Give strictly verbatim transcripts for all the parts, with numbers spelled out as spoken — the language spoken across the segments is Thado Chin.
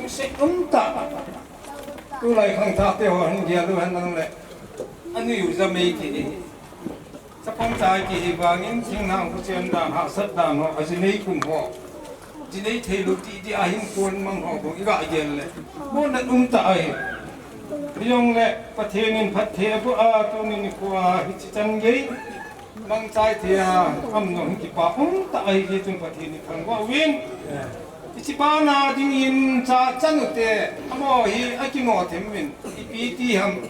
Sei um ta. Tulai khangthah te ho hin gel u hen lang le. Anui u jamei kihi. Chapang chai kihi vangin thingnang khuchen dan, hahsat dan ho, ajinei kum ho. Jinei thei lou ti ti ahin kon mang ho bou i ga gel le. Mo na um ta ahi. Jong le Pathen in phatthei abu a tuni nikho a hichi chan gei. Mangchai thei a, amno hin kipa um ta ahi, hichun Pathen in thangvah uvin. Hichi pa na dingin cha chanu te, amaho hi akimo thim uvin, ipi ti ham.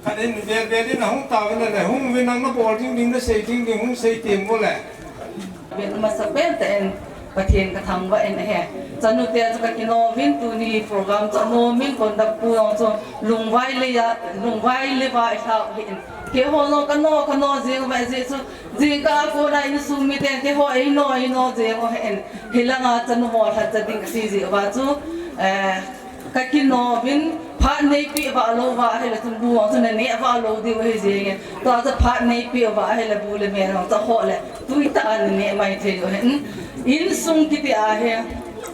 Khat in vel vel in ahung ta uvin le, hung uvin nang na bol ding ding, na sei ding ding, hung sei tem uvin le. Ven masa pen te en. Pathen ka thangvah in ahi. Chanu te chu ka kino uvin tuni program chu anom in conduct pu jong chu lungvai le a, lungvai le va i hlau hi in. Keiho jong ka no, ka no jing uva jeh chu, jingkah a kona insung miten keiho ei no, ei no jing uva hi in. Hilanga chanu ho lhacha ding ka ti jeh uva chu, eh, Ka kino uvin phat neipeh vah lou uva ahile chun bu jong chu na neh vah lou diu ahi jenge. Tua chu phat neipeh uva ahile bu le me jong chu ho le tui tah a na neh mai thei diu ahi. Insung kiti ahi.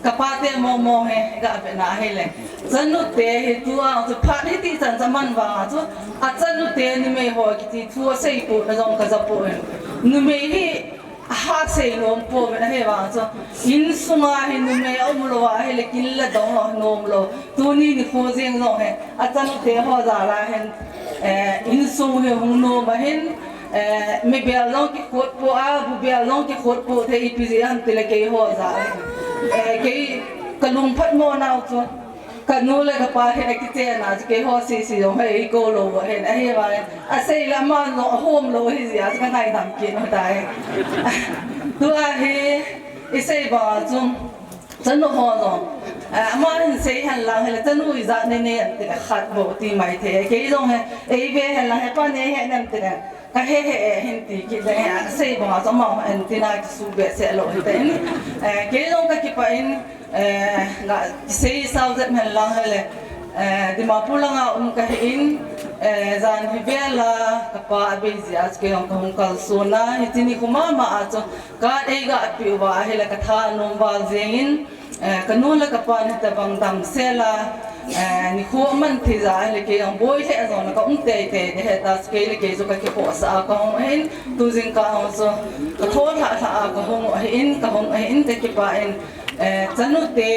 Ka pa te momo hi ga ve na ahile. Chanu te hi tua chu phat hiti chan cha man vang a chu a chanu te numei ho kiti thu asei pu na jong ka ja pu ahi. Numei hi Aha sei nom pouvin ahi vang chu. Insunga hi numei aum lou a ahile kin le dong lou nom lou. Tuni nikho jeng jong hi. A chanu te ho jal a hin, eh, insung hi hung nom ahin, eh, mi bel jong kikhot po a, bu bel jong kikhot po thei ipi jeh ham tile keiho jal a hin. Eh, kei ka lungphat mo nau chu. Ka nu le ka pa hin akichen a chu keiho sisi jong hi eikou lou u ahin ahi vangin asei le aman jong ahom lou ahi jeh a chu ka ngaidam kit u tai. Tua hi isei bang a chu chanu ho jong, eh, ama hin sei hen lang hile chanu ijat nei nei em tile khat bou ti mai thei. Kei jong hi eive hen lang hepa nei he nem tile Ka he he e hin ti kit le he a, sei bang a chu amau antenna kisu behseh lou hite in. Eh, kei jong ka kipah in, eh, nga sei sao jep hen lang hile, eh, Dimapur langa um ka hi in, eh, jan hi vel a ka pa abei jeh a chu kei jong ka hung kalson a, hiche nikho mama a chu ka eiga pe uva ahile ka tha anom val jeng in, Eh, ka nu le ka pa hitabang damsel a, eh, nikho aman thei jeh a ahile kei jong boi lheh jong le ka um teitei ding ahi ta, kei le kei chu ka kikhohsah a ka hung ahin, tu jingkah hung chu ka tho lhah lhah a ka hung u ahin, ka hung ahin, ka kipah in, eh, chanu te,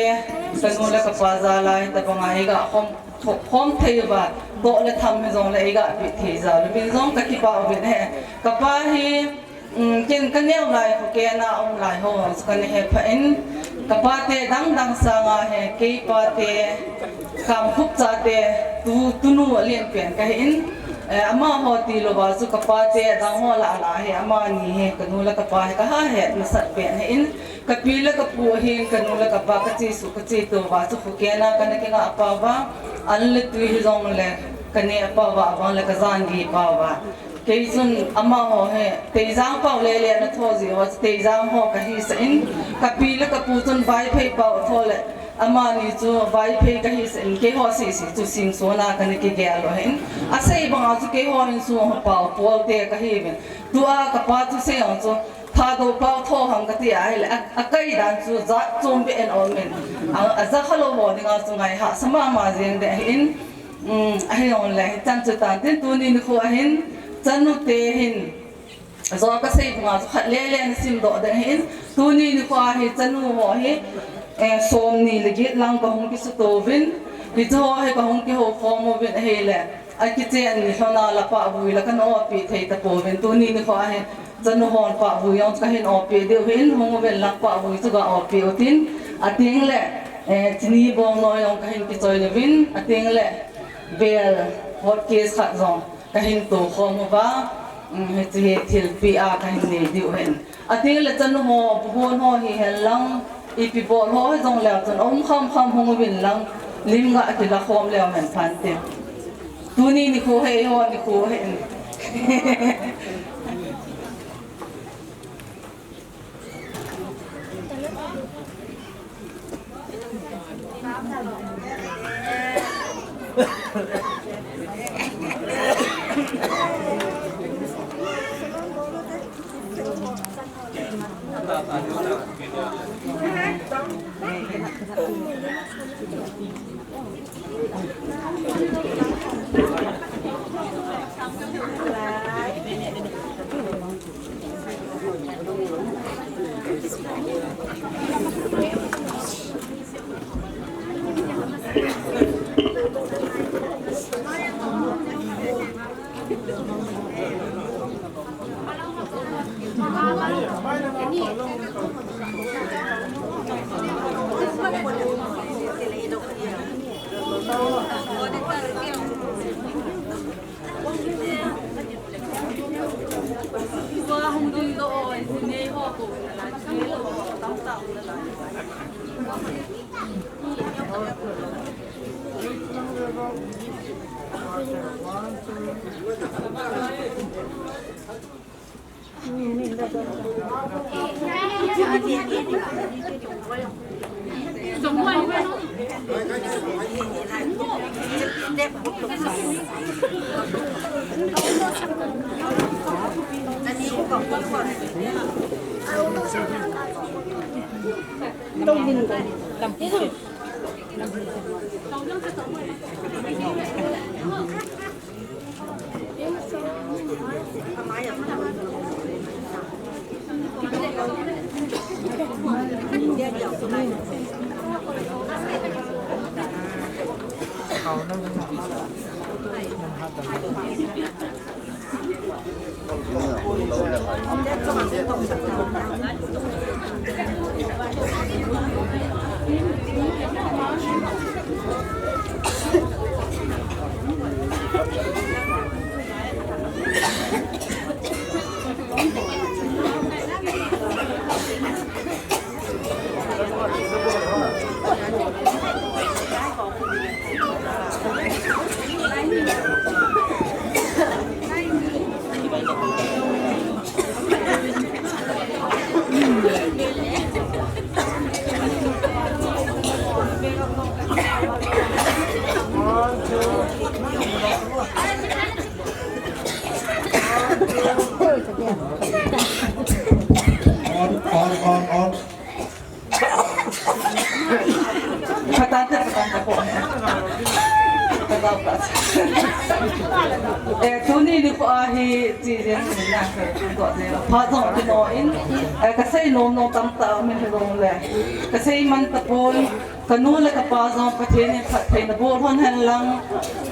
ka nu le ka pa jal a hitabang a eiga khom, khom thei uva, toh le tham hijong le eiga pe thei jal uvin jong ka kipah uvin ahi. Ka pa hi Um, ken ka neo lai, Khokhen a um lai ho chu ka na he pha in, ka pa te dang dang sanga hi, kei pa te, Kamkhup chate, tu, tunu alen pen ka hi in, eh, amaho tilou va chu ka pa te dang ho lah lah hi, amani hi, ka nu le ka pa hi ka ha het masat pen hi in, ka pi le ka pu hin, ka nu le ka pa ka chesuh, ka cheto va chu Khokhen a ka na kinga pau va, an le tui hijong le, ka neh pau va, avang le ka jan gei pau va. Kei chun amaho hi, Teijang pau le le na tho jeh uva, Teijang ho ka hisah in, ka pi le ka pu chun Vaiphei pau tho le, amani chu Vaiphei ka hisah in, keiho sisi chu Singson a ka na kigel u ahin. Asei bang a chu keiho insung ho pau Paul te ka hi uvin. Tua ka pa thusei jong chu, Thadou pau tho ham ka ti ahile, a, akai dan chu jat chom beh in aum in. A, aja kha lou ho dinga chu ngai hahsa mama jeng ding ahin. Um, ahi jong le, hichan chu tan tin tuni nikho ahin, chanu te hin, jo ka sei banga chu khat le le na sim doh ding ahin, tuni nikho a hi chanu ho hi, eh, som ni le get lang ka hung kisuto uvin, hiche ho hi ka hung kihou khom uvin ahile, akichen ni lhona la pahvui la kan opi thei tapouvin, tuni nikho a hi, Chanu hon pahvui jong chu kahin opi diu hin, hung uvin lang pahvui chu ga opi utin, ateng le, eh, chini bong noi jong kahin kichoi uvin, ateng le, bel hot case khat jong kahin to khom uva, um, hiche hi thilpeh a kahin nei diu hin. Ateng le chanu ho, bu hon ho hihen lang, ipi bol ho hijong leu chun, aum kham kham hung uvin lang, lim ga kila khom leu hen phante. Tuni nikho hi, eiho nikho hi. On, on, on, on. Patante, patante po. Eh, tuni nikho a hi, chi jeng ni na, ko jeng. Pha jong kino in, eh, kasei nom nom tamtah um in hilou le. Kasei man tapon, kanu le kapa jong Pathen in phattheina bol lhon hen lang,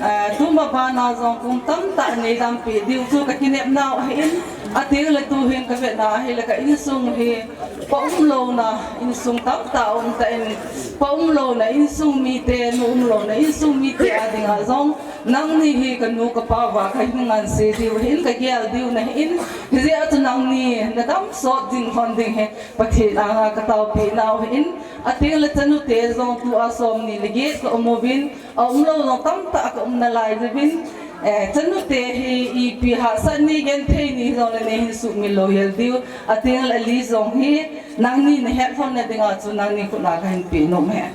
eh, tuma bana jong kum tamtah neidampi diu chu kakinepnau ahin, atile tuhin kavetna ahile ka insung hi, Pa umlouna insung tamtah aum tan, pa umlouna insung mite, nu umlouna insung mite a dinga jong, nangni hi kanu kapa uva kahin nganse diu ahin, kagel diu nahin, hijeh a chu nangni nadam sot ding lhon ding hi Pathen anga kataopi nau ahin, atile chanute jong tua somni le get ka um uvin, aumlou jong tamtah ka um nalai uvin, eh, chanute hi ipi hahsat ni genthei ni jongle neihin sumil lou hel diu, atile ali jong hi nangni nahet lhon na dinga chu nangni khut a kahin pe nom e.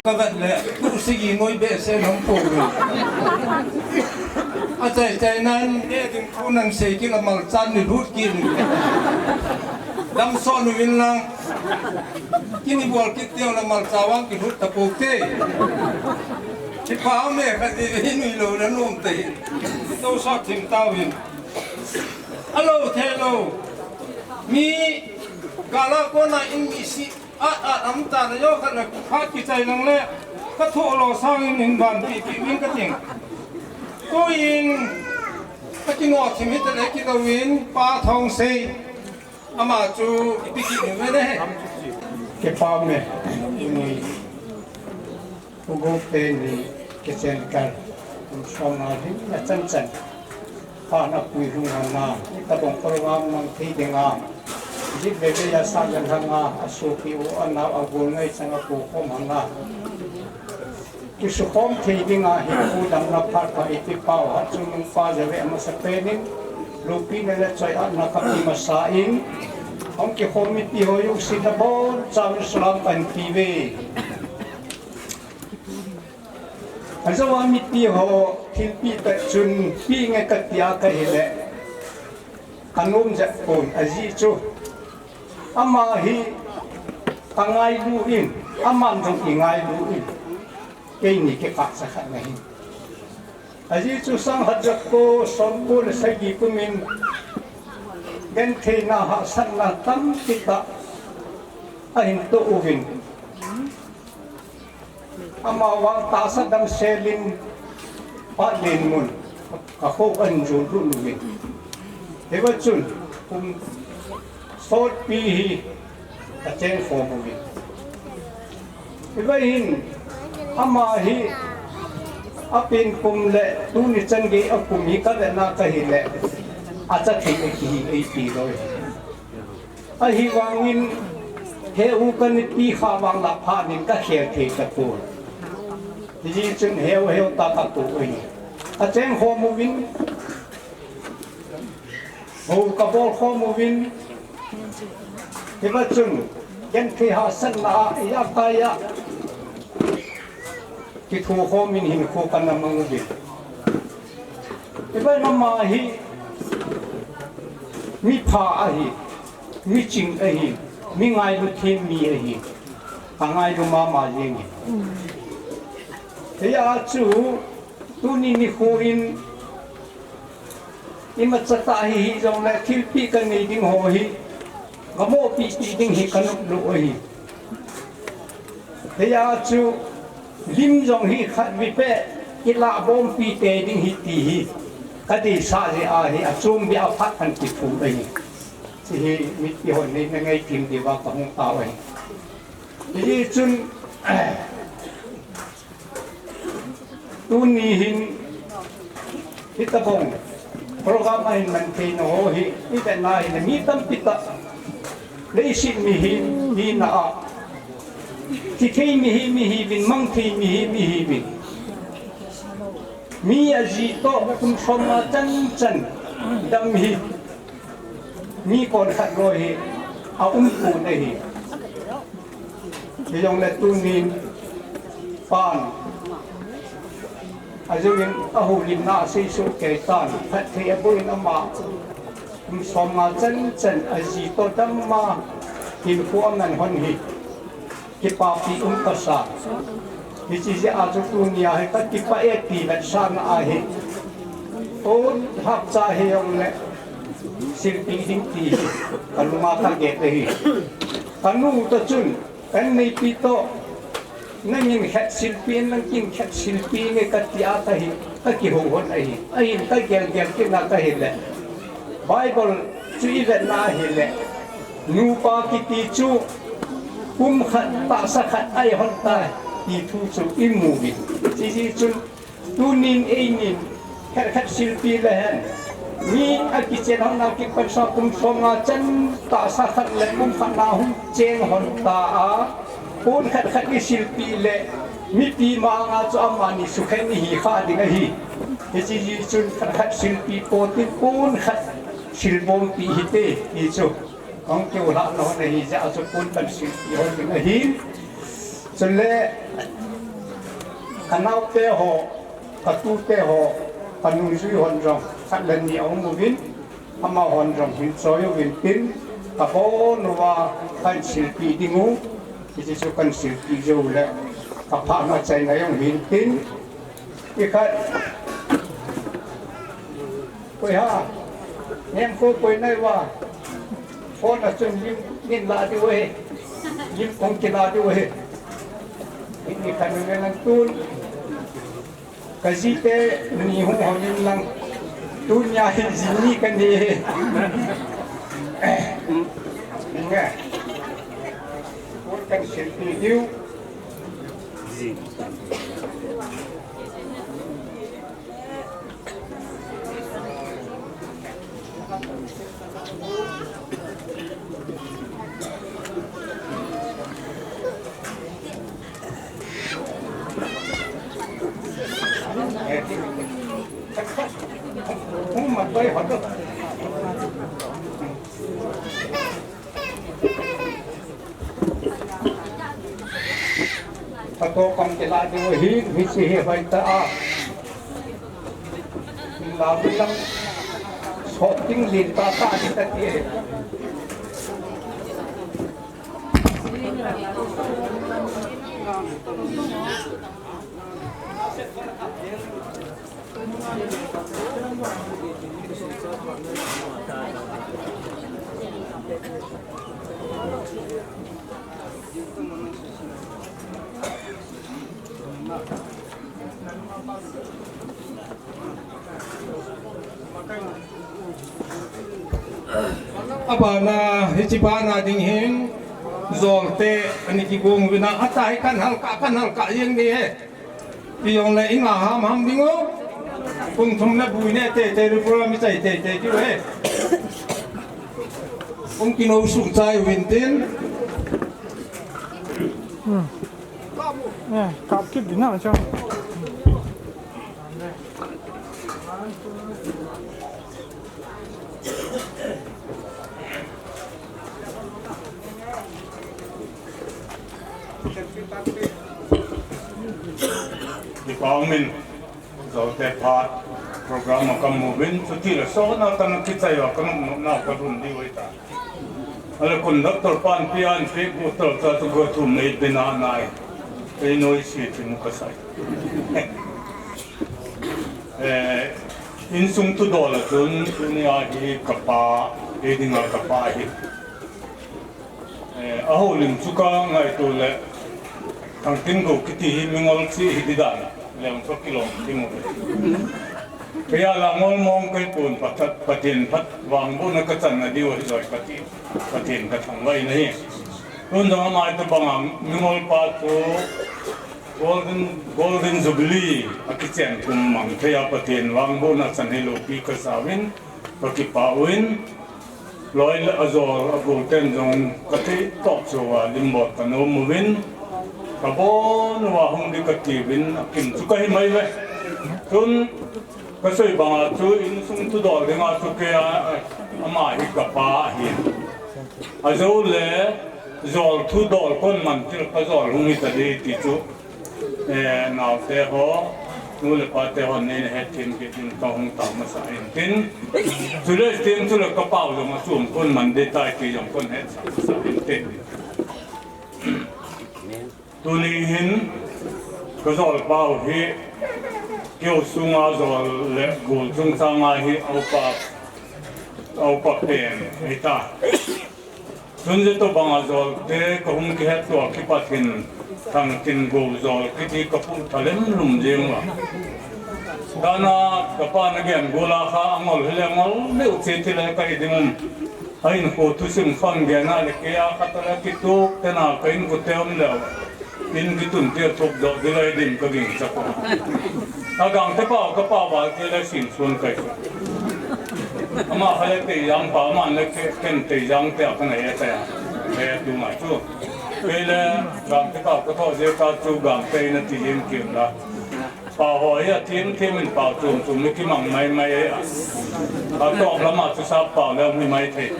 Kavet le, tu sigi noi behseh nom pou. Achai chai nan, e ding thu nan sei kit le malcha ni lut kit. Damsot uvin lang. Kini bol kit teng le malcha vang kilut tapou te. Kipa me khat ni hi nuilou le nom te. Tou sot thim tauvin. Alou, theilou. Mi kala kona in mi si. At, at, am ta na yo khat na khat kichai lang le, ka thoh lo sangin in ban pi pi win ka ting. Tuin, ka kingoh thim hita le kilou in, Pa Thongsei, ama chu ipi kit ni ve ne. Kipa me, ni. Ugo pen ni kichen kal. Kum som nga hin na chan chan. Pa na pui lung hanga, ita bong kol nga mang thei ding a. Jit ve ve ya sa gan hanga, a sopi u a nau a gol ngai chang a pu khom hanga. Kisu khom thei ding a hi pu dam na phat pha iti pau ha chu nung pa ja ve a masa pen in. Lupi na le choi a na ka pi masa in. Hong kikhom mi pi ho yu si na bon chau salam kan pi ve. Ajou a mipi ho thilpeh pet chun peh nge katia kahile, kanom jep pon, ajeh chu ama hi kangailu in, aman jong eingailu in, keini kikah sa khat nahi. Ajeh chu sang khat jako somko le sagi kumin gentheina hahsatna tampi tah ahin toh uvin, amavang tahsa damsel in Patlen mun kakho ahin jon lut uvin. Hiva chun kum sotpi hi kacheng khom uvin. Hiva hin ama hi apen kum le tuni chan gei a kum hi kavetna kahile, acha thei akihi eiti loi. Ahivangin heu kaniti kha vang lah phat in kakhel thei tapon. Hijeh chun heu heu tah kakou ahi. Acheng khom uvin, hou kabol khom uvin, hiva chun genthei hahsatna a ijakai a kitho khom in hinkho kana mang uvin. Hiva ama hi mipha ahi, miching ahi, mi ngailu them mi ahi, angailu mama jeng e. Hijeh a chu tuni nikho in imacha tah hi hijongle thilpeh kanei ding ho hi kamohpeh peh ding hi kanom lou ahi. Hijeh a chu lim jong hi khatvei peh ilah bompi tei ding hi ti hi kadeisah jeh a hi achom beh a phat kahin kiphut ahi. Hiche hi mipi hon neina ngaikim diuva kahung tao ahi. Hijeh chun tuni hin hitobang program ahin man theina ho hi ivetna hile mi tampi tah, leiset mihem hina a, thi thei mihem ihiuvin, mang thei mihem ihiuvin, mi aji toh kum somnga chan chan dam hi mi konkhat loi hi aumpon ahi. Hijongle tunin pan ajouvin ahoulimna aseisoh keitan, phatthei aboh in ama kum somnga chan chan aji toh dam a hinkho aman hon hi kipapi um kasa. Hiche jeh a chu tunia hi kakipah e ti vetsahna ahi. O, hapcha hijongle silpeh ding ti hi kalunga kagel ahi. Kanu toh chun, kaneipi toh, nangin khat silpeh in, nangin khat silpeh inge katia kahi, kakihou hon ahi. Ahin kagel gel kitna kahile, Bible chu ivetna ahile, nupa kiti chu kum khat tahsa khat ahi hon tai ti thu chu imu uvin. Hijeh chun tunin einin khat khat silpeh lehen, mi akichen hon a kipansa kum somnga chan tahsa khat le kum khat na hung cheng hon ta a, pon khat khat isilpeh le mipi manga chu amani sukhen ihi kha ding ahi. Hiche jeh chun khat khat silpeh pouvin pon khat silbompi hite ti chu kahung kiulhahna hon ahi jeh a chu pon kahin silpeh hon ding ahi. Chule kanaote ho, katute ho, kanungjui hon jong khat le ni aum uvin, amahon jong hin choi uvin tin, kabon uva kahin silpeh ding u, hiche chu kahin silpeh jou le kaphahna achaina jong hin tin, ikhat Koi ha, nem ko koi nai uva, phone a chun lim nin la diu ahi, lim kong kila diu ahi. Ini kanu nge lang tun, kajite ni hung hon in lang, tunia hi jini kani hi. Nge, ko kan silpeh diu. Kato kam kila ding hi, hi si hi vai ta a. Lam lang sot ding lin ta ta di ta ti. Abana, hiche bana ding hin, jol te, ani kigong uvin a, ata hi kan halkah, kan halkah jeng ding ahi. Ti jong le, i nga ham ham ding u. Pung thum le bui ne teitei, ri pura mi chai teitei diu ahi. Pung kino suh chai uvin tin. Hmm. Eh, kap kit ding na, cha. Kipa umin, jolte phat program a kamu uvin, chuti le sona kana kichai uva, kana nopna kalhun diu ahitai. Ale conductor pan pi an pi gu tor ta tu go thum nei pina nai. Ei noi si ti mu kasai. Eh, insung thudol a chun, tunia hi kapa, ei dinga kapa hi. Eh, a houlim chu ka ngaito le, Thangtingo kiti hi mingol chi hi di dan, leng chu kilom ti mu. Kei a la ngol mong kei pon Pathen, Pathen phat vangbohna ka channa diu ahi joi kati, Pathen ka thangvahna hi. Tun jong ama itobanga mingol pa chu Golden, Golden Jubilee a kichen kum mang thei a Pathen vangbohna chan hi loupi ka sa uvin, ka kipah uvin, loi le ajol agol ten jong ka thei tah cheh uva lim bol ka nom uvin, ka bon uva hung ding ka ti uvin, akim chu ka hi mai ve. Tun ka sei banga chu insung thudol dinga chu kei a, ama hi ka pa ahi. Ajole jol thudol kon man til ka jol hung hi ta di ti chu. Eh, naote ho, nu le pate ho, nei na het thim kit ding ka hung tao masa in tin. Chule tin, chule ka pau jong achom kon man ding tai ti jong kon hetsah masa in tin. Tuni hin, ka jol pau hi, keu sunga jol le gol chungchanga hi, a upa, a upa pen, hita. Chun jeh tobanga jolte ka hung kihetto a kipat hin Thangtingo jol kiti ka pui phalem lum jeng uva. Dana ka pa na gen gol a kha angol hile angol deu che ti le ka hi ding um. A hinkho thusim khon gen a le kei a khat a le kituk tena ka inkote um leu. In kitun tia thuk doh ding lai ding ka ging chak uva. A Gangte pau ka pau val ti le sin sun kai. Ama kha le Teijang pau man le ke, ken Teijang te a ka ngai e ta ya. He tu ma chu. Kei le Gangte pau ka tho je ka chu Gangte na ti lim kim la. Pau ho ya thim thim in pau chum chum ni kimang mai mai e a. Ka tok lama chu sap pau le mi mai thei.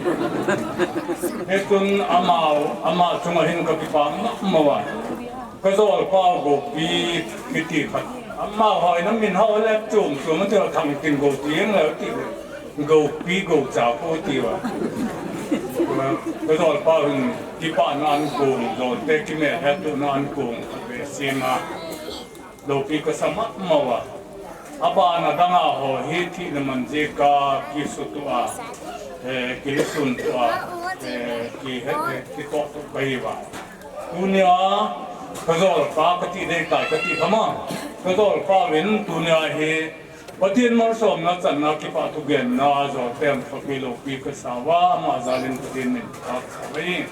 He tun ama, ama chunga hin ka kipah ma ma uva. Ka jol pau Gopi kiti khat. Ama hoi na min hao le chum chum ti Thangtingo ti eng le ti. Gopi Gocha ko ti uva. Ka jol pau hin kipana an kong, jolte kimel hetuna an kong, ve sima. Loupi ka sa ma ma uva. Abana danga ho hi thina man jeh a kisutua, eh, kilisuntua, eh, kihe, eh, kitoh tu ka hi uva. Tunia ka jol pa ka ti dei tai ka ti kha ma. Ka jol pa vin tunia hi Pathen malsomna channa kipah thugenna jol tem ka pi loupi ka sa uva, ama jalin Pathen min ka sa uva.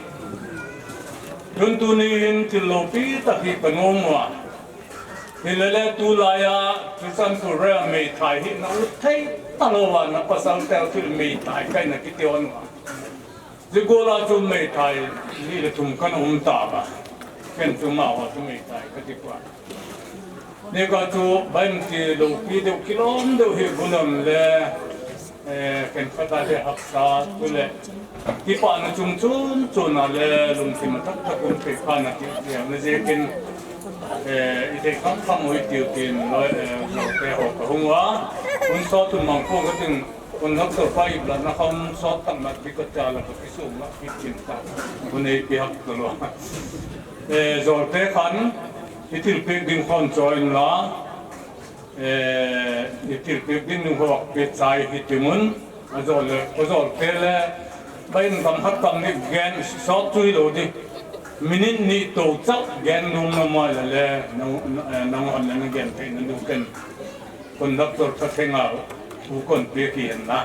Tun tuni hin thil loupi tah hi ka nom uva. Hilele tulai a, Churachandpur a meithai hi na ut thei talou va, na pasal tel thil meithai kai na kiti on va. Jigol a chu meithai ni le thum kan um ta va. Ken chu ma ho chu meithai ka ti pa. Ni ka chu baim ti loupi deu kilom deu hi gulam le Eh, ken khat a le haksa, tu le kipana chung chun chun a le lungthim a thak thak um thei kha na ti, ti na jeh in, Eh, i thei kham kham u hitiu tin, loi, eh, loi te ho ka hung uva. Hun sot hun mang ko ka tin, hun nak to pa i bla na kham sot tak na ti ka cha la ka kisum na ki chin ta. Hun ei pi hak ka lo. Eh, jol te khan, i thilpeh ding khon choi in la. Eh, i thilpeh ding nu ho peh chai hi timun, a jol le, a jol te le, ba in kam hat kam ni gen sot chu hi lo di. Minute ni to chak gen nung na mai le le, nang, eh, nang on le na gen thei na nu ken. Conductor ka theng a, u kon pe ki hen na.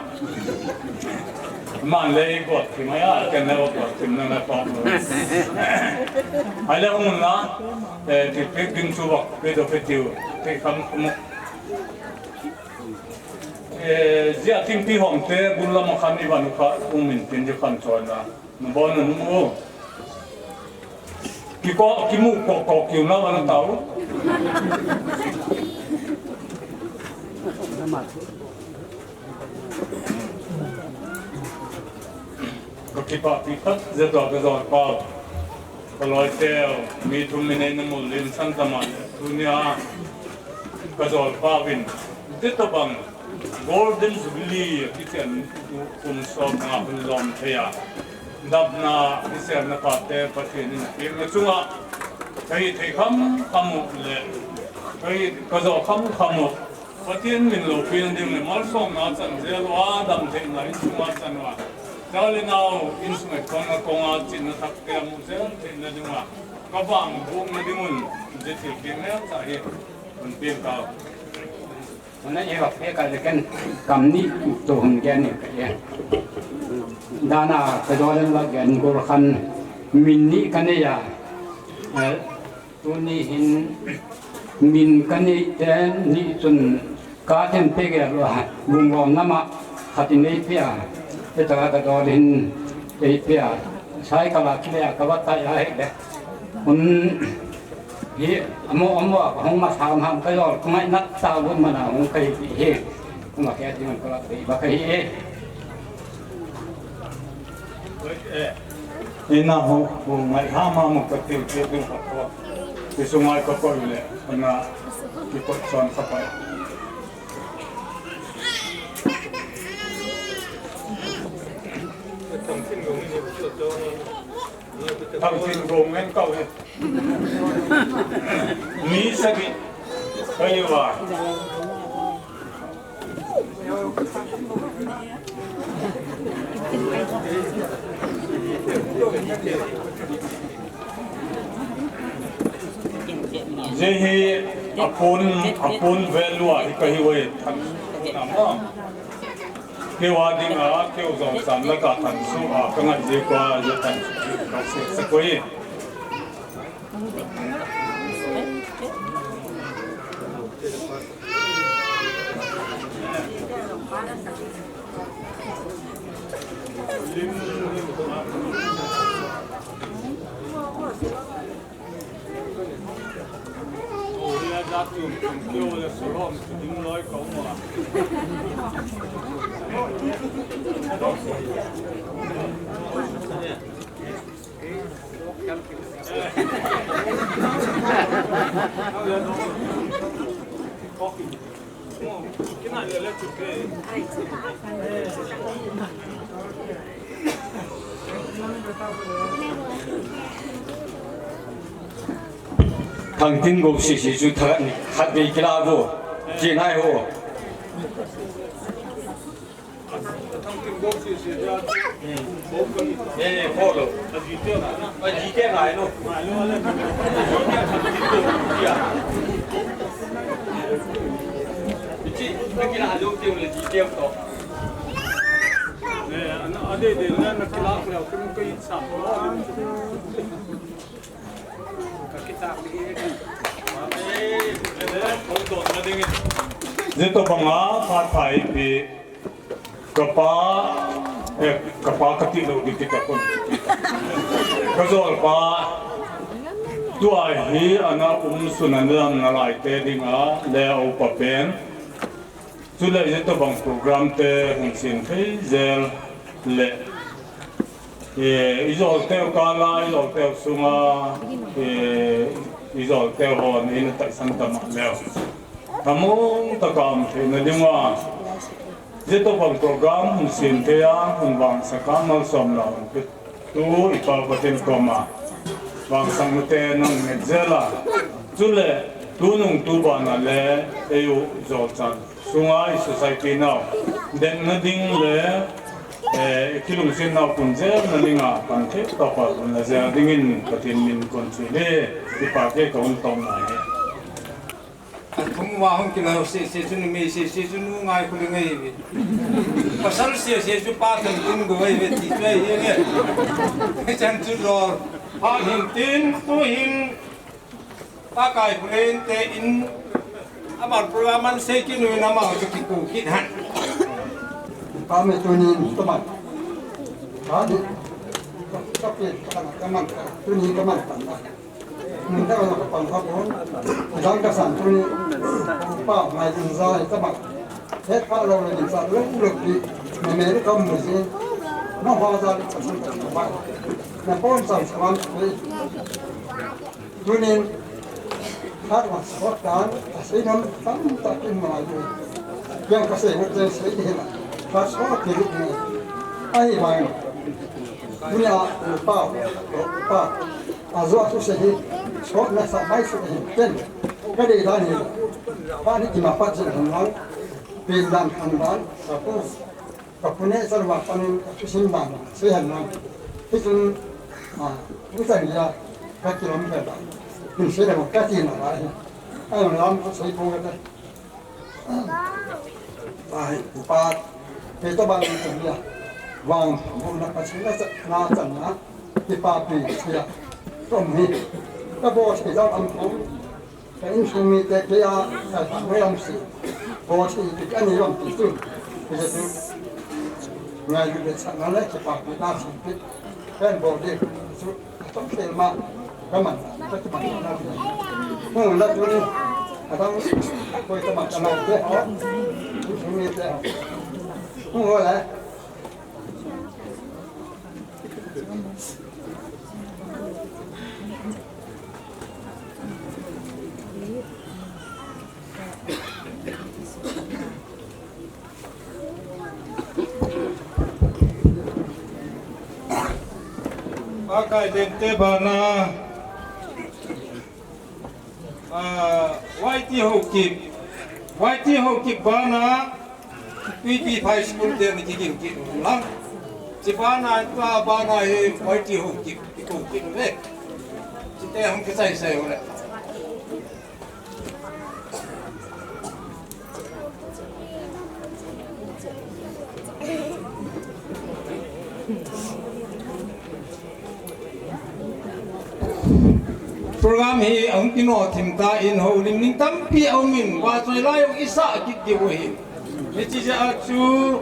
Man le i got ki mai a, ken le got ki na na ko. Ai le hung na, eh, thilpeh ding chu va, pe do pe tiu, pe kam mo. Eh, zia Thingpi Hom te bul lama khan i van u kha, u min tin di khan choi na. Na bon na nu. Ki ko, ki mu ko ko ki na van tau. Ka kipah pi khat zet uva ka jol pau. Ka loi teu, mi thum mi nei na mul lim san ta ma le. Tunia ka jol pau vin. Ti to bang. Golden Jubilee, kichen kum som nga hun lom thei a. Dapna, kichen na pa te, Pathen in a pek na chunga. Ka hi thei kham kham u le. Ka hi ka jol kham kham u. Pathen min lopi na ding le malsomna chan jel uva, damtheina insung a chan uva. Chale nau insung a kong a kong a chinna thak te a mu jel theina ding uva. Ka vang buk na ding un, je thil pi mel cha hi. Hun pin kau. Hun a i vak pek a le ken kam ni to hun gen ni ka e. Dana ka jol in la gen gol khan min ni ka nei a. Eh, Tuni hin min ka nei te ni chun ka thempe gel uva, Lungrom lama khat in ei pia, hita ka dol in ei pia, cycle a kile a ka va tai a hi le. Hun hi amo amo a ka hung masa ham ham ka jol, ka ngai nat ta vun mana hung ka hi hi. Kuma ke ti man ko la te ba ka hi e. Ina ho, ho ngai ha ma mo ka til ke ding ka ko. Ti su ngai ka ko le, ana ki ko chon ka pa. Thang tin go ngen ka he. Mi sagi. Ka ye wa. Zia hi a pon, a pon value a hi ka hi uve than na ma. Keu a ding a, keu jong san la ka than su a, ka ngai zia kwa, zia than su ka se, se koi. Thangtin go sisi chu thagat ni khat vei kila vo. Chi nai ho. Eh, follow. A G T ngai lo. Zia tobanga phat pha ipi, ka pa, eh, ka pa ka ti lo di kita kon. Ka jol pa, tua hi ana um sun ana lam nalai te dinga, le upa pen. Chule zia tobang program te hung sin thei zel le, eh, i jol teu kala, i jol teu sunga, eh, Ijol te hon ina taisan tama leo. Thamong takam theina dinga. Jitobang program hung sem thei a, hung vangsak a malsom la hung pe tu i Pa Pathen koma. Vangsak nu te nang nget jela. Chule tunung tubana le eiu jol chan. Sunga i society nau. Denna ding le, eh, kilungset nau kun jel na dinga, pan thei tapa kun la jel dingin Pathen min kon chu le, i Pa ke ka un tong na he. Athum wa hung kila se se chu ni me se se chu nu ngai ku le ngai ve. Pasal se se chu pa thang kun go ve ti chu ai he nge. Chan chu lo. Ha hin tin tu hin. Pakai Pulente in amar program an sei kinu in amar chu kipu kit han. Kami tunin kaman. Kami kapi kaman kaman tunin kaman pan. Minta kaman kapan kapun. Jang kasan tunin pa mai jin jai kaman. Het pa lo le jin sa lo lo pi. Meme kamu jin. Na ha jali kasan kaman. Na pon sa sa man. Tunin, khat wan support tan, asei nam tamtah in malai. Yang kasei ngot jeng sei di hila. Khat support kiri ni. Ahivang. Tunia, pau, pau. Ajo asu sei hi. Support na sa mai su hi. Ken. Kadei dan hi. Pani ima pat jeng han lang. Pin dan han dan. Support. Ka pu ne sa wa panin ka pu sim dan, sei han nan. Hichun, a, pu sa ni ya, ka ki lam ka ba. Kin sei da ka ti na ba hi. Ai lam ko sei ko ka ta. Ai, pu pa, pe to ba ni ya. Wang, bu na pa sei na sa, na sa na. Ki pa pi ya. Ko mi. Ka bo sei da am ko. Ka insung mite kei a, ka ta hoi lam si. Bol si ti ka ni lam ti tu. Ti tu. Ngai lu de sa na le, kipa pi ta si pi. Ken bol de. Su, ka tong kel ma. Ka man, ka ti man na. Mu la tu ni. Ka tong, koi ka man ka na de ho. Insung mite ho. Mu ho la. Pakai Lente bana, ah, Y T Haokip, Y T Haokip bana, Tuipi High School te ni kikin kin lang. Chi bana, pa bana hi Y T Haokip, Haokip le. Chi te hung kisai sai ho le. Program hi ahung kino thim ta in houlim ning tampi aumin, vachoi lai hung isa kit diu ahi. Hiche jeh a chu,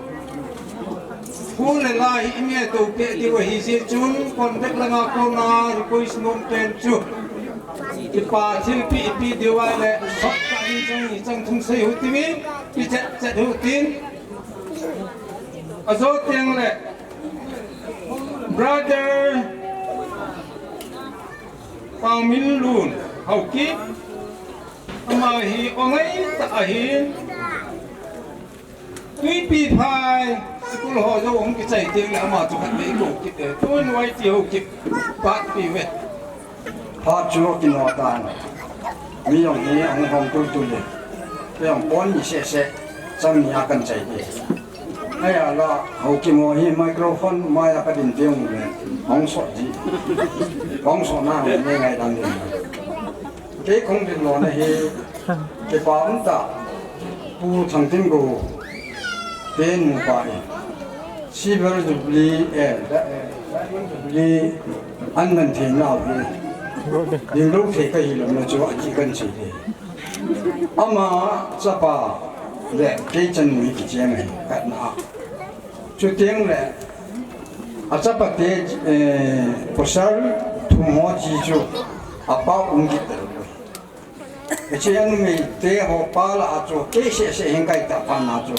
phul le la hi i me to pe diu ahi jeh chun, kon bek langa kona request nom pen chu. Kipa thilpeh ipi diu ahile, sot ka in chang ni chang thum sei u tin, pi chet chet u tin. Ajo teng le, brother Pangminlun Haokip, ama hi o ngai ta ahi. Tuipi phai, school ho jo hung kichai teng le ama chu khat vei ko kit e. Tun Y T Haokip, pat pi ve. Phat chu kino tan. Mi jong hi ahung hom tul tul le. Kei jong pon ni seh seh, chang ni a kan chai te. Ahia la, Haokip ho hi microphone mai a ka din teng le. Hung sot ji. Hung sot na, hung ngai dan din. Kei kong din lona hi, kipa um ta, Pu Thangtingo, pen mu pa hi. Silver Jubilee, eh, da-, eh, Jubilee, an nan thei nau hi. Ding lo thei ka hi lam na chu a ti kan chi hi. Ama chapa le kei chan mu hi ki chem hi, kat na. Chuteng le, achapa te, eh, pasal thum ho chi chu, apa um kit ta lo. Hiche a numei te ho pa lah a chu, kei seh seh hin kai ta pa na chu.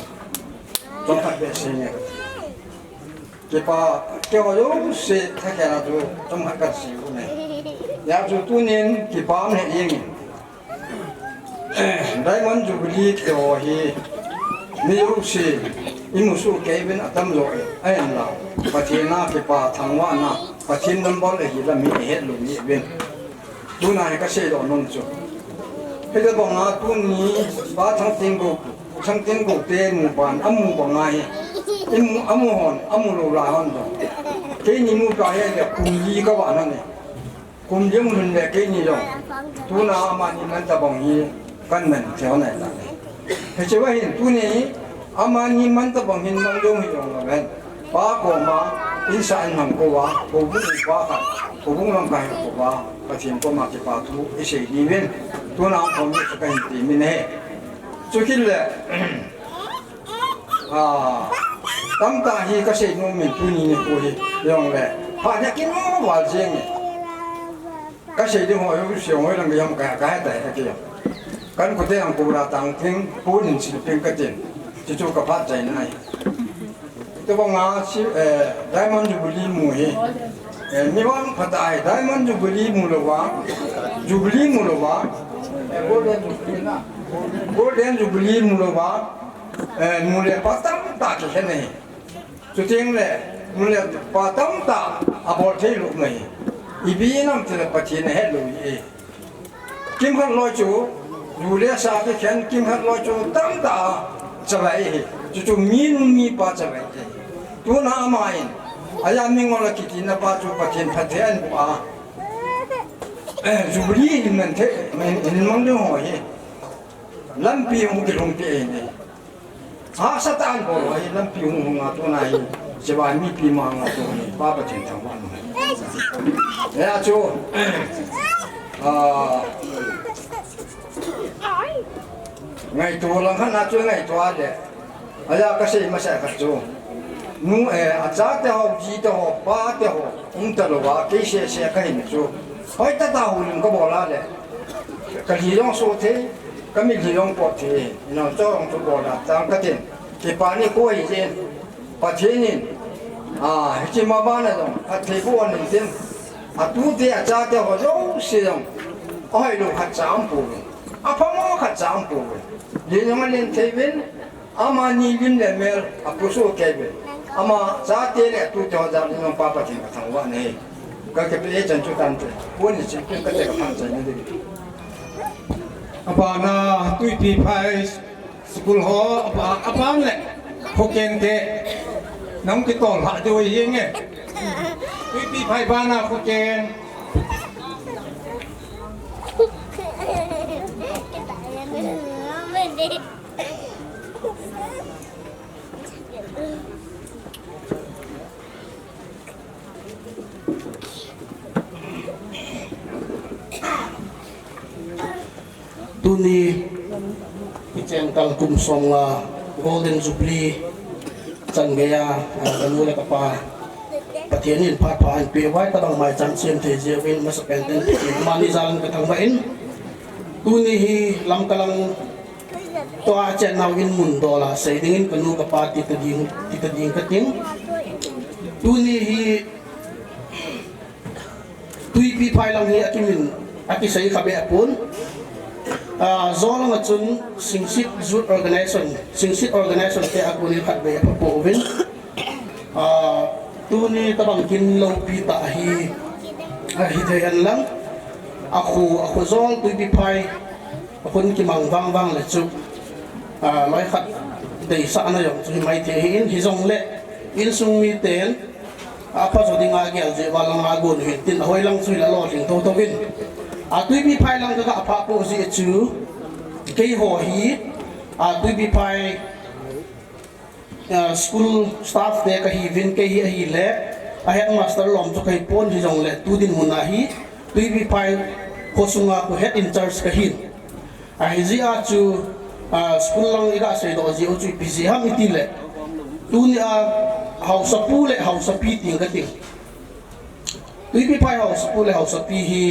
Chomkhat behseh nge. Kipa, kei ho jouse thakhel a chu, chomkhat kan sei u ne. Hijeh chun tunin kipah um lheh jengin, Diamond Jubilee kiti ho hi mi jousen imu soh kei uvin atamjo in, ahinla Pathen a kipah thangvahna, Pathen lampi ahi lam hi ihet lou jeh uvin. Tuna hi kasei doh nom chu, hitobanga tuni Pa Thangtengkou, Thangtengkou te mu ban amu banga hi, imu, amu hon, amu lou lai hon jong, keini mu ta hi ahile kum li kavah nai. Kum li lhun le keini jong tuna amani man tabang hi kaman thei hon ahitai. Hiche va hin tuni amani man tabang hin mang jong hijongle, Pa koma insah in hung kouva, houbung upa khat, houbung lamkai hung kouva, Pathen koma kipathu isei diuvin tuna hung khom chu kahin temin ahi. Chukit le, ah, tamtah hi kasei nomin tuni nikho hi jongle, phat hi akimu val jenge. Kasei ding ho, sei hoi lang jong ka, kahe tai, kati jong. Kan kote ang pura tang ting, pun in sin ping katin. Chuchu kaphat chaina ahi. Hitobanga si, eh, Diamond Jubilee mu hi, eh, mi vang phatah ahi, Diamond Jubilee mu louva, Jubilee mu louva, eh, Golden Jubilee na, Golden Jubilee mu louva, eh, nu le pa tamtah kikhen ahi. Chuteng le, nu le pa tamtah abol thei lou mai. Ipi ham itile Pathen ahet lou ahi. Kimkhat loi chu, nu le sa kikhen kimkhat loi chu tamtah a chavai ahi. Chuchu mi nu mi pa chavai ahi. Tuna aman, aya Mingol akitina pa chu Pathen phatthei ahin boh a, eh, Jubilee hin man thei, hin, hin mang ding ho hi lampi hung kilhungpi ahi. Hahsatah in bol ahi, lampi hung hung a tuna hi, hiche va mipi manga tuni Pa Pathen thangvah in. Hijeh chun, ah, ngaito lang khat na chu ngaito a le. Aya kasei masa khat chu, nu, eh, achate ho, jite ho, pate ho um talouva, kei sese kahin chu, hoitah tah a houlim kabol a le, kalhi jong so thei, kamitlhi jong pot thei, ina chong chu bol a tang katin. Kipah nikho ahi jeh in, Pathen in, ah, hiche ma bana jong phatthei boh in tin, atute achate ho jouse jong ahoilou khatcha aumpoi, aphamo khatcha aumpoi. Len jong alen thei uvin, amani lim le mel apusoh kei uvin, ama chate le atute ho jal in jong Pa Pathen kathangvah in ahi. Kakipe e chan chu tante. Pon ni chin pin kate kaphan chaina ding. Abana Tuipiphai school ho, aba, aban le Khoken te nahung kitol lhah diu ahi nge. Tuipiphai bana Khoken. Tuni, hicheng kal kum som nga Golden Jubilee chan geiya, ah, kanu le kapa Pathen in phat pha ahin peh uva, hitobang maicham sem thei jeh uvin masapen in Pathen mani jal in kathangvah in, tuni hi Lamka lang tua chennau in mun dol a sei dingin kanu kapa ti tading, ti tading kating. Tuni hi Tuipiphai lang hi akimin, akisei kha be apon. Ah, jo lang a chun Singsit Youth Organization, Singsit Organization te a kon in khat be apha pouvin. Ah, tuni tobang kin loupi tah hi, ah, hithei hen lang. Akho, akho jol Tuipiphai, akhun kimang vang vang le chu, ah, loi khat deisahna jong chu himai thei ahin, hijongle insung miten apha jo dinga agel jeh uva lang agon u hin tin, ahoi lang chu hila lolhing thotho in. A Tuipiphai lang kaga phah pou jeh chu, keiho hi, a Tuipiphai, ah, school staff te kahiuvin, kei hi ahile, a headmaster lom chu kahi pon, hijongle tu dinmun a hi Tuipiphai kho sunga kho head in charge kahin. Ahijeh a chu, ah, school lang iga seidoh jeh u chu ipi jeh ham itile, tunia haosapu le haosapi ting kating. Tuipiphai haosapu le haosapi hi,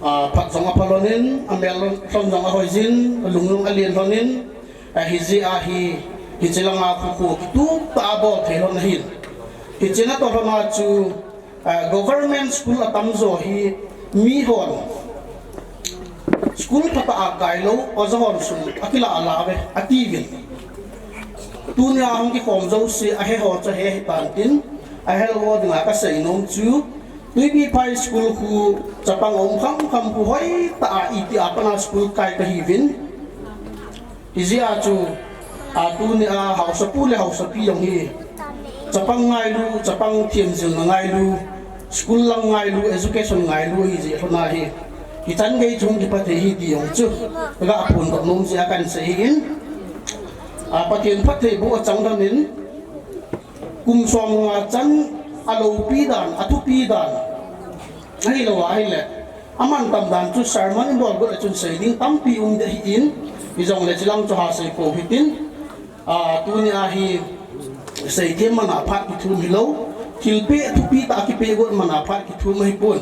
ah, phat jong apha lhonin, amel lhon jong ahoijin, alung jong alen lhonin, ahijeh a hi, hiche langa kho kho kitup tah a bol thei lhon ahin. Hiche natoh lhon a chu, ah, government school atamjo hi, Mi hon school phatah a kai lou, oja hon sum akila la ve, ati vin. Tunia hung kikhom jouse ahe ho chu ahe hitan tin, ahe lou ho dinga kasei nom chu, Tuipi Phai School khu chapang um kham kham khu hoitah a iti a pat a school kai kahi vin. Hijeh a chu, a, tunia haosapu le haosapi jong hi, chapang ngailu, chapang themjilna ngailu, school lang ngailu, education ngailu ahijeh lhon a hi, hichan gei chung kipha thei hi ti jong chu, kaga phondoh nom jeh a kahin sei ahin, a, Pathen phattheiboh achang lhon in, kum somnga chan aloupi dan, athupi dan, ahilou ahile, amantam dan chu sermon in bol got le chun sei ding tampi um ding ahin, hijongle chulang chu ha sei pou hitin, a, tunia hi seithem man a phat kithum hilou, thilpeh thupi tah a kipeh got man a phat kithum ahipon.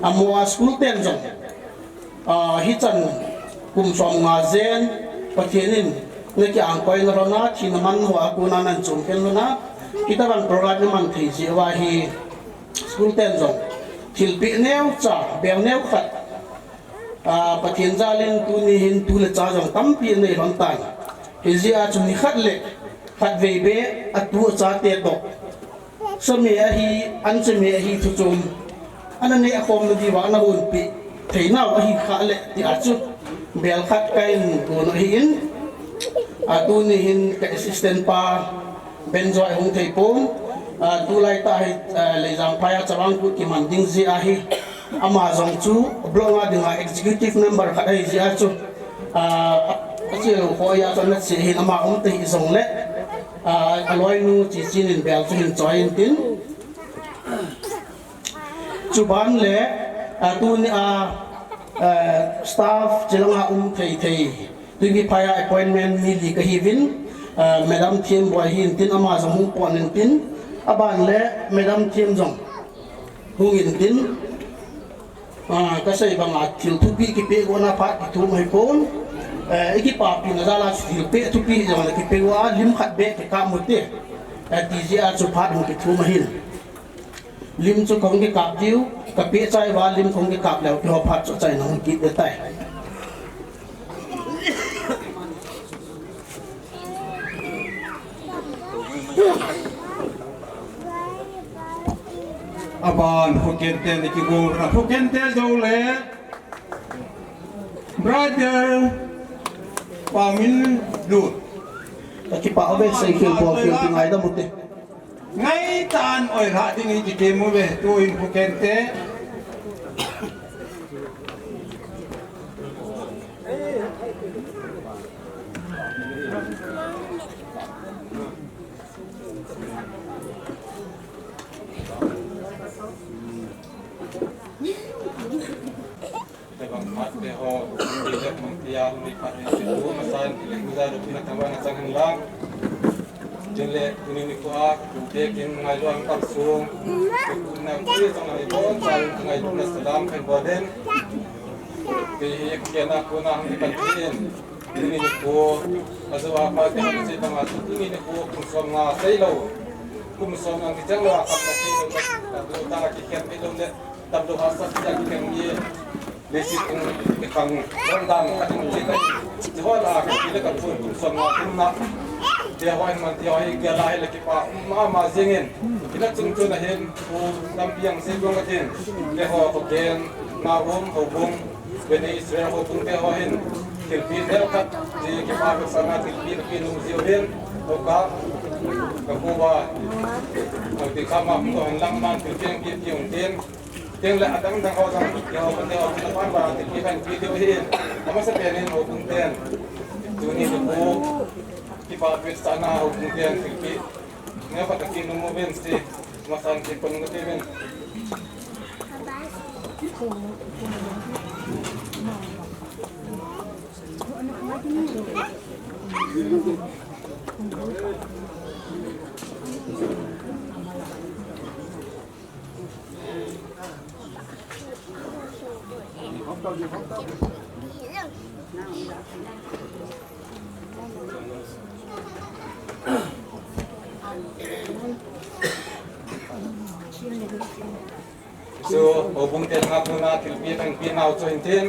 Amaho a school ten jong, a, hichan kum somnga jen, Pathen in nakiang koina lhon a, thina man hoa kona nahin chom khen lhon a, hitabang program naman thei jeh uva hi, school ten jong thilpeh neocha, bel neokhat, a, Pathen jal in tuni hin tu le cha jong tampi anei lhon tan. Hijeh a chu nikhat le khatvei beh atu achate toh, sa me ahi, an che me ahi thu chom, ana neh khom nadiuva ana honpeh theinau ahi khah le tia chu bel khat kahin gon ahin, a, tuni hin ka assistant pa Benjoy ahung thei pon, a, tulai tah hi, a, Leijang phai a chavang kut kiman ding jeh ahi, ama jong chu block a dinga executive member khat ahijeh a chu, a, acheu khoi a chu ana che hin ama um tahih jongle, a, aloinu Chiching in bel chu hin choi intin. Chuban le, a, tunia, a, staff chilanga um thei thei, Tuipi Phai a appointment mi li kahiuvin, a, Madam Themboi ahin tin ama jong hung pon intin, aban le Madam Them jong hung intin, a, kasei banga thil thupi kipeh gotna phat kithum ahipon, a, ikipapina jal a thilpeh thupi jongle kipeh go a lim khat beh kikap u hite, a, ti jeh a chu phat hung kithum ahin. Lim chu kahung kikap diu, kapeh chai uva lim kahung kikap leu, keiho phat chu achaina hung kit ding tai. Aban, Phuken te ni kigolna, Phuken te jou le, Brother Paominlut. Kakipah uve, seikhel bolkhel ti ngaidam ute. Ngaitah in oilha ding in kitem uve, tuin Phuken te. Tebang phat te ho, ni le pung tia, ni phat ni tu, masan, ni le kuza, ru pina thawan, na chang hin lang. Tin le, tuni nikho a, tu te kin, ngailu ang kap sung. Tu na, tu le chang, ni bon, chang, ngailuna salam, kan bolen. Te hi, kena, kona, hang, kan tin. Tuni nikho, ajo apa, te, hang, se, tama, tuni nikho, kum som nga, sei lo. Kum som nga, ki chang la, kap, na, sei lo, ta, tu, ta, ki, ken, pe, lo, le. Tablo hasa sia ki keng ni. Leiset tung ki kang. Ron dan ka tung ki kang. Jehovah la ka ki le ka phun tung som na tung na. Jehovah in man Jehovah hi gel a hi le kipa. Ma ma jingin. Ina chung chung na hin. Ku lam piang se gong ka tin. Jehovah ko gen. Ma um ho bung. Beni Israel ho bung Jehovah hin. Thilpi neo khat. Ji kipa ko sa na thilpi pi nu ji hin. Ho ka. Ka ku ba. Ho ti ka ma ko hin lang man thilpi pi pi un tin. Tin le adang dang ho jong, keiho, keiho, keiho, pan ba, ti ki kan ki diu hi, amasa pen in ho bung ten. Tuni nikho, kipa pet sa na ho bung ten, ti ki. Neo khat ki nung mo ben si, masan ki pon mo ti ben. Chu houbung te langa kona thilpeh kahin peh nau chu hin tin,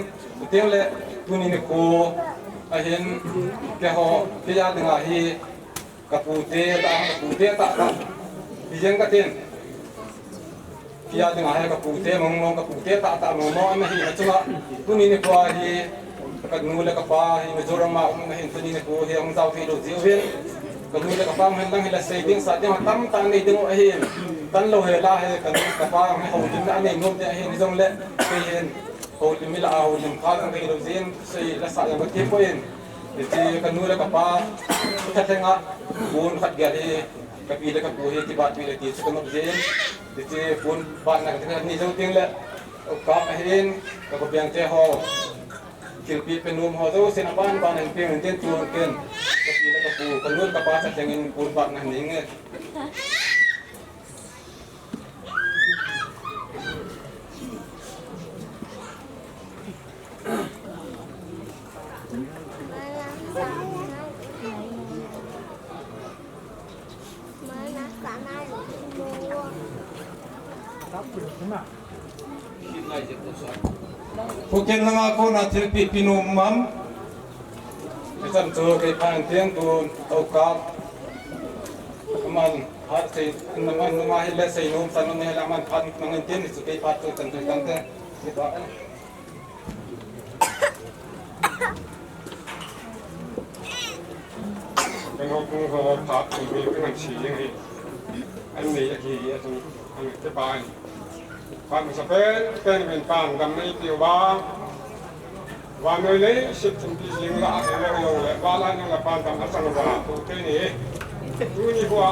tin le tuni nikho ahin keiho, kei a dinga hi ka pu te tah, ka pu te tah tah hi jeng ka tin. Kei a dinga hi ka pu te mong mong, ka pu te tah tah mong mong ana hi na chunga tuni nikho hi ka nu le ka pa hi Mizoram a um na hin tuni nikho hi hung jao thei lou jiu hin. Ka nu le ka pa hung hen lang hi la sei ding sa ding tamtah nei ding u ahin. Tan lou hela hi ka nu ka pa hung houlim na anei nom te ahin jong le kei hin houlim mi la a houlim kha ka thei lou jin sei la sa jong ka ti poi. Hiche ka nu le ka pa ka thenga pon khat gel hi ka pi le ka pu hi kibat pi le ti chu ka nop jin. Hiche pon ban na ka thei ni jong ting le ka ahin ka ko piang te ho. Thilpeh pe nom ho jouse na ban ban hin peng in tin tun ken. Ka pi le ka pu, ka nu ka pa sa teng in pon ban na ning e. Phuken langa kona thilpeh pe nom mam. Hicham chu kei phan tiang tun tokap. Aman phat sei, aman nunga hile sei nom, san nom hile aman phat nang in tin chu kei phat chu tan chu tan te. Kei phat. Kei ho kung ho phat chu mi kei man si jing hi. An nei a ki a chu an te pa an. Phat masa pen pen min pan gam nei ti uva. Vannoi leiset thimpi jing lah a, lou lou le, vala nung le pan tam a chang uva, tu te ni. Tuni hua.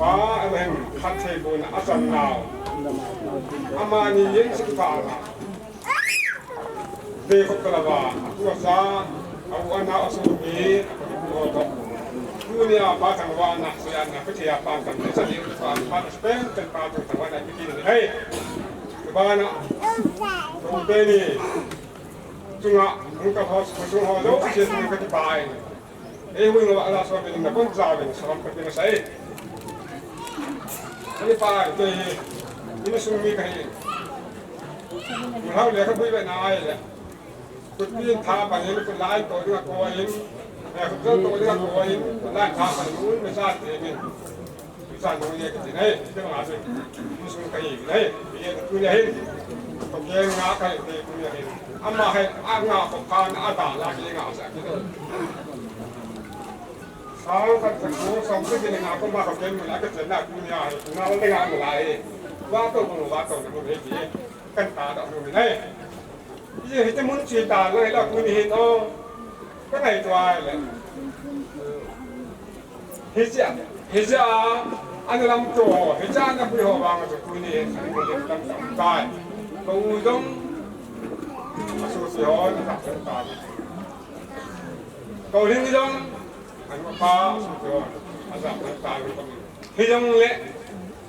Pa a leng khat thei bu na a chang nau. Amani yin sik pa na. Ve khop kala va, a tua sa, a u ana a su mi, a ko ko. Tuni a pa chang uva na, si ana, pa thei a pan tam, sa ni pa, pa pen, pen pa tu chang uva na, pi ni. Hei. Bana, tuni chunga, hung ka hos, hung ho jo, si hung ka ti pai. Ei, hung lo, ala so, min na kon sa, min sa, ka ti na sai. Ani pai, ke, ini sung mi ka hi. Mun hau le ka bui be na ai le. Kut pin tha pa hin, kut lai to ding a ko in. Eh, kut to ding a ko in. Kut lai tha pa hin, mun me sa te min. Sa no ye ka ti nei, te ma se. Mun sung ka ye nei. Ye ka tu ne hin. Ko ke nga ka ye tu ne hin. Ama he, a nga ko ka na a da la ke nga sa ki. Sa ka ta ko sa ke ne nga ko ma ko ke mun a ke na tu ne ai. Na le nga mo lai. Wa to ko wa to ne mo he ki. Kan ta da mo nei. Hiche, hiche mun chu ta lo, hila kuni hin o. Ka ngai tua le. Hiche, hiche a, ana lam to, hiche ana pui ho vang chu kuni hin, ani ko tam tam tai. Ko u jong, a su si ho, na tam tam tai. Ko ling jong, An pa, so, a ja, an ta, an pa. Hi jong le,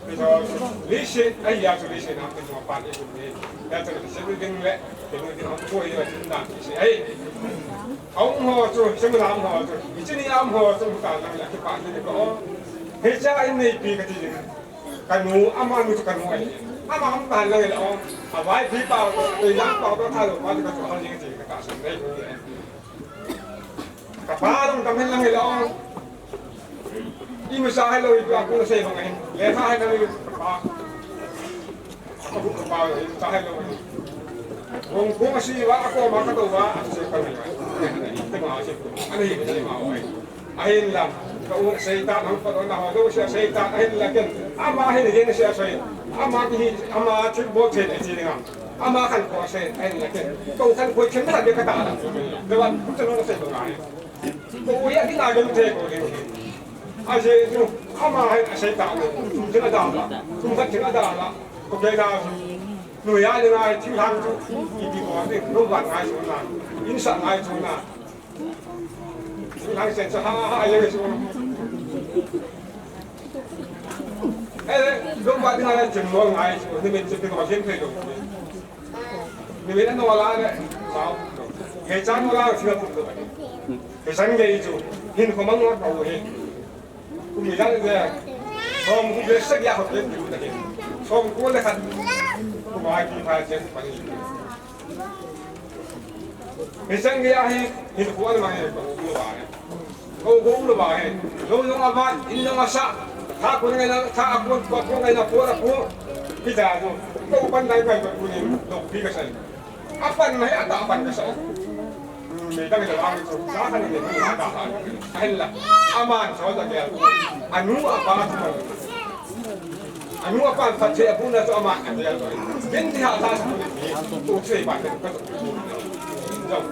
hi jong, listen, ai ya, so listen, am, mo pa, ni, ni. Ya, so, listen, ding le, ding, ding, am, ko, ya, ding, ding, listen, ai. Am, ho, so, sim, lam, ho, so, ichi ni, am, ho, so, ta, na, ya, ki, pa, ni, ko. Hi cha, in, ni, pi, ka, ti, ni. Ka nu, ama, nu, ka nu, ai. Ama, am, ta, na, ya, o. A, vai, pi, pa, ko, ya, pa, ko, ta, lo, pa, ka, so, ha, ni, ti, ka, so, ni, ko, ni. Ka pa dong tam hen lang hi lo. Imacha hi lo, ipi a kong sei bang ahin. Lekha hi lo, ka pa. Ka bu ka pa lo, imacha hi lo. Hong kong asi wa, ako ma ka to wa, asi ka ni. Te ma asi. Ani hi ma wa. Ahin lang. Ka u Satan hong pa na ho, do si Satan ahin lang ken. Ama ahin ken si asoi. Ama ki hi, ama chu bo che ni si ngam. Ama kan ko se, ai na ke. Ko kan ko chen na de ka ta. De wan, ko chen na se ko ngai. Ko ya ni na de te ko de. A je ju, ama hai a se ta. Chen na da la. Ko kan chen na da la. Ko ke na. No ya ni ngai, chu hang chu. Ki di ko de, no wan ngai chu na. In sa ngai chu na. Ngai sen sa ha ha ye su. Eh, lo ba ding a chen lo ngai su, ni men chen lo chen pe lo. Ni men no la le. Sa. He chan no la su lo. He san ye su. Hin ko mang lo ko he. Ku mi la le. Som gup le sagi a kho pen ti u ta hi. Som gup le khat. Kum a ki pha chen pa ni. Hicheng gei ahi, hinkho ana mang hi, ka u lou ahi. Ka u lou ahi. Lou jong ava, in jong asa. Tha kon ngaina, tha a kon, kon ngaina, kon a kon. Hita jong. Ka u pan dai pai pa kon in, lou pi kasai. Apan mai, ata apan kasai. Hmm, me dang jong ang chu, sa kan ne, ni ata ha. Ahin la. Aman so ta ke. Anu apa chu. Anu apa phat che apu na chu ama a tia to. Kin ti ha sa sa ni. Tu che ba te ka to. Jong.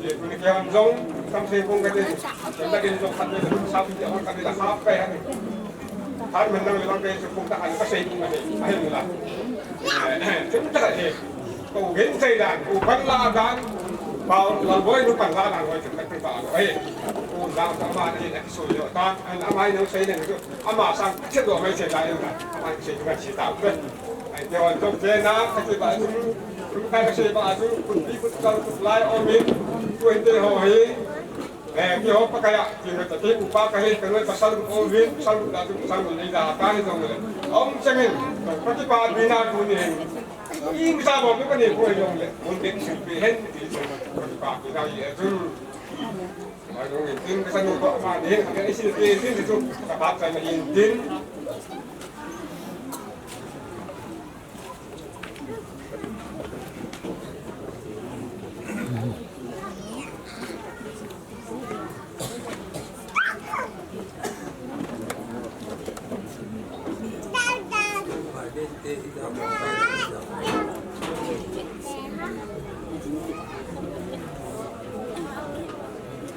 Ye kuni ke ham jong, kam se kong ka te. Jong ta kin jong khat te sa pi te on ka te la khap kai ha. Har men nang le bang kai chu kong ta han ka sei kong ka te. Ahi la. Chu ta ka te. Ko gen sei dan, ko pan la dan. Pau la boi nu pan la dan boi chu ka te ba. Ahi. Ko jang sa ma ni na ki so yo ta. An ama ni sei ne chu. Ama sang che do mai che da yo na. Ama che do che da. Ai te wan to che na ka che ba chu. Ka che ba chu kun bi kun ka kun lai o mi. Ku te ho hi. Eh, ki ho pa ka ya, ki ho ta ki ku pa ka hi ka noi pasal o mi, pasal da chu pasal nei da ka hi jong le. Om changin. Ka ki pa bi na ku ni. Im sa bo ka ni ko jong le. Mun de chu pe hen ti jong ka ki pa bi na ye chu. Ai, dong in tin ka sanu ko ma ding, ka isi ke tin chu, ka bat sa ma in tin.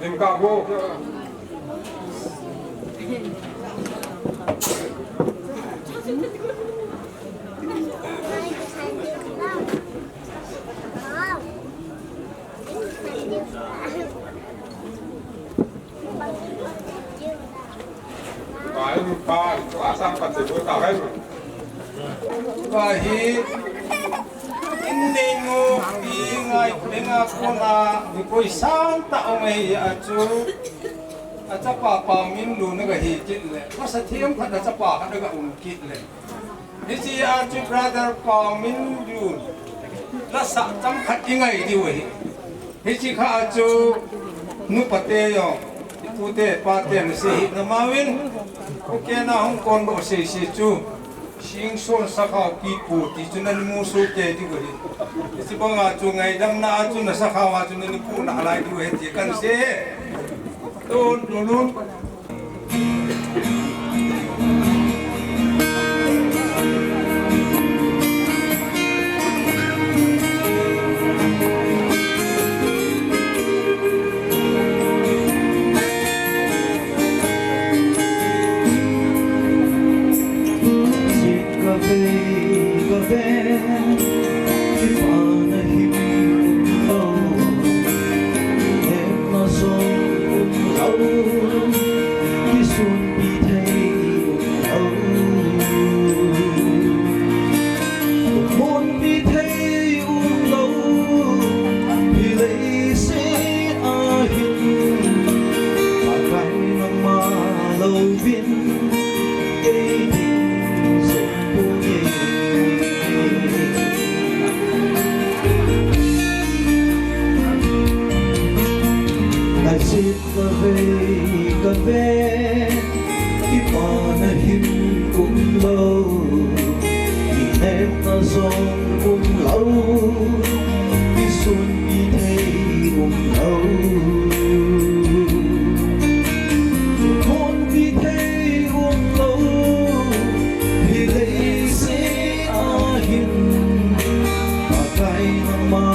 Lim ka bo. Pai, pai, tu asam pati tu tahen. Pai, in nei mu, i ngai, i nga kona, ni koi sang ta ong ei a chu. A chapa pa min lu na ga hi kit le. Ka sa thiam khat a chapa khat a ga um kit le. Hiche a chu brother Pau Min Lun. La sa cham khat i ngai diu ahi. Hiche kha a chu nupa te jong, i pu te, pa te na sei hi na ma vin. Ko ke na hung kon bo sei sei chu. Sing son sa kha pi pu ti chu nan mu su ke diu ahi. Hiche bang a chu ngaidam na a chu na sa kha a chu nan pu na lai diu ahi ti kan sei. Tun, tun, tun. Ka vei, ka vei, kipana him um lo, hepna jong um lo, kisunpi thei um lo, monpi thei um lo, hi leiset a hin, Pakai nangma louvin. Ka vei, ka vei, kipana him um lo, kinepna jong um lo, kisunpi thei um lo. Konpi thei um lo, hi leiset a hin, Pakai nangma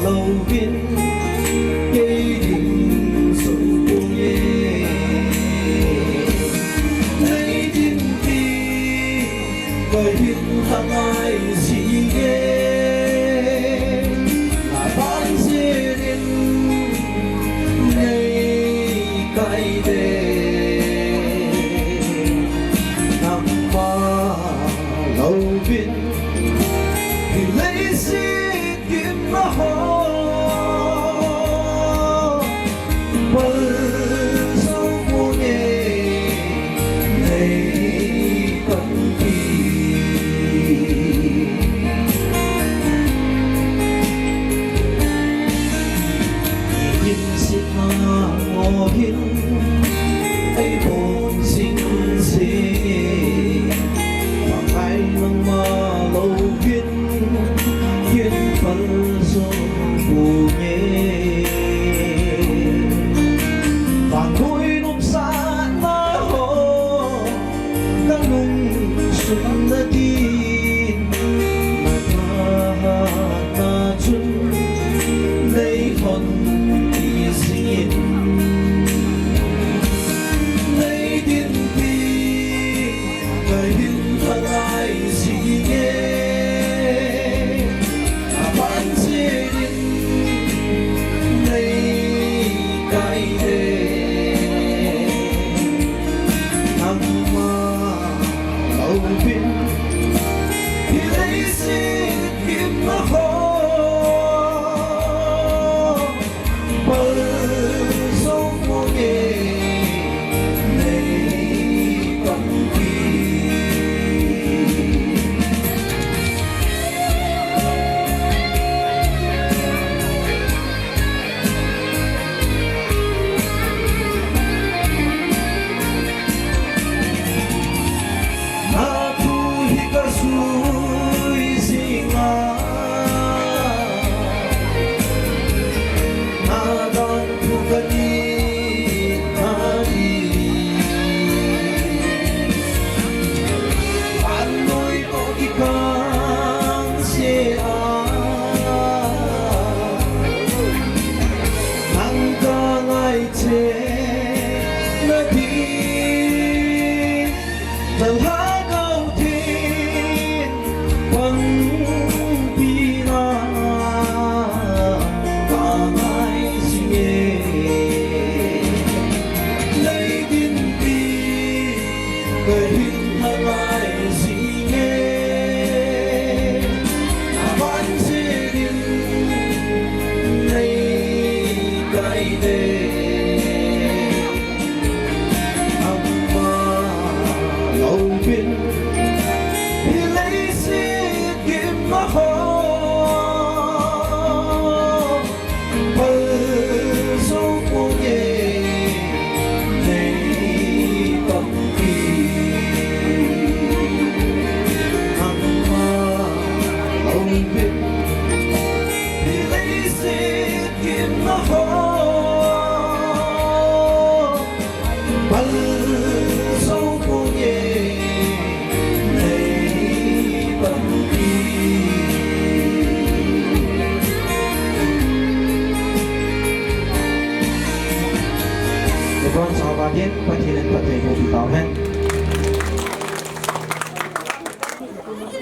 louvin, kei ding sung pung e. Nei Hin ei bon sing se, Pakai nangma louvin, kin pal sung bu nge. Vangoi nopsahna ho, kalung sunna din, na thahatna chun nei lhon ti singin, nei dinpi kahin lhangai singe, aban sinin nei kai le, nangma louvin, hi leiset gimna ho, pal sung bu nge, nei panpi. Na thu hi kasui singa, na dan thu kani nadi. Vannoi toh kikang sea, nang kangai che nadi. Lhagao Pathen panpina kangai singe, nei dinpi kahin lhangai singe, aban sinin nei kai le, nangma louvin, hi leiset gimna ho, pal sung bu nge, nei panpi. Nangma louvin, hi leiset gimna ho, pal sung bu nge, nei panpi. Pathen in phatthei boh peh tauhen.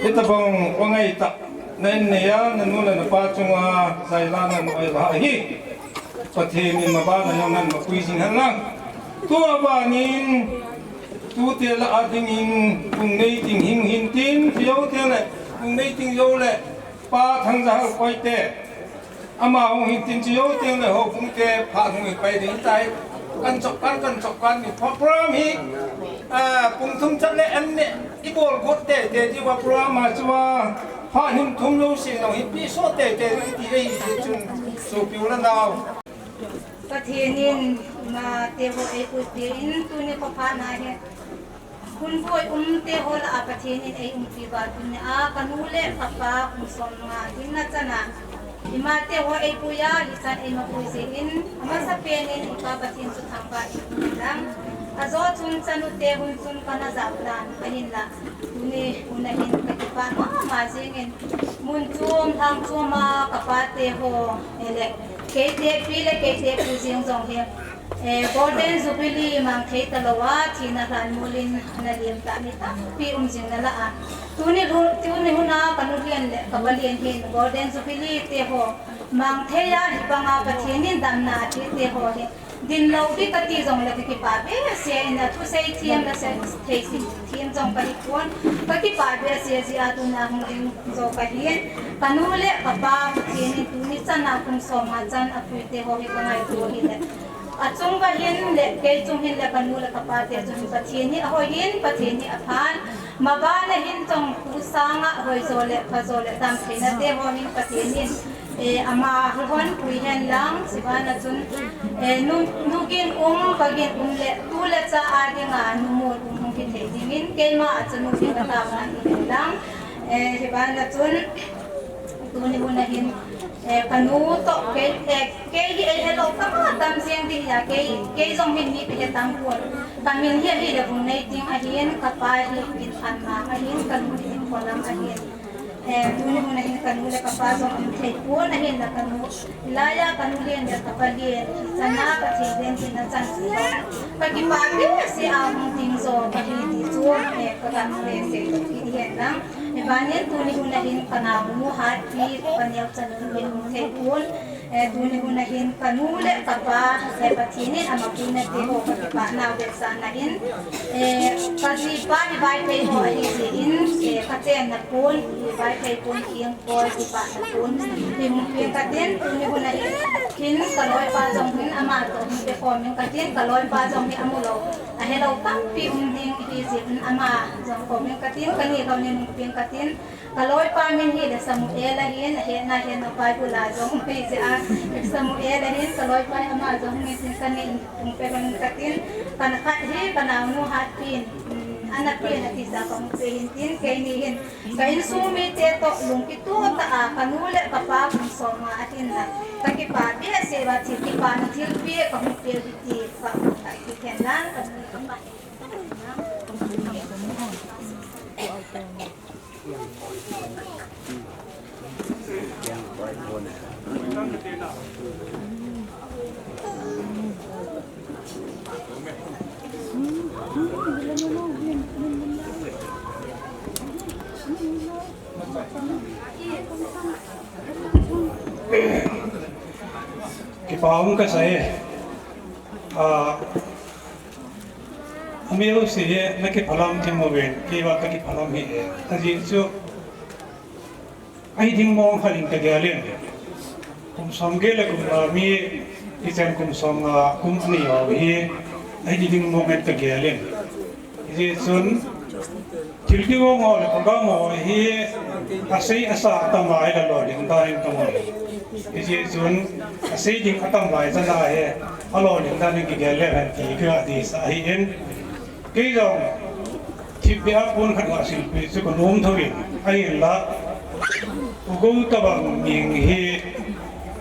Hitabang va ngaitah na in neiya, nanu le napa chunga jailah na in oilah ahi. Pathen in maban a jong na in mapui jing hen lang. Tua ban in, tute lah a dingin, Kungneiting hing hin tin, Tijou te le, Kungneiting Jou le, Pa Thangjahalkoi te. Ama hung hin tin, Tijou te le, houbung te, phat hung hin pai ding tai. Kan chop kan, kan chop kan ni program hi, ah, pung thum chat le an ne, i bol got teitei diu a program a chu a, phat hing thum jouse jong hi pi so teitei ding ti ahi ti chun, sopi u le nao. Pathen in ima te ho eipuipeh in tuni kho phat na hi. Hun boi um te ho lah a Pathen in eiumpi uva tuni a kanu le kapa kum som nga hinna chan a ima te ho eipui a hichan eima pui jeh in amasapen in ipa Pathen chu thangvah in um hen lang. Ajo chun chanu te hun chun kana jao tan ahinlah. Tuni hun a hin kakipah mama jing in mun chom lhang chom a kapa te ho, eh, le Keite pi le keite pu jeng jong hi, eh, Golden Jubilee mang thei talou a, thina lhan mol in ana lem tah mi tampi um jing nalai a. Tuni lu, tuni hun a kanu lien le kapa lien hin Golden Jubilee te ho mang thei a, hibang a Pathen in damna ape te ho hi din lou bik kati jong le kakipah behseh in, athusei them le sei thei sim them jong kahi pon, kakipah behseh jeh a tuna hung ding jo kahin, kanu le kapa Pathen in tuni chan a kum som nga chan apui te ho hi kangaito ahi le. Achung uva hin le, kei chung hin le, kanu le kapa te chung hin Pathen hi ahoi in, Pathen hi aphan, maban a hin jong tu sang a hoi jo le, pha jo le, damtheina te ho hin Pathen in Eh, ama hon pui hen lang, sibana chun, eh, nu, nu gin um, pa gin um le, tu le cha a dinga, nu mun um hung kithei dingin, keima a chun nu gin ka tao na hi hen lang. Eh, hibana chun, tuni hun a hin, eh, ka nu toh, kei, eh, kei hi ei hello, tam, tam jeng di ya, kei, kei jong hin ni pe he tam pon. Ka min hi, hi le bung nei ting a hin, ka pa hi, kin khan ma a hin, ka nu hi, ko lam a hin. Eh, tuni hun a hin ka nu le ka pa jong um thei pon a hin la ka nu. Hilai a ka nu len le ka pa len. Chana ka thei len tin na chan chu. Ka kipa behseh a hung ding jo ka hi ti chu. Eh, ka gam behseh to ki hen lang. Eh, banin tuni hun a hin ka naonu Hatpi ka neo chan um thei pon. Eh, tuni hun a hin ka nu le ka pa, eh, Pathen in ama puina te ho ka kipah nau vetsahna in, eh, ka jipa hi Vaiphei ho ahi jeh in, eh, ka chenna pon, hi Vaiphei pon kiang poi, kipahna pon, hi hung peng ka tin, tuni hun a hin, hin ka loipa jong hin ama toh hung pe khom in ka tin, ka loipa jong hi amu lou, ahe lou tampi um ding hi jeh in ama jong khom in ka tin, ka ni lou nin hung peng ka tin, Ka loipa min hi le Samuel ahin, ahetna hin a Bible a jong um ahi jeh a, Samuel ahin, ka loipa ama jong min tin ka nin hung pe lhon ka tin, ka na khat hi ka naonu Hatpi in, um, ana pen ati sa ka hung pe hin tin, keini hin, ka insung mite toh lungkitoh tah a, ka nu le ka pa kum soma ahin la, ka kipah behseh uva thil kipana thilpeh ka hung pe u hi ti ka hung ti hen lang, ka nu le ka pa. Kipa um kasa e. Ah, Ami jouse hi na kiphalam thim uvin, kei vang ka kiphalam hih e. Ajeh chu, ahi ding mong khat in ka gel in. Kum som get le kum nga mi, hichan kum som nga kum anei ho hi, ahi ding mong in ka gel in. Hijeh chun, Thil kigong ho le program ho hi asei asa atam a hile lolhing dan in ka mu. Hijeh chun asei ding atam lai chan a hi alolhing dan in kigel le hen ti ka deisah ahi in. Kei jong thipbeh a pon khat ga silpeh chu ka nom thou in ahinla. U Gou tabang ming hi,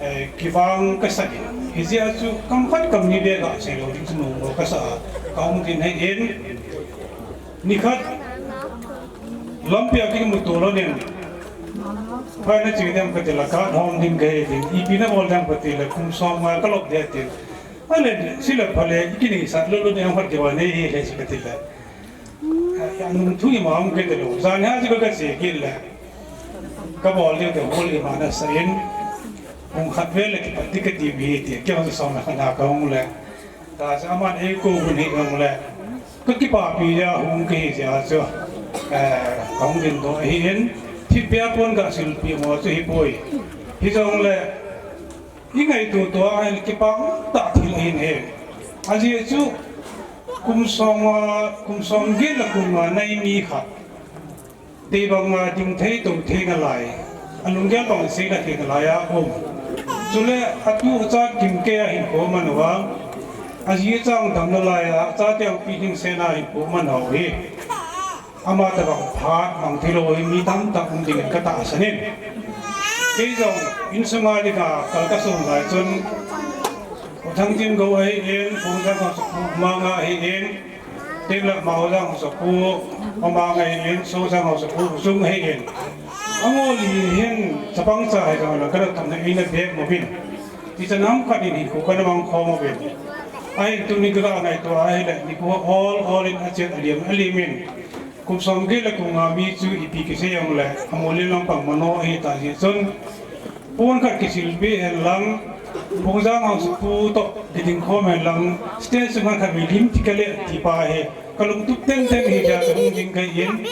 eh, kivang ka sak in. Hijeh a chu kam khat kam ni beh ga sei lou ding chu nom lou ka sa a ka hung tin ahi in. Nikhat, lampi a kimuto lhon in, phai na ching dem kati la, ka hom ding kahi ding, ipi na bol dem kati la, kum som nga ka lop ding tin. Ale, sila phale, i kineisah lou lou ding khat kiva nei hi le si kati la. A, anung thu ima hung kati lou. Jan hi a chu ka che kit le. Ka bol ding te hol ima na sa in. Hung khat ve le kipat ding kati mi ti, kei hung som na khat na ka hung le. Tachu aman eikou hun hi jong le, ka kipapi jeh a hung kahi jeh a chu, eh, ka hung dingdoh ahi in, thipbeh a pon ka silpeh mo chu hipoi. Hijong le, i ngaito to a hin kipah tah thil ahin e. Ajeh chu, kum som, ah, kum som get le kum nga nei mi khat. Tei banga ding thei tou thei nalai, alunggel bang sei na thei nalai a um. Chule atu acha kimkei a hinkho aman uva, aji achang dam nalai a, achate hung pehing sena hinkho aman u hi. Ama tabang phat mang thei lou hi mi tamtah um ding in ka tahsan in. Kei jong insunga dinga kal ka son lai chun, U Thangtin Gou ahi in, Phungjang Haosapu Manga ahi in, Tin la Maojang Haosapu, Mama ngai in, Sojang Haosapu, Jung ahi in. Angol li hin, chapang cha hai jong la, kana tamna ina bek mo bin. Ichan ham khat in hi, ko kana mang kho mo bin. Ahin tuni ka ngaito ahi le, ni ko all, all in achet alim, alim in. Kum som get le kum nga mi chu ipi kisei jong le, amol in lang pang mano ahi ta jeh chun. Pon khat kisil be hen lang, Phungjang Haosapu toh kiding khom hen lang, stage sunga khat vei lim ti kale ti pa hi, ka lungtup tenten hi ja ka hung ding kahi in,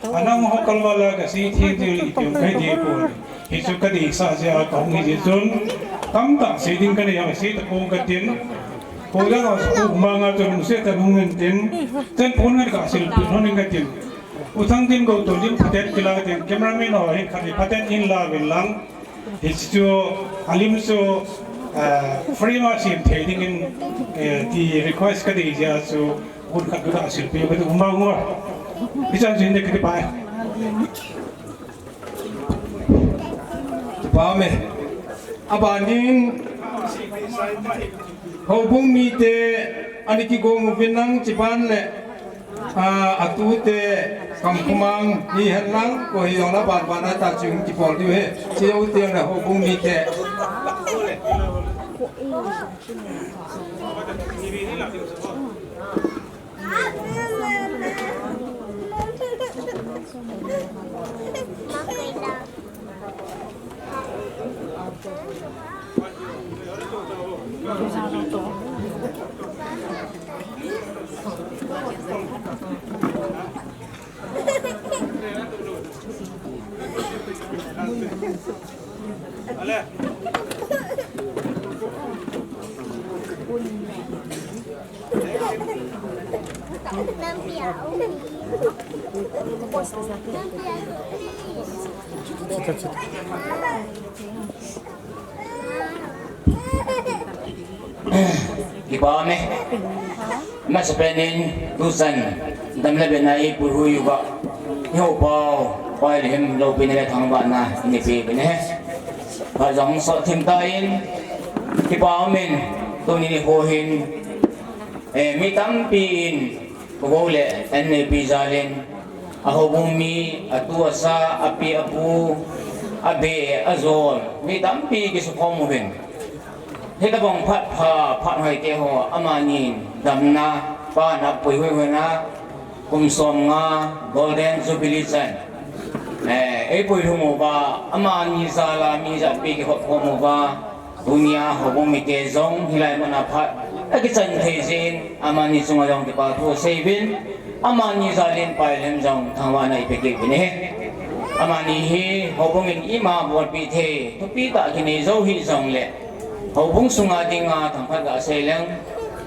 anang ho kalval a ka sei thei thei ipi um kahi ding pon. Hichu ka deisah jeh a ka hung hi jeh chun, tamtah sei ding ka nei a sei ta pon ka tin, Phungjang Haosapu Manga chun hung sei ta hung hen tin, chen pon ngat ka sil pi hon in ka tin. U Thangtin Gou toh lim phaten kila ka tin, cameraman ho hin khat hi phaten in la uvin lang, Hichu, alim chu, eh, free ma sim thei dingin, eh, ti request ka dei jeh chu, hun khat ka silpi ka um bang u. Hichan chu hin ka ti pai. Kipa me. Abanin, houbung mite, ani kigong uvin lang chiban le, ah, atute, kamkhumang, ni hen lang, ko hi jong la ban ban a ta chung kipol diu he. Chi u te na houbung mite. Kipa me. Masapen in tuchan dam le bena i pui hui uva. Ni ho pau, pai le him lo pin le thang ba na ni pi pin he. Pha jong so thim ta in kipa min tuni ni ho hin, eh, mi tampi in ko le N A P jal in a houbung mi, atu asa, api apu, abe, ajol, mi tampi kisukhom uvin. Hitabang phat pha, phat hoi te ho, amani damna, pa na pui hui hui na, kum som nga, Golden Jubilee chan. Eh, ei pui hui mo ba, amani jal a mi ja pi ki hop hop mo ba, tunia houbung mite jong, hilai mun a phat, akichan thei jin, amani chunga jong kipa thu sei uvin, amani jal in pai lem jong, thangvahna i pe kit uvin ahi. Amani hi, houbung in ima bolpi thei, thupi tah kinei jou hi jong le, houbung sunga dinga thangphat ga sei leng,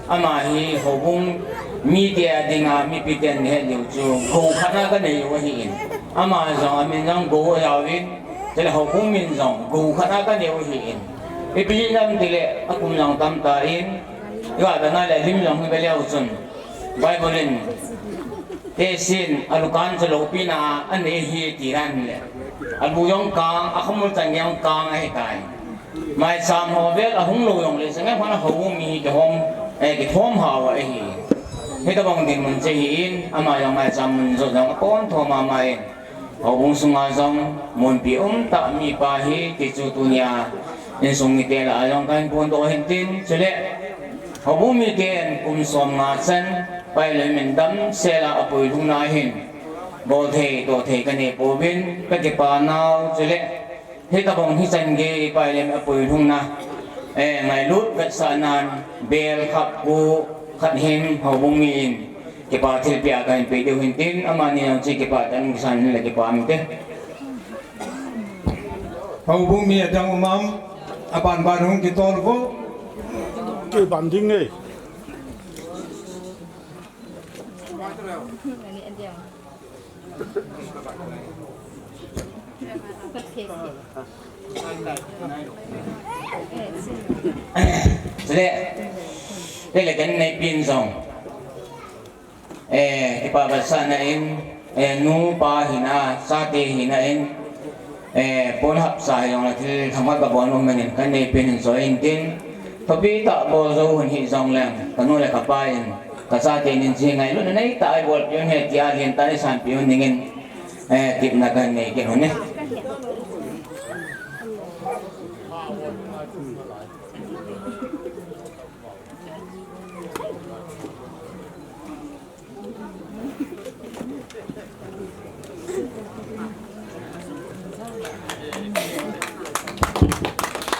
ama hi houbung mite a dinga mipi ten het leu chu, gou khat na ka nei u ahi in. Ama jong amin jong Gou a jao in, chule houbung min jong Gou khat na ka nei u ahi in. Ipi jeh ham tile, akum jong tam ta in, i ga ta na le lim jong hi be leu chun. Bible in, Tesin, alukan chu loupina a anei hi ti dan le. Alu jong kang, akhamul chan jong kang ahi tai. Maicham ho vel ahung lou jong le, sanga hon a houbung mi hi kihom, eh, kithom hao ahi. Hitabang dinmun che hi in, ama jong maicham mun jot jong akon tho mama in. Houbung sunga jong, munpi um tah mipa hi, ti chu tunia, insung mite lah a jong kahin phondoh hin tin, chule, houbung miten kum som nga chan, pai le min damsel a apui lhung na hin, bol thei, toh thei ka nei pouvin, ka kipa nau, chule, hitabang hichan gei, pai le min apui lhung na, eh, ngailut vetsahnan, bel khap gu, khat hin, houbung mi in, kipa thilpeh a kahin pe diu hin tin, amani jong chu kipa tah in kisan le kipa um te. Houbung mi adang um am, aban ban hung kitol vo. Kei ban ding e. Chule, le le kan nei pin jong. Eh, kipa vetsahna in, eh, nu pa hina, chate hina in, eh, pon hapsa hi jong le thil thangvah ka bol nom in, kan nei pin in joi in tin, thupi tah bol jou hun hi jong leng, ka nu le ka pa in, ka chate in chi ngailutna nei tah a i bolpi un ahi tia lhin tah a i sanpi un dingin, eh, tipna kan nei kit un e.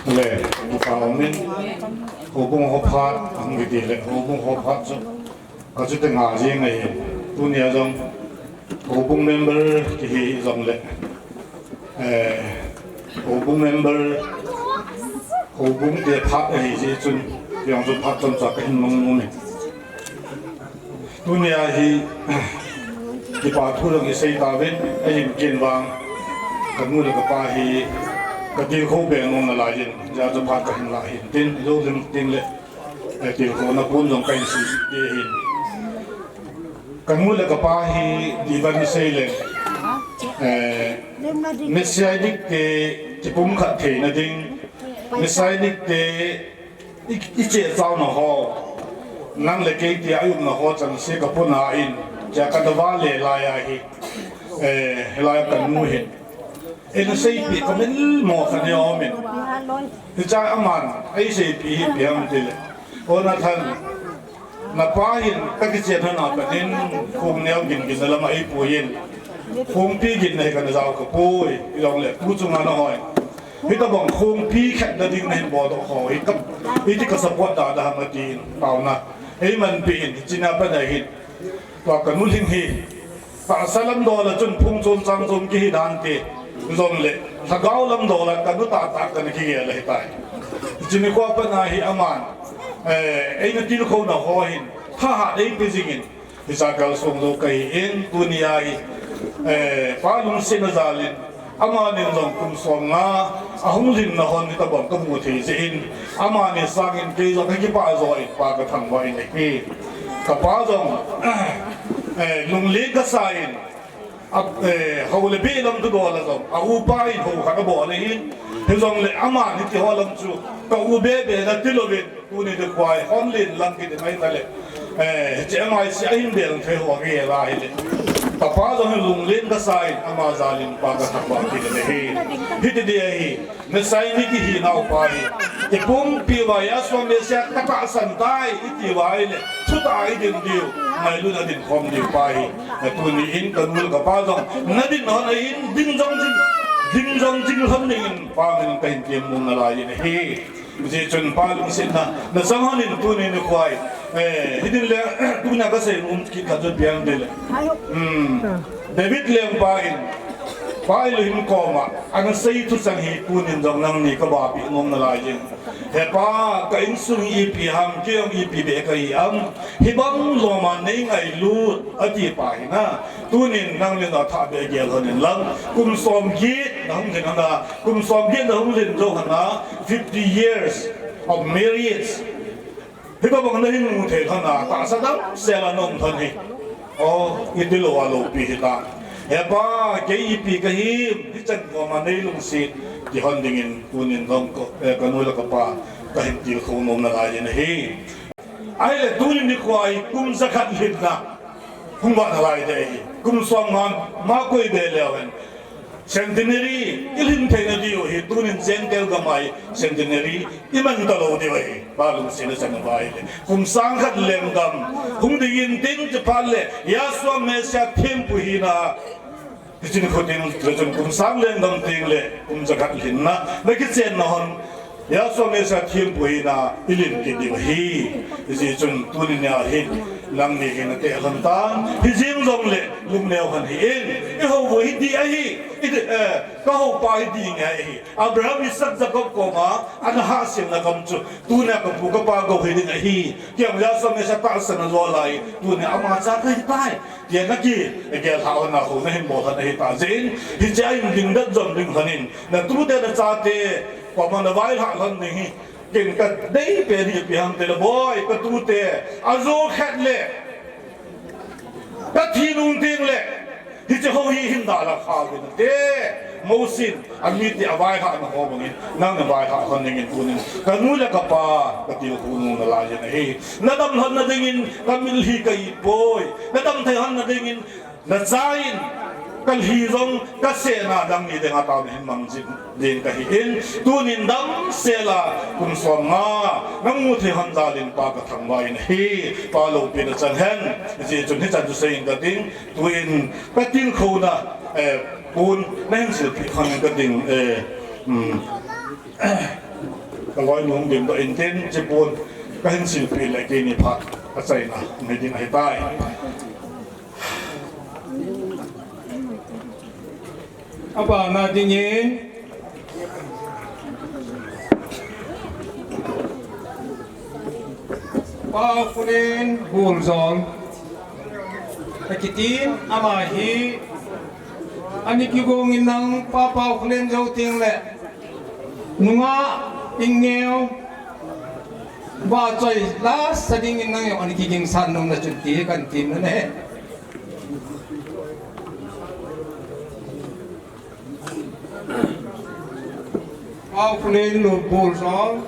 Le, kipa um in, houbung hophat, hung kiti le, houbung hophat chu, ka chu te nga jing ahi, tunia jong, houbung member kihi jong le, eh, houbung member, houbung te phat ahi jeh chun, jong chu phat chomcha ka hin mang um e. Tunia hi, kipa thu jong i sei tauvin, ahin ken vang, ka nu le ka pa hi, Ka tilkhou be nom nalai in, hijeh chun phat kahin la hin tin, jou lim tin le, eh, tilkhouna pon jong kahin sei te hin. Ka nu le ka pa hi divan sei le, eh, Messianic te kipumkhat theina ding, Messianic te i, i che chau na ho, nang le kei tia i umna ho chang se ka puna in, tia ka dava le lai a hi, eh, hilai ka nu hin. Ei na seipi ka min mo kha ne om in. Hicha aman, ei seipi hi pi ham ti le. O na than, na pa hin ka kichen hana ka din, khong neo gin gin na lama ei pu yin. Khong pi gin na hi ka na jau ka pui, i long le, tu chunga na hoi. Hitabang khongpi khat na ding na hin bol doh ho, hi ka, hiti ka support da da hang atin, taona. Ei manpi in, hichina pa na hin. Tua ka nu lhing hi. Tahsa lam dol a chun phung chom chang chom kihi dan te. Jong le, lhagao lam dol a ka nu tah tah ka na kigel ahi tai. Hichini kho pa na hi aman. Eh, ei na tilkhouna ho hin. Thahat ei pe jing in. Hicha kalsong jou kahi in, tuni a hi, eh, pa lungsetna jal in, amanin jong kum som nga, ahung lhinna hon hitabang ka mu thei jeh in, amani sangin kei jong ka kipah jo in, pa ka thangvah in ahi. Ka pa jong, eh, lunglen ka sa in, a, eh, hou le beh lam tu dol a jong, a upa in hou khat abol ahin, hijong le amani ti ho lam chu, ka u be be na ti louvin, Tuni nikho a hon len lang kiti mai ta le. Eh, hiche M I C a hin bel thei ho nge la hi le. Ka pa jong hi lunglen ka sa in ama jal in pa ka thangvah kit le hi. Hiti dia hi. Messianic hi nau pa hi. Kipumpi uva Yahshua Messiah ka tahsan tai iti uva hi le. Thutah a i din diu. Ngailutna a din khom diu pa hi. Na tuni in ka nu le ka pa jong. Na din hon a in ding jong jing. Ding jong jing hon ding in pa min ka hin tiam mun nalai in hi. Hijeh chun pa lungsetna, na chang hon in tuni nikho a, eh, hidin le, tuna ka sei nom kit khat chu piang de le. Hmm. David lengpa in, pa Elohim koma, ana sei thuchang hi tunin jong nangni ka vahpi nom nalai jing. He pa, ka insung ipi ham, kei jong ipi beh kahi ham, hibang loma nei ngailut, ati pa hi na. Tunin nangni na thah beh gel hon in lang, kum som get, na hung hin na, kum som get na hung lhin jou hon a, fifty years of marriage. Hitabang na hin mu thei lhon a, tahsa damsel a na um lhon hi. O, i ti lou a loupi hita. He pa, kei ipi kahi, hichan koma nei lungset, ti hon dingin, tunin jong ko, eh, ka nu le ka pa, ka hin tilkhou nom nalai in ahi. Ahile tunin nikho a hi kum jakhat lhinna. Hung vah nalai ding ahi. Kum som nga ma koi be leu hen. Centenary, i lhin theina diu hi, tunin Gentile gam a hi, centenary, i man talou diu ahi. Pa lungsetna chang uva ahile. Kum sang khat lengdam. Hung ding in tin chuphat le, Yahshua Messiah thempu hina. Hichun khutin, chun kum sang lengdam teng le, kum jakhat lhinna. Na kichenna hon, Yahshua Messiah thempu hina i lhin kit diu ahi. Hijeh chun tuni nia hin nangni hin na teh lhon tan. Hijeng jong le lungneo lhon hih in. I hou u hiti ahi. I, eh, ka hou pa hiti nge ahi. Abraham, Isaac, Jacob koma ana hahsatna gam chu. Tunia ka pu ka pa gou hi ding ahi. Kei jong Yahshua Messiah tahsan a jo lai. Tunia ama cha kahi tai. Tia na kigel lhah hon a hou na hin bol lhon ahi ta jeh in. Hiche a hin ding det jom ding lhon in. Na tute na chate. Koima na vailhah lhon ding hi. Ken ka dei pen hi ipi ham ti le boi, ka tute, ajo khat le, ka thi nung teng le, hiche ho hi hin dalha kha uvin te, Mosin, amite availhah na ho bangin, nang na vailhah hon dingin tunin, ka nu le ka pa, ka tilkhou nom nalai in ahi. Na dam lhon na dingin, ka mitlhi ka it poi, na dam thei lhon na dingin, Na cha in, ka lhi jong, ka sehna dang ni ding a tao na hin mang jing ding ka hi in, tunin damsel a kum som nga, na mu thei hon jal in pa ka thangvah in ahi, pa loupina chang hen, hijeh chun hichan chu seiyin ka ding, tuin ka tilkhouna, eh, pon, na hin silpeh hon in ka ding, eh, um, ka loinu hung dingdoh in tin, hiche pon, ka hin silpeh le keini phat, ka chaina, hung hi ding ahi tai. Abana dingin, Pa Khulen Buljol. Akitin, ama hi, ani kigong in nang Pa, Pa Khulen jou teng le, Nungah Inneo, vachoi lasa dingin nang jong ana kigingsah nom na chun ti hi kahin temna ahi. Pau Khullen, Lungbul Song.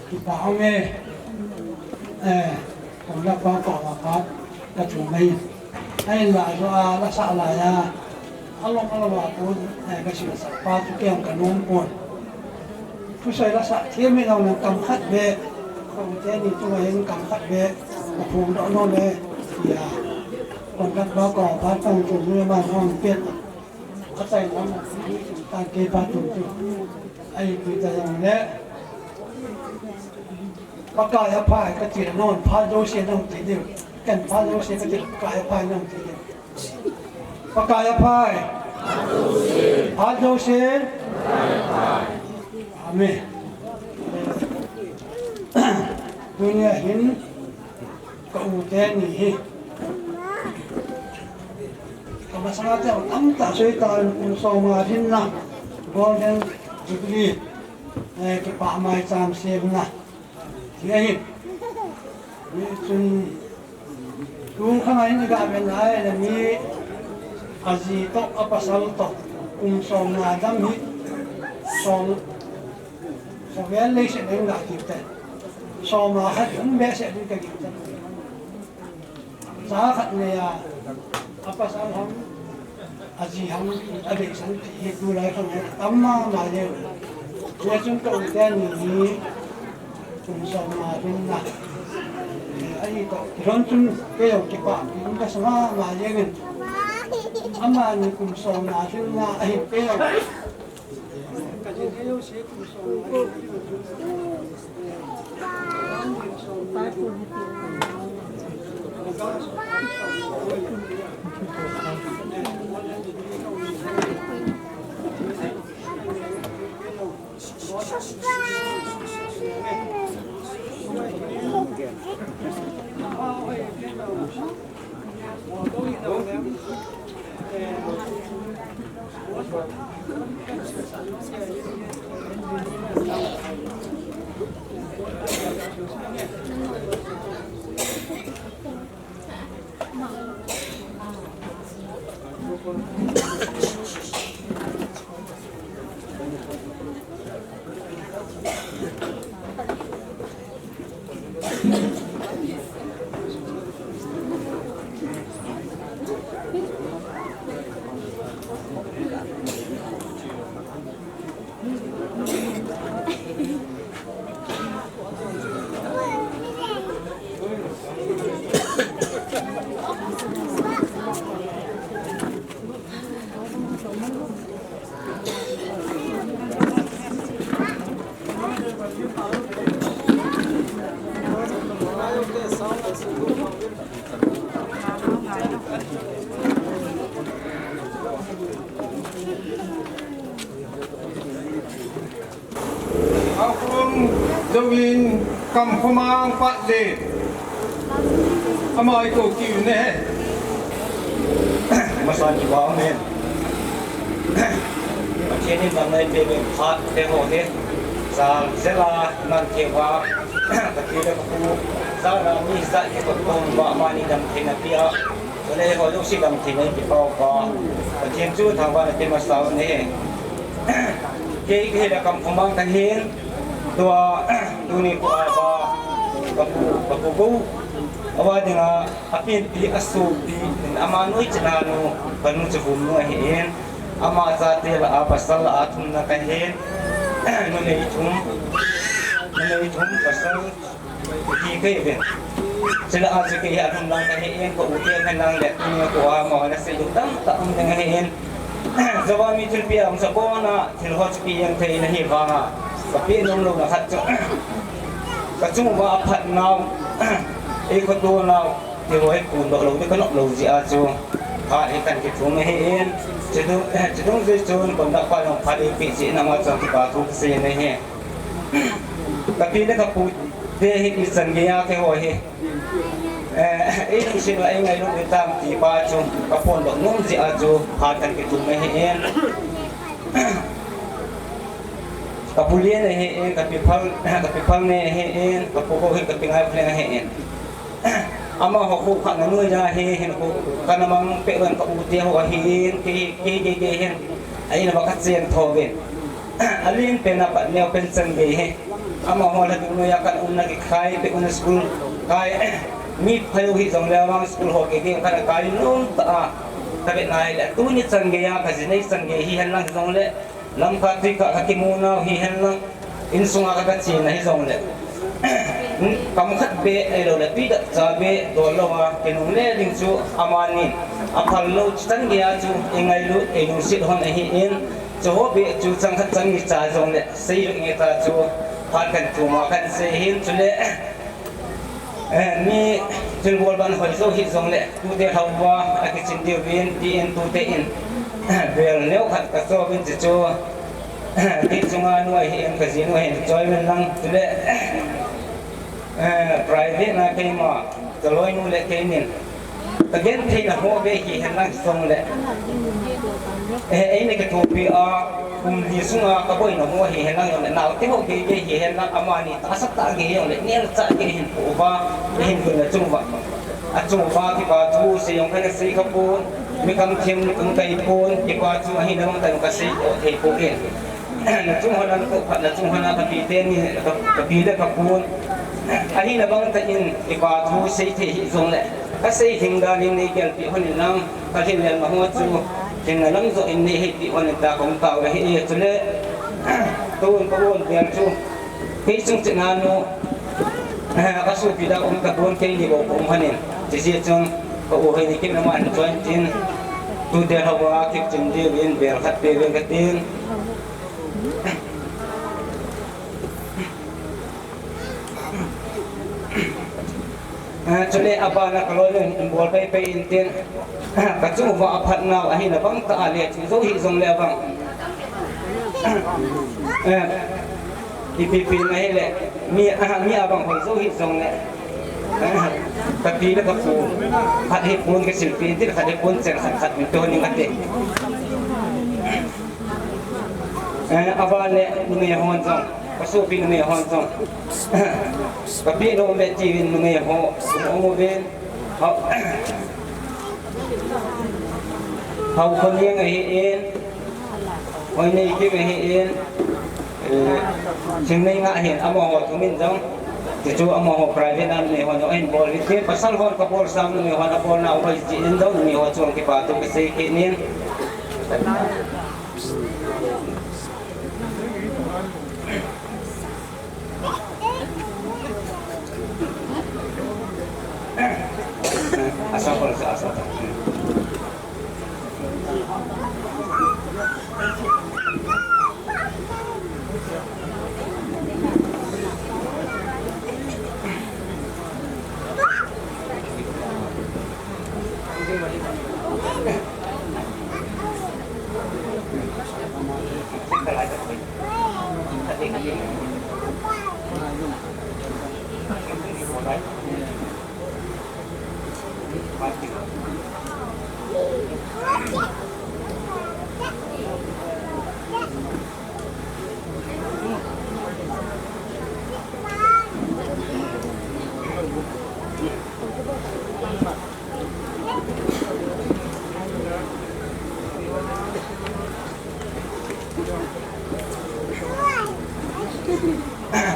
Kipa um e, eh, kong la pa pa pa pa ka chu mai. Ahinla jo a la sa la ya. Alom alom a pun, eh, ka si la sa pa chu kei jong ka nom pon. Thusei la sa thiam mi nang kam khat be. Kong teni chu ma hin kam khat be. Ka phung doh nom e. Ya. Kong la pa pa pa tang chu mi ma hong pet. Achaina, tang kei pa tum chu. Ahi, pi ta jong le. Pakai aphai kati le, non phat jouse nang ti diu. Ken phat jouse kati le, Pakai aphai nang ti diu. Pakai aphai. Phat jouse. Amen. Tunia hin ka u teni hi. Ka masanga te tamtah soi tan, kum som nga lhinna, Golden Jubilee, eh, kipa maicham semna. Ti ahi. Mi chun, tu khang a hin i ga ven lai le mi aji toh, apasal toh, kum som nga dam hi, som, som vel lei se leng ga kit te. Som a khat um be se ding ka kit te. Cha khat nei a, apasal ham, aji ham, adeisan ti hi tulai khang hi tam mama jeng. Hijeh chun ka u teni hi, kum som nga lhinna. Eh, ahi toh, kilhon chun kei jong kipah, pi um kasa mama jeng in. Amani kum som nga lhinna, ahi kei jong. Akhun jouvin kam khomang pat le. Ama i ko ki ne. Masa ki ba amen. Pathen in nang nai pe ben phat te ho he. Sa zela nang ke ba. Ka ki le ka pu. Sa na mi sa ke ko ton ba mani dam thei na pia. Chule ho jouse dam thei na i kipau pa. Pathen chu thangvahna te masa u ne. Kei, kei la kam khomang ka hin, tua, tuni ko a ba, ka pu, ka pu ko, ava dinga, apenpi, asopi, in ama noi china nu, ka nu chu vum nu ahi in, ama chate la a pasal a thumna ka hin, numei thum, numei thum pasal, Hi kei ve. Chule a chu kei hi alhun lang kahi in, ka u te khan lang le, tuni ko a mo na se ding tamtah um ding ahi in. Java mi thilpi a um sa kona, thil ho chu pi jeng thei in ahi vanga. Ka pi nom lou na khat chu. Ka chung uva aphat nau. Ei khoto nau. Thil ho hi kun doh lou, ka nop lou jeh a chu. Phat hi kan kithum ahi in, chidung, chidung jui chun, kondak pa jong phat eipeh jeh in ama chun kipa thu kasei ahi. Kapi le kapu te hi ichan gei a keiho hi. Eh, eilungset uva eingailut u tam ti pa chu, kaphondoh nom jeh a chu, phat kan kithum ahi in. Kapu Lian ahi in, kapi Phal, kapi Phalne ahi in, kapu ho hi kapi Ngailhang ahi in. Amaho khu khat na noiya hi hin khu kana mang peh uvin ka u te ho ahi in, kei, kei, kei, kei hin. A in uva kachen tho uvin. Alen pen a pat neo pen chan gei hi. Amaho la ding noiya kana umna kikhai peh un school kai. Mi phajo hi jongle vang school ho kei kei kana kai nom ta a. Kavet na hile tuni chan gei a kaji nei chan gei hihen lang jongle. Lamka tui kah kakimu nau hihen lang, insunga ka, kache na hijongle. Kam khat beh, ahilou le, tui dat cha beh, dol louva, kinungle ding chu amani, aphal lou, chuchan gei a chu, eingailut, eilungset hon ahi in, chuho beh chu chang khat chang ni cha jongle, sei lou nge ta chu, phat kan thum a kan sei hin, chule, Eh, mi thilbol ban hoi jou hih jongle, tute hauva, akichin diuvin, tin tute in, bel neo khat kacho uvin chuchu, kei chunga nu ahi in, kajinu ahi in, choi uvin lang, chule, eh, private na keima, kaloinu le keinin, kagenthei na ho beh hihen lang jongle. Eh, eina kithopi a, kum li sunga kaboina ho hihen lang jongle, naote ho gei gei hihen lang, amani tahsa tah gei jongle, neocha gei hin pu uva, hin gun achung uva. Achung uva kipa thu sei jong kana sei kha pon, mi kam thim kum kai pon, kipa thu ahina bang tah in kasei thei pon. Nachung hon a, ko khat nachung hon a kapi teni, ka, kapi le kapun. Ahina bang tah in, kipa thu sei thei hih jongle. Kasei hing dan in nei gelpeh hon in lang, kalhin lel ma ho chu. Hinna lam joh in nei heipeh hon in ta kong tao le hi e chule. Tun ka u Bial chu. Kei chung cheh na nu. Kasopi da um tabon keini bou ka um hon in. Chuche chun ka u Hoineikim ama hin join tin. Tute hauva kichin diuvin bel khat pe uvin katin. Eh, chule abana kaloinu in bol pai pai in tin, kachung uva aphat nau ahina bang tah a le chu jou hih jongle abang. Eh, ipi pi na hile, mi, ah, mi abang hoi jou hih jongle. Eh, kapi le kapu, khat hi pon kasilpeh in tin, khat hi pon cheng khat khat min to ning kate. Eh, aban le numei hon jong, kasopi numei hon jong. Kapi nom le tiuvin numei ho, um uvin. Hao, Haokhoneng ahi in, Hoineikim ahi in, eh, Thingneinga ahi in, amaho thum in jong. Chuchu amaho private a numei hon jong ahin bol uvin tin, pasal hon kabol sang numei hon abol nau hoi jeh in jong numei ho chung kipa thu kasei kit in. Asa pal sa asa.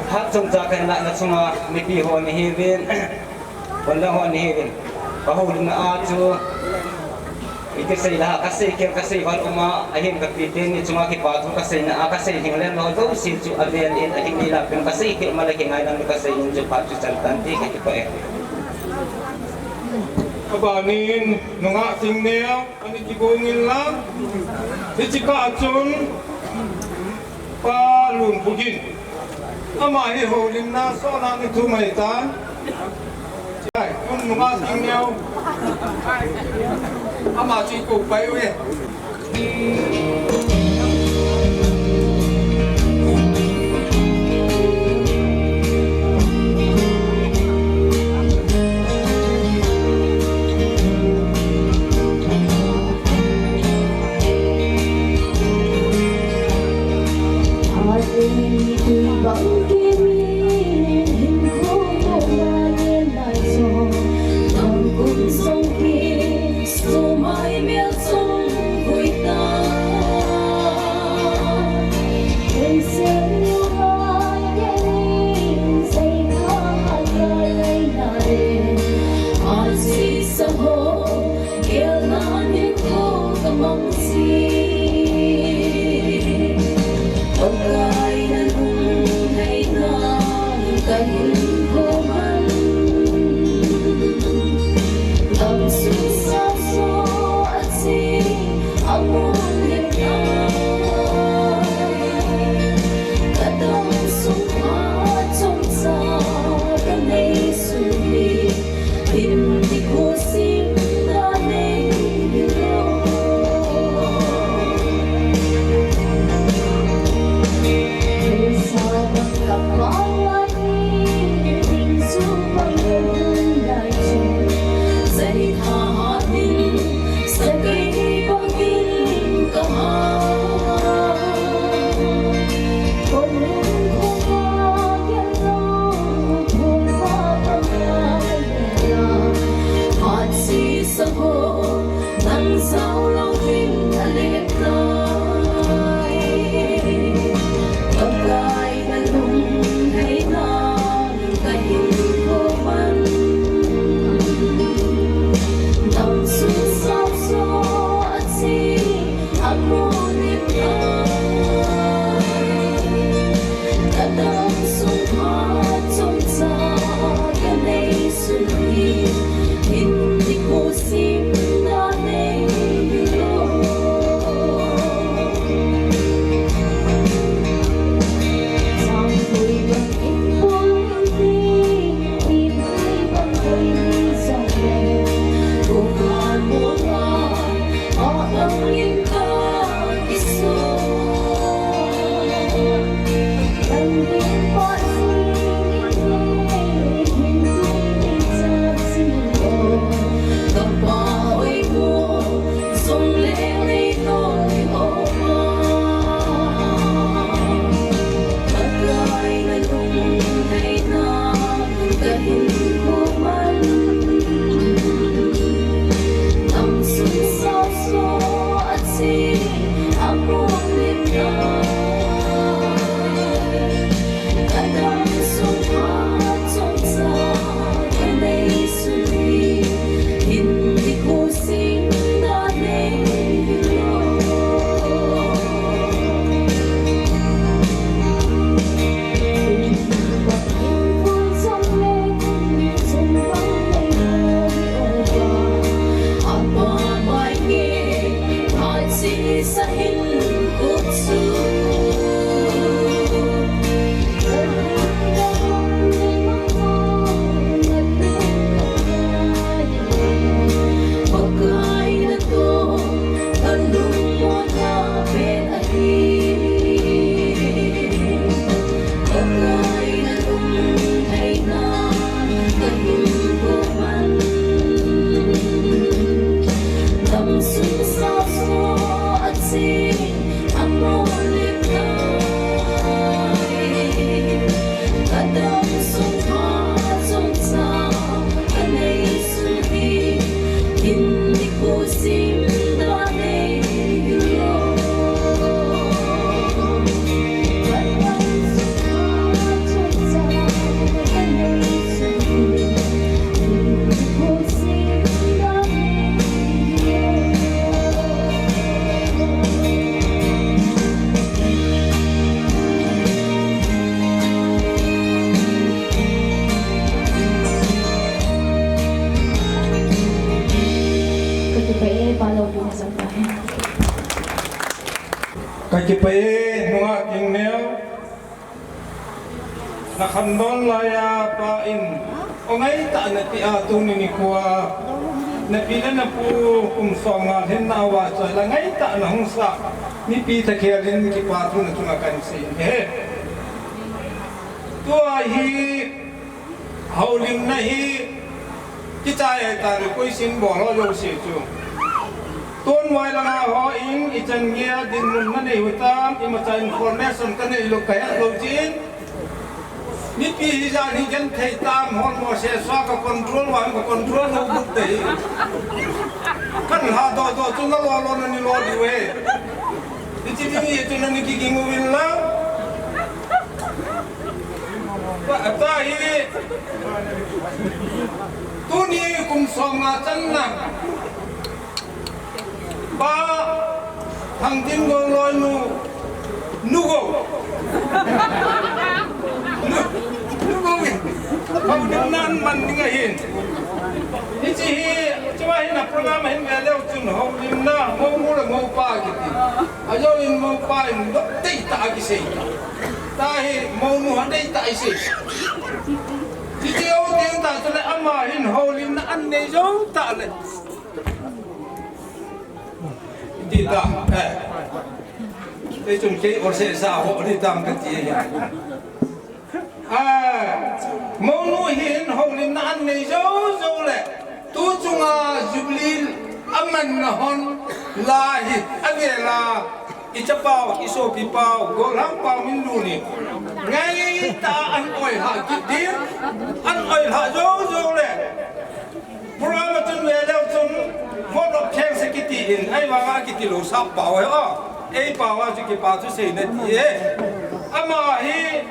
Phat chomcha kahin lahna chunga mipi ho nahiuvin, konlang ho nahiuvin. Ka houlimna a chu iti sei la, kasei khel, kasei val uma, ahin kapi teni chunga kipa thu kaseina a, kasei lhinglel lou jouse chu avel in, ahin neilah pen kasei khel male kingaidam le kasei in chu phat chu chan tan ti kakipah e. Abanin nungah Thingneo. Ani kibang in lang, hiche kah a chun, Pa Lunpugin. Ama hi houlimna sohna ni thum ahitan. Ai, tun nungah Thingneo. Ama chu i kou pai u e. Ka kipah e, Pa Lopina Jangkai. Ka kipah e, nungah Kingneo. Na khandon laiya Pa in, o ngai tah na tia tuni nikhoa Napi le napu kum som nga lhinna uva choi la ngaitah na hung sah mipi thakhel in kipa thu nachunga kahin sei ahi. Tua hi houlimna hi kichai ahitai, koi sin bol ho jouse chu. Tun vai langa hon ichan geiya dinmun nanei u tam, imacha information kanei lou kahet lou jeh in. Mipi hi jan hi genthei tam, hon mo se swa ka control, wa ka control lou buk te hi. Kan ha do do chu nalo lo nani lo diu ve. Hichi ding hi chu nani kiging uvin lang. Tua hi tuni kum som nga channa. Pa, Thangtin Gou loi nu, nu Gou. Nu, nu Gou. Houlimna aman ding ahin. Hichi hi, chua hi na program hin ve leu chun houlimna, monu le mopa kiti. Ajou in mopa in dot dei ta kisei. Tua hi monu ha dei ta isei. Hichi ho ding ta chule ama hin houlimna anei jou ta le. Ti ta, eh. Kei chun kei or se sa ho ni tam kati hi. Ah, monu hin houlimna anei jou jou le. Tu chunga Jubilee amanna hon la hi, avela, ichapau, isopipau, Gollhangpau Minlun in ngaitah a an oilha kit ding, an oilha jou jou le. Program a chun ve leu chun, vote of thanks kiti in, ahivanga kiti lou sap pau hi, oh. Ei pau a chu kipa thu seina ti e. Ama hi,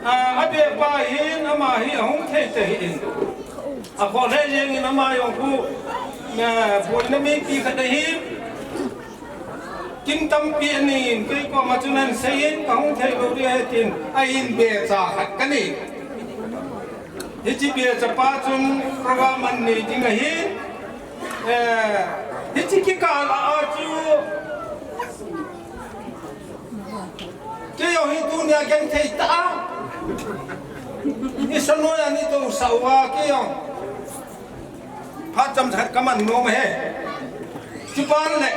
ah, abe pa hin, ama hi ahung thei te hi in. Akhoh le jeng in ama jong khu, ah, boina mipi khat ahi. Kin tampi anei in, kei koma chun ahin sei in, kahung thei lou ding ahi tin, ahin becha khat kanei. Hichi becha pa chun program anei ding ahi. Eh, hichi kikah a chu kei jong hi tunia genthei tah a, i sanoi a ni tousah uva kei jong phat chomkhat kaman nom ahi. Chuban le,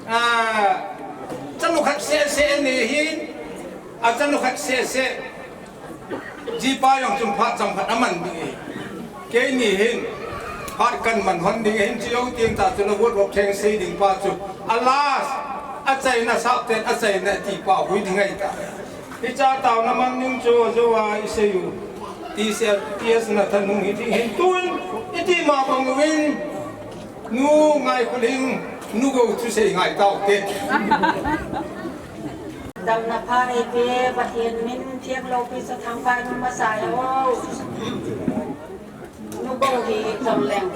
ah, chanu khat seh seh anei hin, achanu khat seh seh. Jipa jong chun phat chomkhat aman ding ahi. Keini hin phat kaman hon ding ahin, chujou teng tah chun a vote of thanks sei ding pa chu. A last, achaina sapten, achaina ti pa hui ding ahitai. Hiche taona mang ding chu jou a isei u. T C L, T S na thanung hi ding hin tun, iti ma bang uvin, nu Ngaikholing, nu Gou thusei ngai taute. Damna pha eipeh, Pathen min theng loupi chu thangvah in um masa hen o. Nu Gou hi jongleng.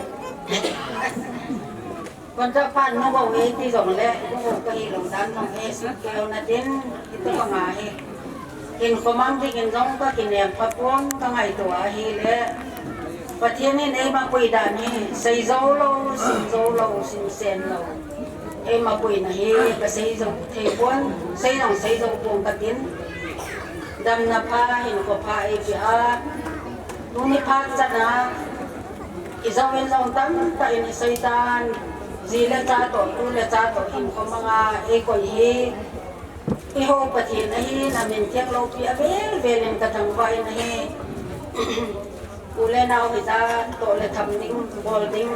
Kon cha phan nu Gou eiti jongle, nu Gou kahi lou dan jong hi sukeu natin, hitobang a hi. Hinkho mang dingin jong kakinem kha pon, kangaito ahile. Pathen in eima pui dan hi, sei jou lou, sim jou lou, sim sen lou. Eima puina hi kasei jou thei pon, sei jong sei jou pon katin. Damna pha, hinkho pha eipeh a. Tuni phat chan a, ijou in jong tamtah in isei tan, ji le cha toh, tu le cha toh, hinkho mang a eikoi hi. Eiho Pathen ahin, amin theng loupi avel vel in kathangvah in ahi. U le nao hijat toh le tham ding, bol ding.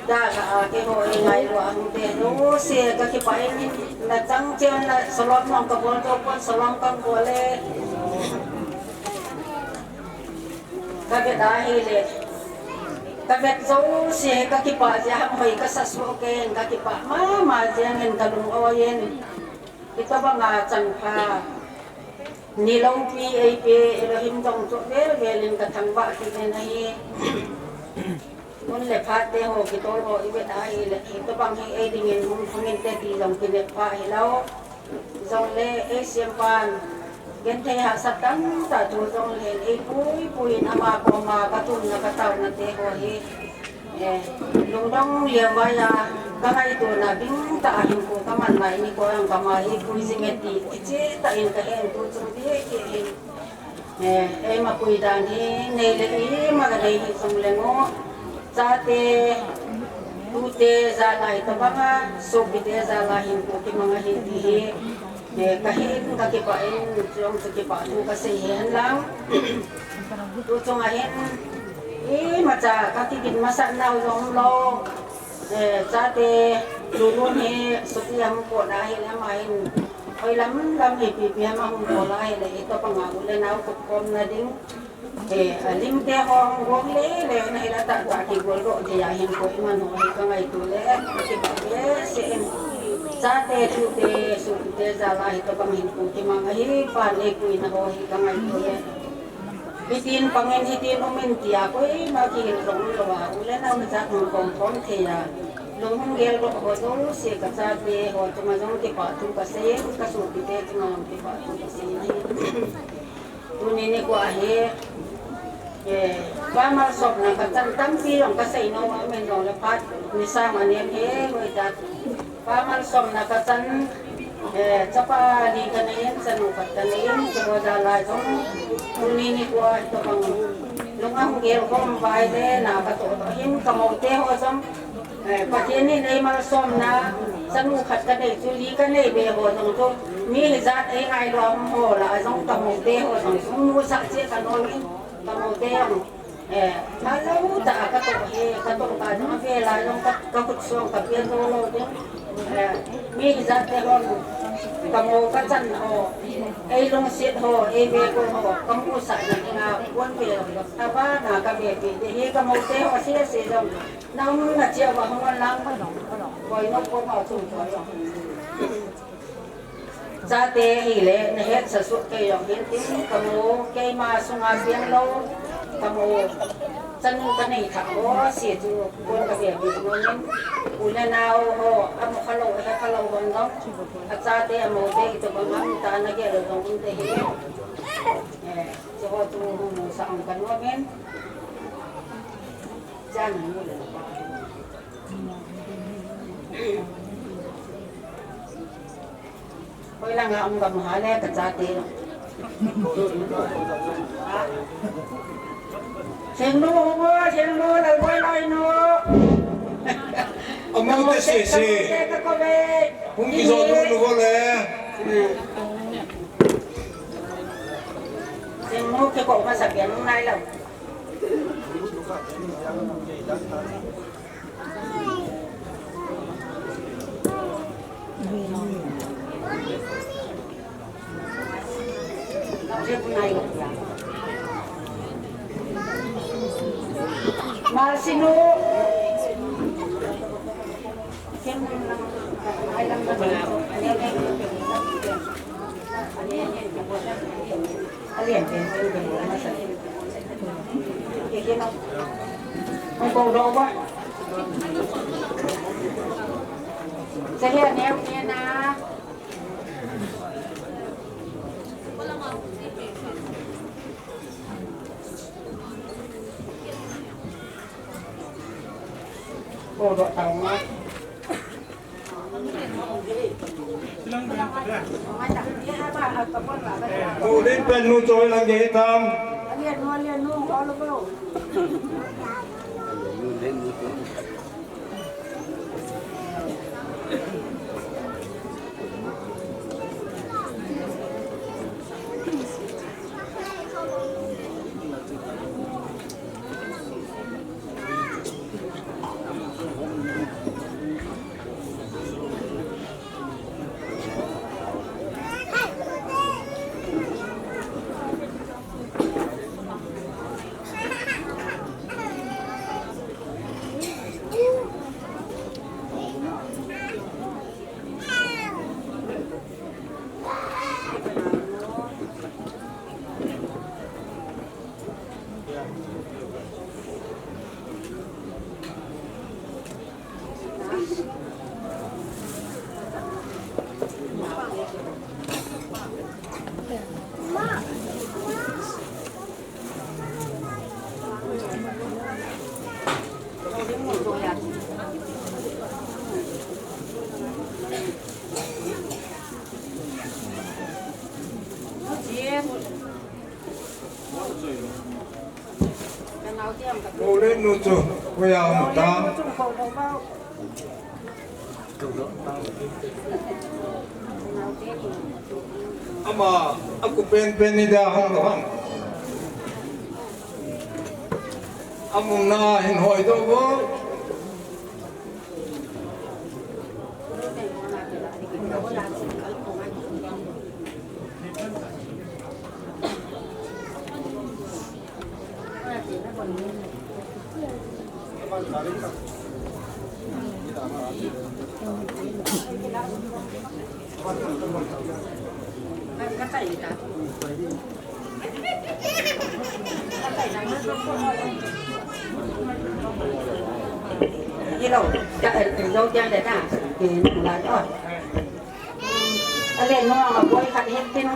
Dalha a keiho eingailu a hung te jouse kakipah in, nachang chen na salom nong kabol jou pon, salom kabol e. Kavet ahile, kavet jouse kakipah jeh a hamhoi kasa soh kei in, kakipah mama jeng in, kalung oi in. Hitobang a chan pha, ni loupi eipeh Elohim jong chu vel vel in kathangvah kit in ahi. Mun le phat te ho kitol ho ivet ahile, hitobang hi eidingin hung hung inte ti jong kinep pha hilou. Jongle eisem pan, genthei hahsat tamtah thu jongle eipui pui in ama koma katumna kataona te ho hi. Eh, lungdong liem vai a, kangaito na ding tah a hinkho kaman nai nikho jong kama hi pui jing e ti, kicheh tah in kahen tu chung beh kei hin. Eh, eima pui dan hi, nei le ima kanei hi jongleng o. Chate, tute jal a hitobanga, sopite jal a hinkho kimang ahi ti hi, eh, kahin kakipah in, chujong chu kipah thu kasei hen lang. Tu chunga hin, imacha kakigin masat nau jong umlou, eh, chate, lulun hi, suti ahung potna ahile ama hin, hoilam lam hi pipi ama hung bol ahile, hitobanga u le nao khopkhomna ding. Eh, alimte ho hung gong lele, nahi la tahtah kigol doh thei a hinkho iman ho hi kangaito le, kipah behseh in. Chate, tute, sopite jal a hitobang hinkho kimang ahi, pan eipuina ho hi kangaito le. Hitin pang in, hitin um in tia koima kihil jong lou a, u le nao jat hung khomkhom thei a, lung hung geldoh ho jouse kachate ho chunga jong kipah thu kasei in, kasopite chunga jong kipah thu kasei in ahi. Tuni nikho hi, eh, pa malsomna kachan tampi jong kasei nom a, amin jong le phat, nisang anem hi, hoitah. Pa malsomna kachan, eh, chapa li kanei in, chanu khat kanei in, chuho jal a jong, tuni nikho hitobang, lung ahung gel khom uva ahile, na katoh toh hin, kamoute ho jong, Eh, Pathen in eimalsomna, chanu khat kanei chu li kanei be ho jong chu, mi hijat eingailua um ho lah a jong kamoute ho jong chu, musah cheh kanom in, kamoute jong, eh, phalou tah a katoh hi, katoh kah jong avel a jong ka, kakhut song kapeh jou lou ding, eh, mi hijat te ho, kamo kachan ho, eilungset ho, eivekol ho, kamusah na dinga, pon pe jong, abana kavepi ding hi kamoute ho, sese jong, Na um na chia va hung lang. Koi no ko ma chung koi. Chate hile, na hetsah soh kei jong hin tin, kamu, keima sunga piang lou, kamu, chanu kanei thah ho, si chu, kon kavepi nom in, u le nao ho, amu khalou, he khalou hon jong, achate, amoute, hitobang ham, ta na gel lou jong um te hi. Eh, chu ho chu hung musah um kanom in. Koi langa um gam hale kachate. Sengnu, Sengnu, lalboi lai nu. Amau te sese. Hung kijo nu nu ho le. Sengnu kiko masa pian nai lou. Masinu. Ko do tau ma. Ko din pen nu choi lang ge tam. Kolen nu chu, koya um ta. Ama, aku pen pen ni da hong lo hang. Amuna hin hoi do bo. Hello, cha, eh, lo cha le na, eh, nung lai, oh. Ale, nung ang abuai khat hin tin.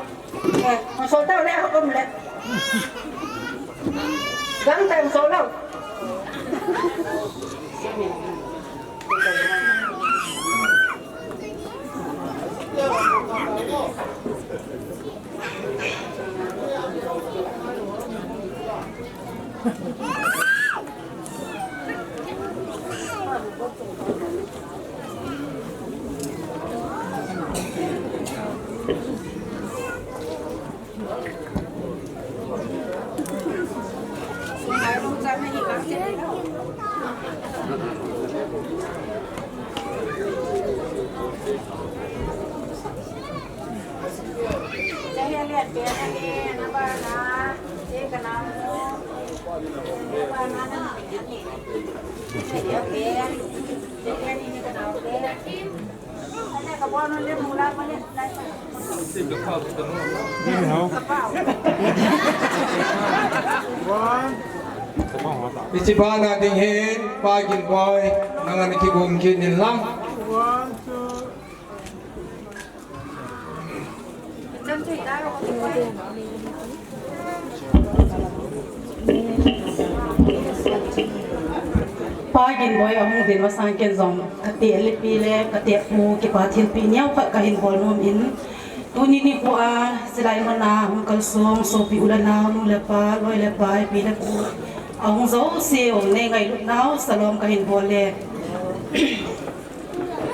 Eh, ang sol tau le, um le. Gang tau sol lau. Hiche bana ding hin, Pa Ginboi, nang ana kigong kit in lang. Pa Ginboi ahung din masang ken jong, kati alipi le, kati pu kipa thilpi neo khat kahin bol nom in, tuni nikho a, silai mana hung kalsong, sopi u le nao, nu le pa, loi le pai, pi le pu, ahung jouse u, nei ngailut nau, salom kahin bol le.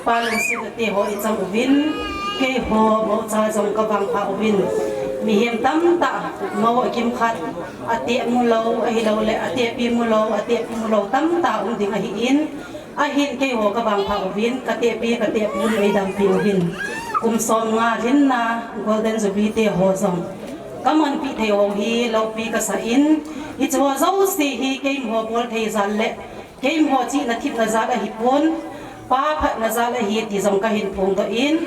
Pa lungsetna te ho ichang uvin, keiho mocha jong kavangpha uvin. Mihem tamtah mo akimkhat, ateh mu lou, ahilou le, atehpi mu lou, atehpi mu lou tamtah um ding ahin, ahin keiho kavangpha uvin, katehpi, katehpu eidampi uvin. Kum som nga lhinna Golden Jubilee te ho jong kamanpi thei u hi loupi kasa in, hiche ho jouse hi keiho bol thei jal le, keiho chihna thepna jal ahipon, Pa phatna jal ahi ti jong kahin phongdoh in,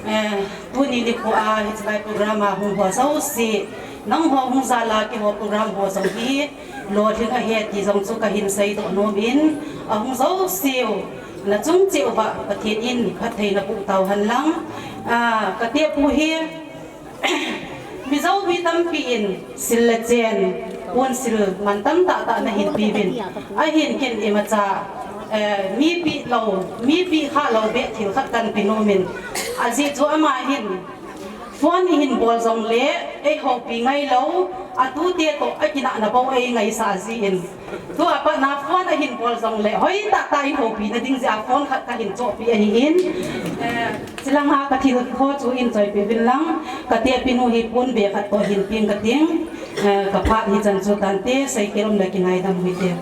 eh, tuni nikho a hiche lai program a hung ho jouse, nangho hung jal a keiho program ho jong hi lolhing ahi ti jong chu kahin seidoh nom in, ahung jouse u, nachung cheh uva Pathen in phattheina boh tauhen lang, ah, katehpu hi, Mizo mi tampi in sil le chen, pon sil man tamtah tah nahin pe uvin. Ahin ken imacha, eh, mi pe lou, mi pe kha lou beh thil khat kahin pe nom in. Ajeh chu ama hin phone ihin bol jongle, eihoupi ngai lou, atute toh akinahna bou eingaisah jin. Tua pat na phone ahin bol jongle, hoitah tah in houpina ding jeh a phone khat kahin chohpeh ahin. Eh, chulanga kathil ho chu hin choipeh uvin lang, katehpi nu hi pon beh khat toh hin peng kating, eh, kaphat hichan chu tante, seikhel um le kingaidam u hite.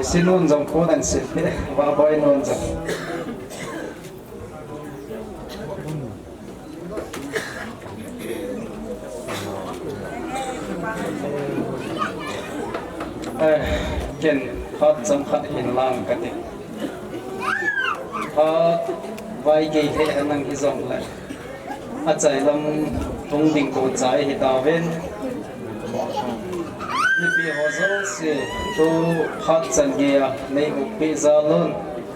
Sinun jong ko nan sin, ba boy nun jong. Eh, ken phat chang khat hin lang kati. Phat vai gei he anang hi jong le. Achai lam hung ding ko chai hi tauvin. Mipi ho jouse tu phat chan gei a nei upi jal un.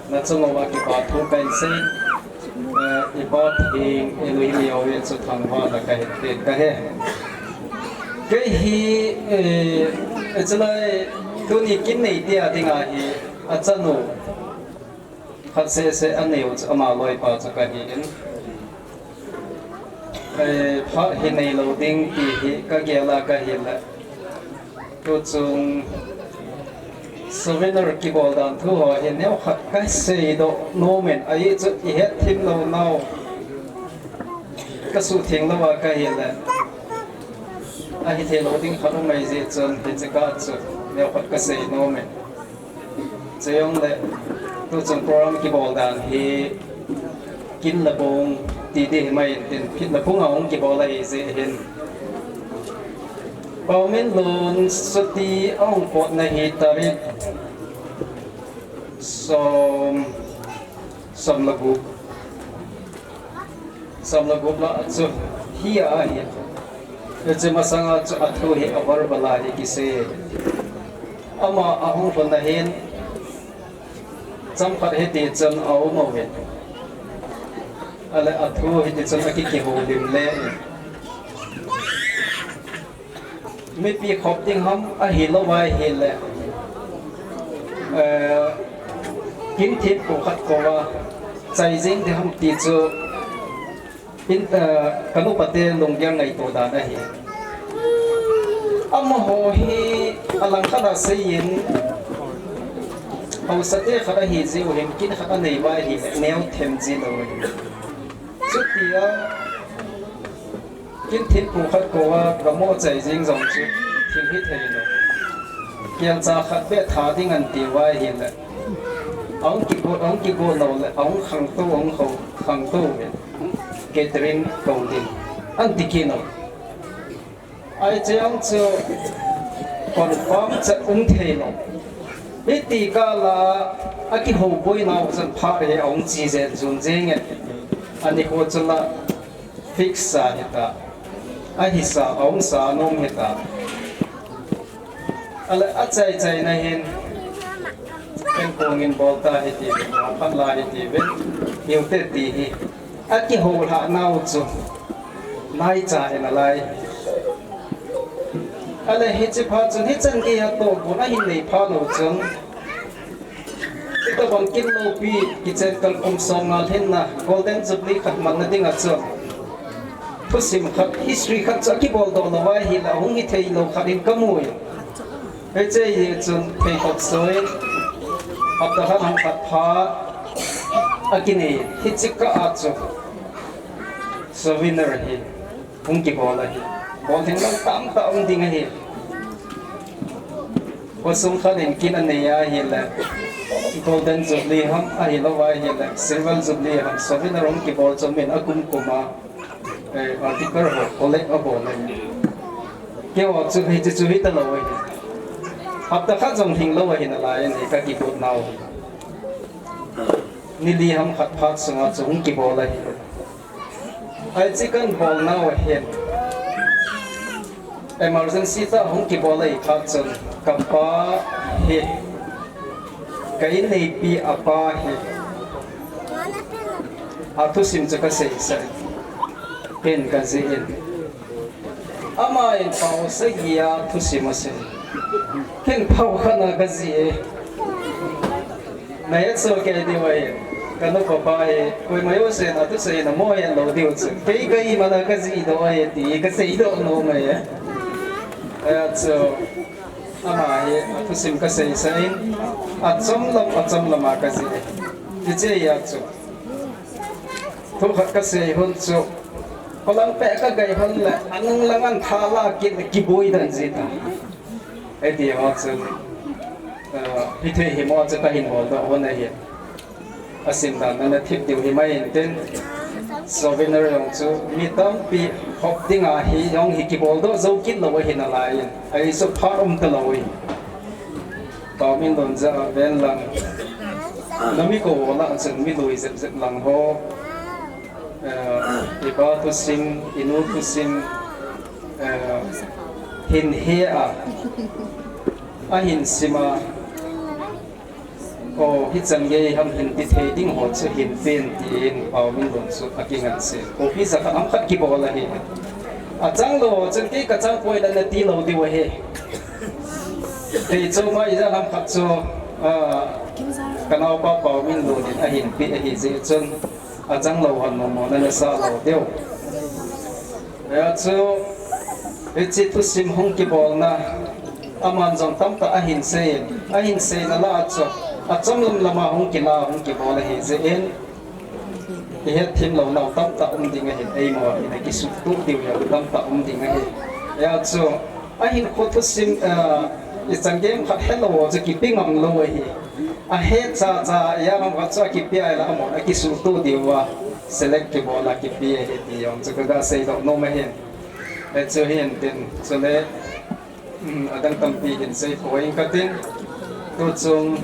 Na chung uva kipa thu kahin sei. Eh, i Pathen, Elohim Yahweh chu thangvah a kahin tin kahe. Kei hi, eh, chulai tuni kin nei tia dinga hi achanu khat seh seh anei u chu ama loipa chu kahi in. Eh, phat hi nei lou ding ti hi kagel a kahi le. Tuchung souvenir kibol dan thu ho hi neokhat kasei doh nom in, ahi chu ihet thim lou nau kasuhtheng lou a kahi le. Ahi thei lou ding khat um ahi jeh chun hiche kah chu neokhat kasei nom in. Chujongle, tuchung program kibol dan hi kin le bong ti ding himai in tin, kin le bong a hung kibol ahi jeh hin. Pauminlun suti ahung potna hi tarik som, som le gup. Som le gup lah chu hi ahi. Hiche masanga chu athu hi a verbal a hi kisei. Ama ahung lhun na hin chomkhat hiti chun aum uvin. Ahile athu hiti chun akikihoulim le. Mipi khop ding ham ahilou ahile, eh, kin thempu khat koma chai jeng ding ham ti chu in, eh, ka nupa te lunggel ngaito dan ahi. Amaho hi alangkhat a seiyin, haosa te khat ahi jeh u hin kin khat anei uva ahile neo them ji lou ahi. Chutia kin thempu khat koma gamo chai jeng jong chu thil hithei lou. Kelcha khat beh tha ding ahin ti uva ahile, ahung kigot, ahung kigot lou le, ahung khangtou, ahung khangtou ve. Catering kou ding ahin ti kit lou. Ahi chang chu confirm chat um thei lou. Hiti kah la akihouboina u chun phat hi ahung che jen jun jeng e. Ani ho chu la fix sa hita. Ahisa, ahung sa nom hita. Ahile achai chai na hin, ken kong in bol ta hiti ve, phat la hiti ve, hiu te ti hi. Akihou lhah nau chu naicha in alai. Ahile hiche phat chun hichan gei a tohgon ahin nei phat lou chun, hitobang kin loupi kichen kal kum som nga lhinna Golden Jubilee khat manna dinga chun thusim khat, history khat chu akibol doh lou ahile ahung hithei lou khat in kamu e. Hiche hi chun thei khat soi, hapta khat ham khat pha akinei, hiche kah a chu souvenir hi hung kibol ahi. Bol theng lou tamtah um ding ahi. Khosung khat in kin anei ahile, Golden Jubilee ham ahilou ahile, Silver Jubilee ham, souvenir hung kibol chu min akum kum a, eh, article ho collect abol ahi. Keiho chu hiche chu hita lou ahi. Hapta khat jong lhing lou ahi nalai ahi, kakigot nau. Ni li ham khat phat sunga chu hung kibol ahi. Hiche kahin bol nau ahin, emergency tah hung kibol ahi phat chun, kapa hi, ka inneipi apa hi, athusim chu kaseisah in, ken kajih in. Aman pao sagi a thusim asei. Ken pao khat na kajih e. Nahet soh kei diu ahi. Ka nupa pa hi, koima jousen athusei na moh het lou diu chu. Kei ka iman a kajih doh ahi ti, kasei doh nom ahi. Hijeh chun, ama hi, athusim kaseisah in, achom lam, achom lam a kajih e. Hiche hijeh chun, thu khat kasei hun chu, kholang peh kagai hun le, anung lang a tha la kit le kiboi dan jita. Hiti ho chun, eh, Hithei hi mo chu kahin bol doh un ahi. Asim dan nana thip diu himai intin, souvenir jong chu mi tampi hop dinga hi jong hi kibol doh jou kit lou ahi nalai in. Ahi chu phat um talou ahi. Paominlun ja ven lang. Nami kou lah chun mi lui jep jep lang ho. Eh, ipa thusim, inu thusim, eh, hin he a, ahin sim a, o, hichan gei ham hin ti thei ding ho chu hin pen tin Paominlun chu akingansei. Kopi jakhat ham khat kibol ahi. Achang lou ho chun kei kachang poi le nati lou diu ahi. Kei chu mai ja ham khat chu, ah, kanaopa Paominlun in ahin pe ahi jeh chun. Achang lou hon momo nana sa lou diu. Hia chu, hiche thusim hung kibolna, aman jong tamtah ahin sei, ahin seina lah a chu, achom lam lama hung kila, hung kibol ahi jeh in, ihet thim louna tamtah um ding ahin, eimo in akisuhtuh diu jong tamtah um ding ahi. Hia chu, ahinkho thusim, ah, ichan gei ham khat helou chu kipe ngam lou ahi. Ahe chacha, ijat ham khat chu akipe a ila amon akisuhtuh diuva, select kibol a kipe ahi ti jong chu kaga seidoh nom ahin. Hichu hintin, chule, um, adang tampi hin sei poi inge katin. Tuchung,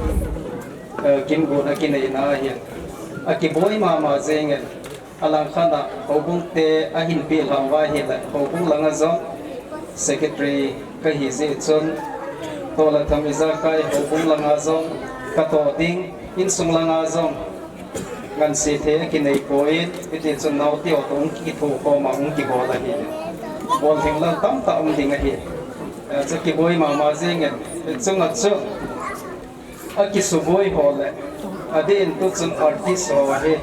eh, Kimgun akineina hin akiboi mama jengin. Alangkhat a houbung te ahin pilhah uva ahile, houbung langa jong secretary kahi jeh chun, toh le tham ijakai houbung langa jong katoh ding, insung langa jong ngansei thei akinei poi, hiti chun naote ho toh hung kithokhom a hung kibol ahi. Bol lhing lang tamtah um ding ahi. Eh, chu kiboi mama jengin, hichunga chu akisuboi ho le, adeh in tuchun artist ho hi,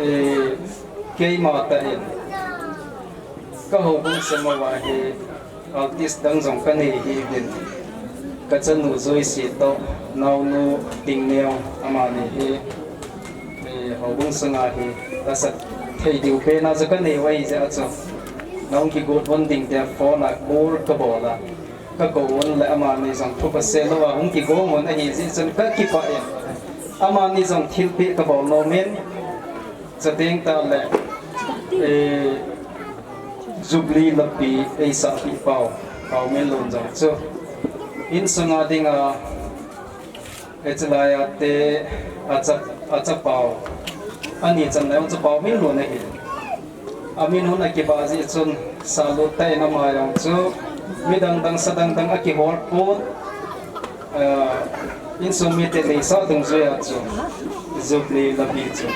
eh, keima tah in, ka houbung sunga hi artist dang jong kanei hiuvin, kachanu Joyce toh, naonu Tingneo, amani hi, eh, houbung sunga hi, lasa thei diu pena chu kanei u ahi jeh a chu, nahung kigot von ding tia phone a call kabol a. Kakou un le amani jong thu phaset louva hung kigong un ahi jeh chun kakipah in. Amani jong thilpeh kabol nom in. Chuteng tah le, eh, Jubilee lapi eisahpeh pau, Paominlun jong chu. Insunga dinga, Hiche laia te, acha, achapau. Ani channa jong chu Paominlun ahi. Amin hung akibah jeh chun, salut tah in ama jong chu, midang dang, sa dang dang akihol pon, eh, insung mite neisah dungjuia chu, Jubilee lapi chu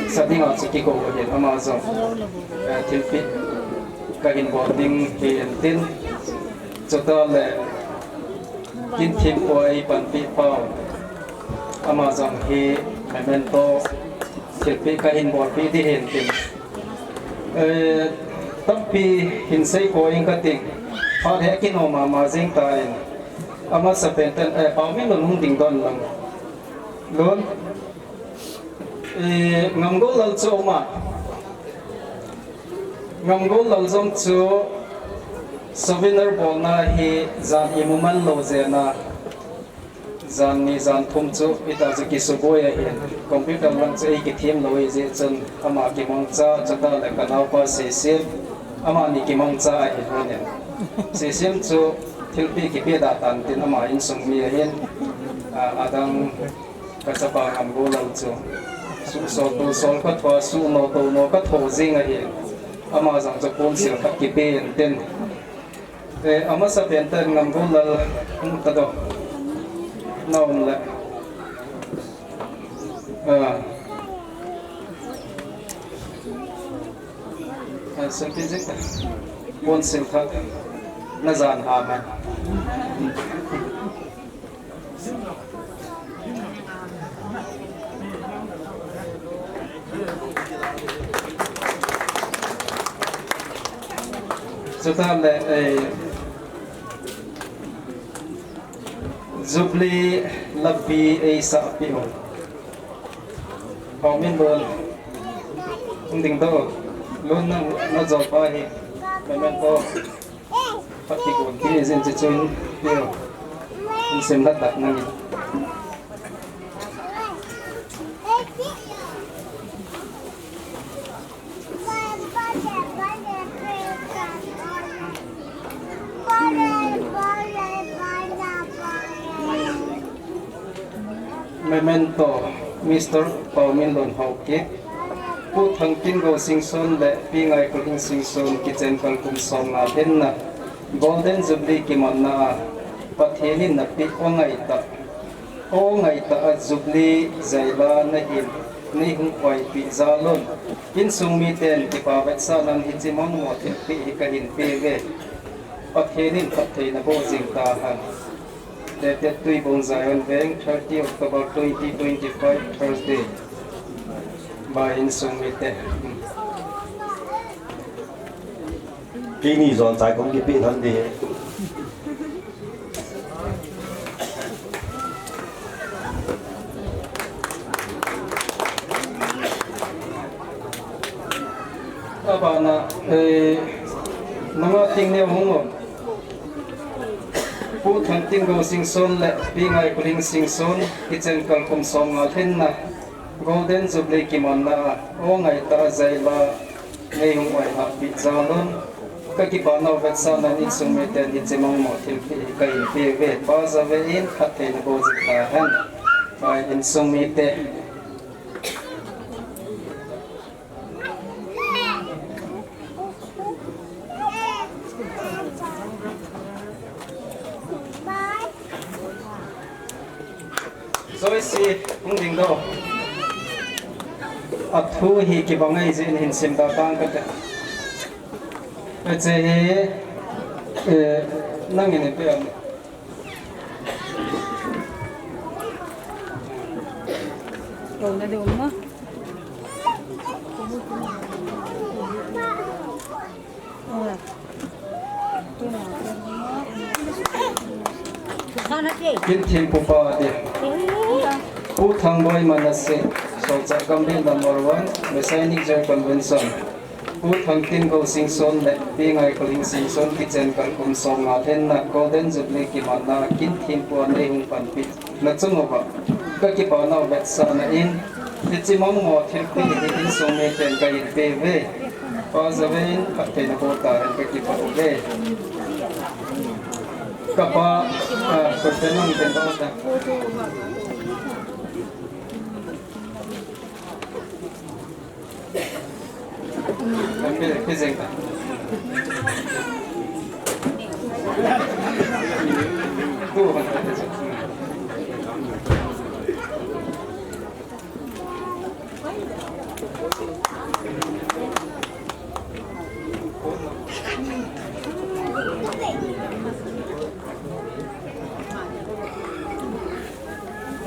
sa dinga chu kikou ahin, ama jong, eh, thilpeh kahin bol ding hi intin, chutah le, Kin thim poi panpeh pau. Ama jong hi memento thilpeh kahin bolpeh ding ahin tin. Eh, tampi hin sei poi inge kating. Phat hi akinom mama jeng tan. Amasapen tan, eh, Paominlun hung ding don lang. Lun. Eh, Ngamgollal chu uma. Ngamgollal jong chu souvenir bolna hi jan imu man lou jeh a. Jan ni jan thum chu hita chu kisuboi ahin. Computer lang chu eikithem lou ahi jeh chun ama kimangcha, chutah le kanaopa Seisim. Amani kimangcha ahin. Seisim chu thilpeh kipeh da tan tin ama insung mi ahin. A, adang Kachapa Ngamgollal chu. Suhsol, tosol katho, suhno, tono katho jing ahi. Ama jong chu ponsil khat kipe intin. Eh, amasapen tan Ngamgollal hung tado. Na um le. Ah. Ah, sempijik. Ponsil khat. Na jan ha mai. Chutah le, eh, Jubilee lapi eisahpeh u. Paominlun. Hung ding to. Lun na, na jol pa hi. Memento. Pati gon ti jin chi chun. Yo. Sim la tak nangin. Memento, Mister Pauminlun Haokip, Pu Thangtingou Singson le Pi Ngaikulhing Singson kichen kal kum somnga lhenna Golden Jubilee kimanna a Pathen in napeh aw ngaitah, aw ngaitah a Jubilee jaila nahin, neihung oipeh jal un. Insung miten kipa vetsahnan hiche mangmo thilpeh hi kahin peuve. Pathen in phatthei naboh jing tahen. Dated Tuibong, Zion Veng, thirty October twenty twenty-five, Thursday. Bye insung mite. Keini jon chai kong kipeh lhon ding. Abana, eh, nunga ting neo hung o. Pu Thangtingou Singson le Pi Ngaikulhing Singson kichen kal kum somnga lhenna Golden Jubilee kimanna a aw ngaitah a jaila neihung oipeh jal un. Kakipa nau vetsahnan insung miten hiche mangmo thilpeh hi kahin peuve. Pa Jahve in phatthei naboh jing tahen. Bye insung mite. Joyce, hung ding do. Athu hi kibang ahi jeh in hin sim da tang kate. Ache hi, eh, nangin ipi am. Lo na dum mo. Kin thempu pa ati. Pu Thangboi Manasseh, Solchah Gambih number one, Messianic Church Convention. Pu Thangtingou Singson le Pi Ngaikulhing Singson kichen kal kum somnga lhenna Golden Jubilee kimanna kin thempu a neihung panpina chung uva kakipa nau vetsahna in, hiche mangmo thilpeh hi insung miten kahin peuve. Pa Jahve in phatthei naboh tahen, kakipa uve. Kapa, ah, kuten nang ten ta.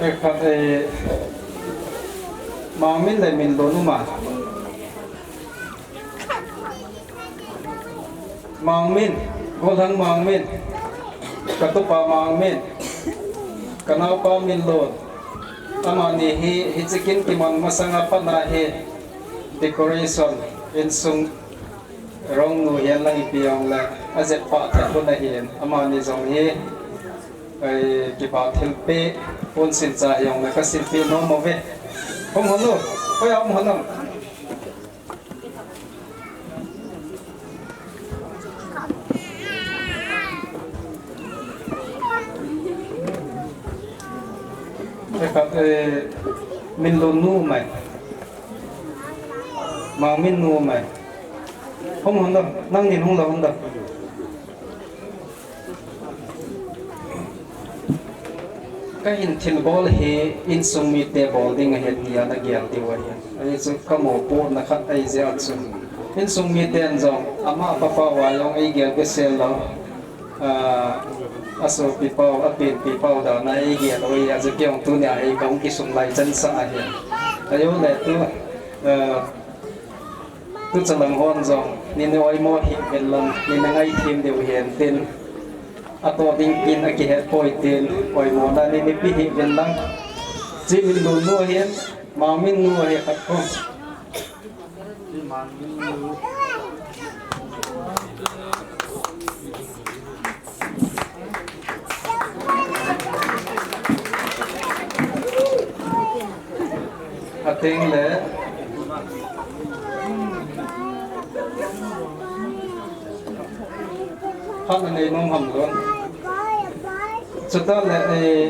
Eh, khat, eh, Mangmin le Minlun um a. Mangmin, Golhang Mangmin, katupa Mangmin, kanaopa Minlun. Amani hi, hiche kin kiman masanga pat a hi decoration, insung rongnu hihen lang ipi hijongle ajep pah thei un ahin, amani jong hi, eh, kipa thilpeh, pon silcha hijongle kasilpeh nom uve. Hung hon u, hoiya hung hon u. Eh, khat, eh, Minlun nu mai. Mangmin nu mai. Hung hon u, nangnin hung la hon u. Kahin thilbol hi insung mite bol ding ahi tia nagel diu ahi. Ahi chu kamopohna khat ahi jeh a chu. Insung miten jong ama papa uva jong eigel behseh lou. Ah, asopi pau, apenpi pau dan a eigel u ahi, ajeh chu kei jong tunia hi kahung kisung lai chansah ahi. Ajeh le tu, ah, Tucha lang hon jong, nei na oimo hih uvin lang, nei na ngaithem diu ahi tin. Atoh ding kin akihet poi tin, oimona nei na pe hih uvin lang. Chi Minlun nu ahin, Mangmin nu ahi khat ko. Mangmin nu. Ateng le. Khat anei nom ham lou. Chuta le, eh,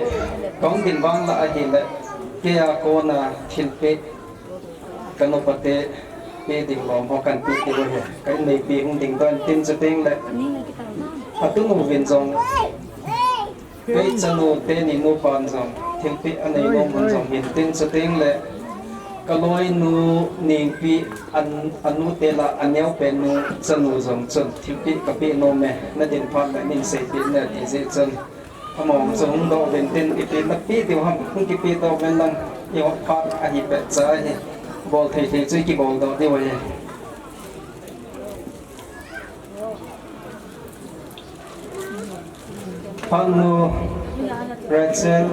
kong din vang la ahile, kei a kona thilpeh, ka nopate, peh ding lom ho kan peh diu ahi. Ka inneipi hung ding doh in tin chuteng le. Atunu vin jong. Kei chanu teni nupan jong, thilpeh anei nom un jong hin tin chuteng le, ka loinu Nengpi an, anu te la aneo pen nu chanu jong chun, thilpeh ka peh nom e, na din phat le nin seipeh in ati jeh chun, among chu hung doh uvin tin, ipi na peh diu ham, hung kipeh doh uvin lang, i phat ahi pet cha hi, bol thei thei chu i kibol doh diu ahi. Phatnu Rachel.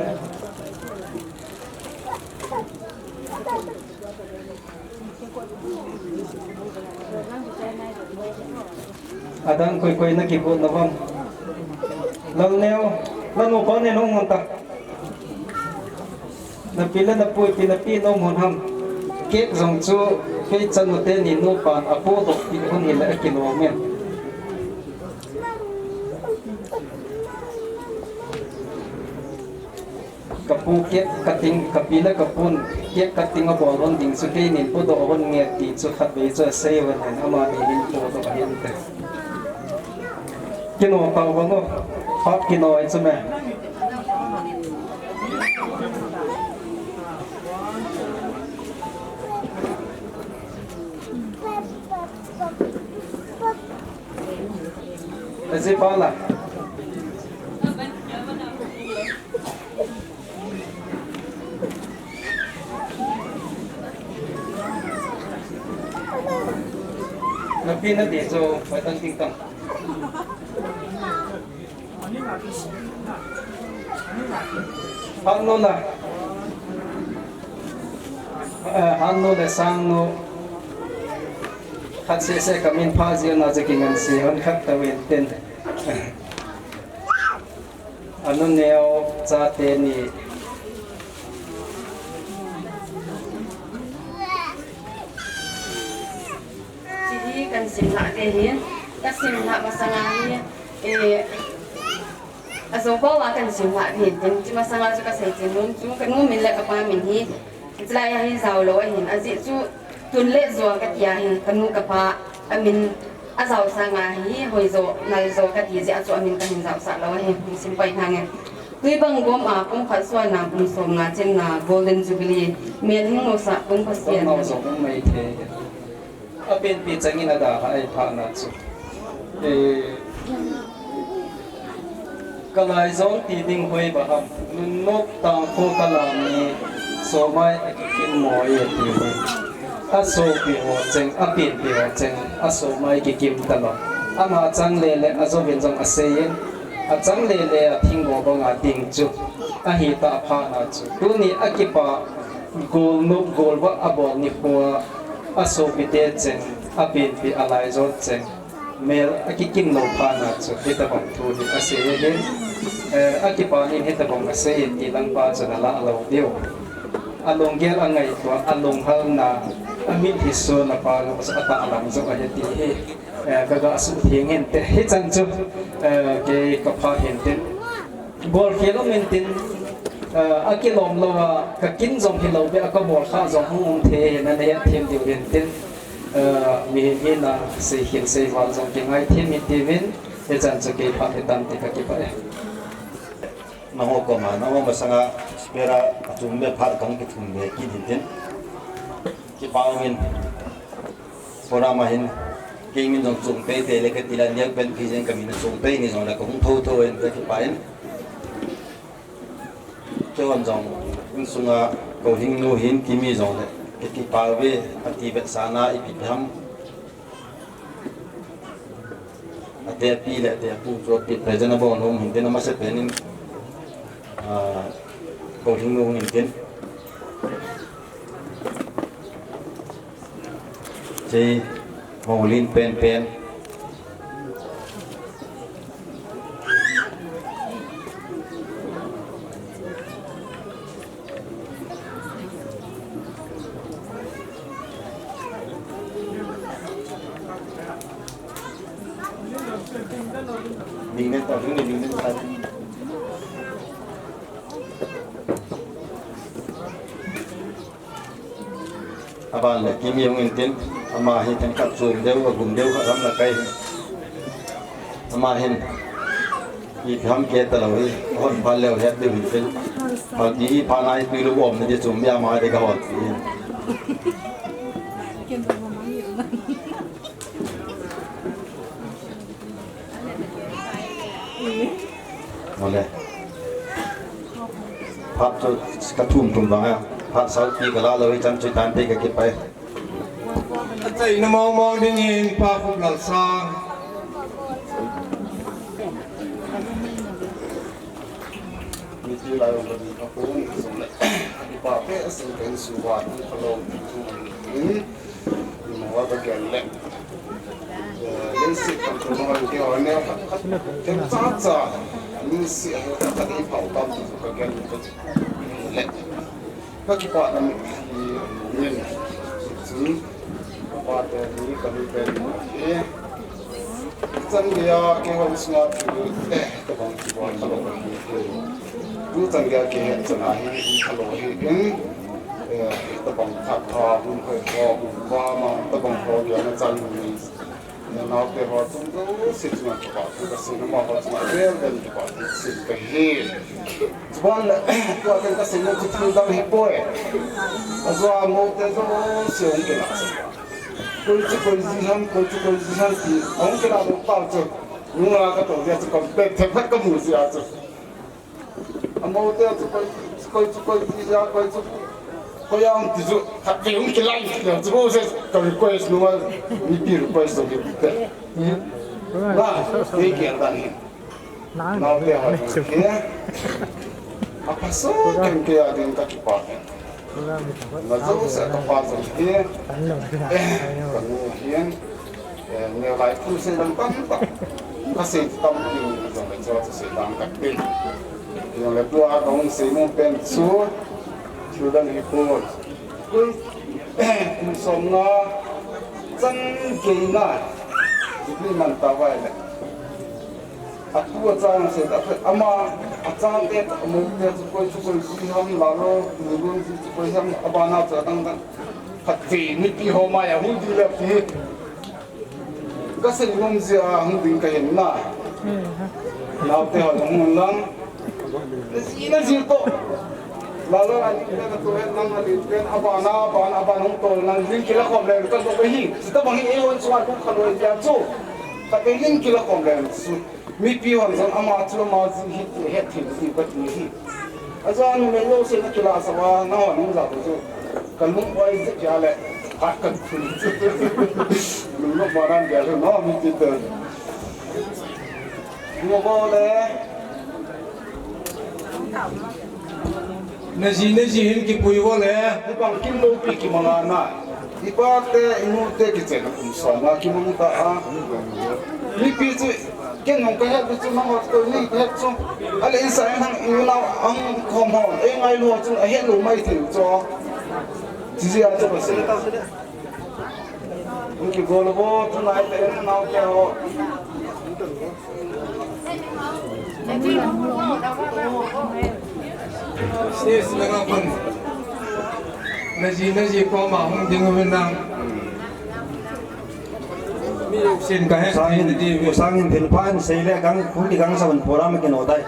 Adang koi koi na kigot na vang. Lalneo, lanu pa ne nung ngon ta. Na pi le na pu ipi na peh nom un ham. Cake jong chu kei chanu teni nupan apodoh peh un hile akilom e. Ka pu cake cutting, ka pi le ka pun cake cutting abol un ding chu keinin podoh un nge ti chu khatvei chu asei uvin amani hin podoh ahin te. Kino tau vang o, phat kino ai chu me. Aji pa la. Na pi na di chu, pai tan ting tang. Hangnu na. Eh, hangnu le sangnu. Khat seh seh ka min pha jia na jia kingansei hon khat tau in tin. Anu neo chate ni. Hiche hi kan simlhah te hi, ka simlhah masanga hi, eh, ajo bou a kan simlhah te hin tin, hiche masanga chu ka seichen nom chu, ka nu min le ka pa min hi, hiche lai a hi jao lou ahin, ajeh chu tun le jua ka tia hin, ka nu ka pa a min ajao sanga hi, hoijo, naljo ka ti jeh a chu a min ka hin jaosah lou ahi, hung sim pai nange. Twibang gom a, kum khat suan a, kum som nga chin a, Golden Jubilee, melhing nosa, kum khat suan a. Apenpi changin adalhah ahi phat na chu. Eh, ka laijong ti ding hoi ba ham, nunnop tangkho ka lam ni, somai akikim mo e ti ni. Asopi ho cheng, apenpi ho cheng, asomai kikim talou. Ama chang lele, ajovin jong asei in, achang lele a thinggo banga ding chu. Ahi ta phat na chu. Tuni akipa golnop golvah abol nikho a, asopite cheng, apenpi alaijong cheng. Mel akikim lou phat na chu, hitabang thu hi asei ahin, eh, akipa nin hitabang asei in ti lang pa chu nalah lou diu. Alunggel angaito a, alunghalna, amit hi sun a pa lou chu atahlang jo ahi ti hi, eh, ka ga suhtheng hinte, hichan chu, eh, kei ka pha hinte. Bolkhel um intin, eh, akilom lou a, ka kin jong hilou beh a, ka bolkhah jong hung um thei ahi, nana het them diu hintin, eh, mihem hina seikhel seival jong kingai them hinte uvin, hichan chu kei phat hitam ti ka kipah e. Nangho koma, nangho masanga spera achung beh phat kang kithum beh kit hintin. Kipah um in. Program a hin, kei min jong chung teitei le kati la, niak pen phi jeng ka min chung tei ni jong le ka hung tho tho in ka kipah in. Kei hon jong, insunga Kohing nu hin kimi jong le, ka kipah uve, ati vetsahna ipi ham. Ate pi le ate pu chu pi present abol nom hintin, amasa pen in, ah, Kohing nu hintin. Hiche, Maulin pen pen. Aban le Kimi hung in tin, ama hi themkhat chom deu, agum deu khat ham la kai. Ama hin, ipi ham kei talou hi, ahon phat leu het deu hin tin. Phat ti hi phat nai tui lou um na di chom bia ma de ka hon ti. Ole. Phat chu ka thum thum vang a. Phat sau ti ka la lou hi chan chu tan te ka kipai. Achaina mong mong ding in Pa Khup Lalsang. Mi ti lai ong ka ding ka pun sung le. Pa pe sung pen su wa ni ka lo. Ni mo wa ka gel le. Len si kan ko ma ke wa ne ka. Ken cha cha. Ni si a ka ka ni pa u tam ka gel le. Ka kipah na mi hi min chun ka pa te ni ka nu te ni hi. Chan geiya keiho sunga thil eh tabang kibol khalou ahi. Tu chan geiya kei het chan ahi khalou ahi in, eh, tabang thak tha hun hoi ho hun pa ma tabang ho geiya na chan ni. Naote ho chung jouse chunga kipah thu kasei, nangho chunga vel vel kipah thu kasei kahi. Chuban le, tua ken kasei nom chu thil dang hipoi. Ajeh a moute jouse hung kila sa. Koi chu koi ji ham, koi chu koi ji ham ti. Ahung kila lou pau chu. Nunga katou jeh chu kamu pet them khat kamu jeh a chu. Amaute chu koi, koi chu koi, koi chu, koi a hung ti chu, khatvei hung kilai, kilai chu, se, ka request nu, mipi request chu, kiti te. Na, kei gel dan hi. Naote ho chu, hi. Aphaso, ken kei a ding kakipah. Na jouse kapa jong hi, eh, kanu hin, eh, neo lai thu sei dang tamtah. Kasei tam ding jong le chu, chu sei dang kati. Jong le tua kahung sei nom pen chu, thil dang hipoi. Kum, eh, kum som nga, chan gei na, ipi man ta vai le. Atu achang se, ama, achate, amoute chu koi chu koi ji ham, Lalo, Nilun ji chu koi ham, abana chu adang dang. Khatvei mipi ho mai a hung ding le ti. Kasei nom jeh a hung ding kahin na. Naote ho hung lang. Naji, naji to. Lalo ani pen to het nang ali pen abana, abana, abana hung to nang ling kila khom le ka to hi. Sita bang hi e hon chunga kong khalou dia chu. Khatvei ling kila khom le chu. Mipi hon jong ama chu ama ji hi ti het thei ji kati hi. Ajeh a numei jouse na kila sa uva, nahon nung ja chu. Ka lung oi jeh a le, phat ka thun. Lung lung ma nan dia le, no, mipi te. Mo bo le. Naji, naji hin kipui vo le. Hibang kin loupi kimang a na. Ipa te, inu te kichenna kum som nga kimang ta a. Mipi chu, ken jong kahet chu, nangho chu, ni kahet chu. Ale insa in hang, inu nao, ang khom ho, e ngai lo chu, ahet lou mai thei chu. Jiji a chu ka sei. Hung kigol vo, tunai te, naote ho. Sis, nanga pun. Naji, naji koma hung ding u nang. Mi sin ka he, sangin, sangin thil pha in sei le kang, hung ti kang sa un program kino tai.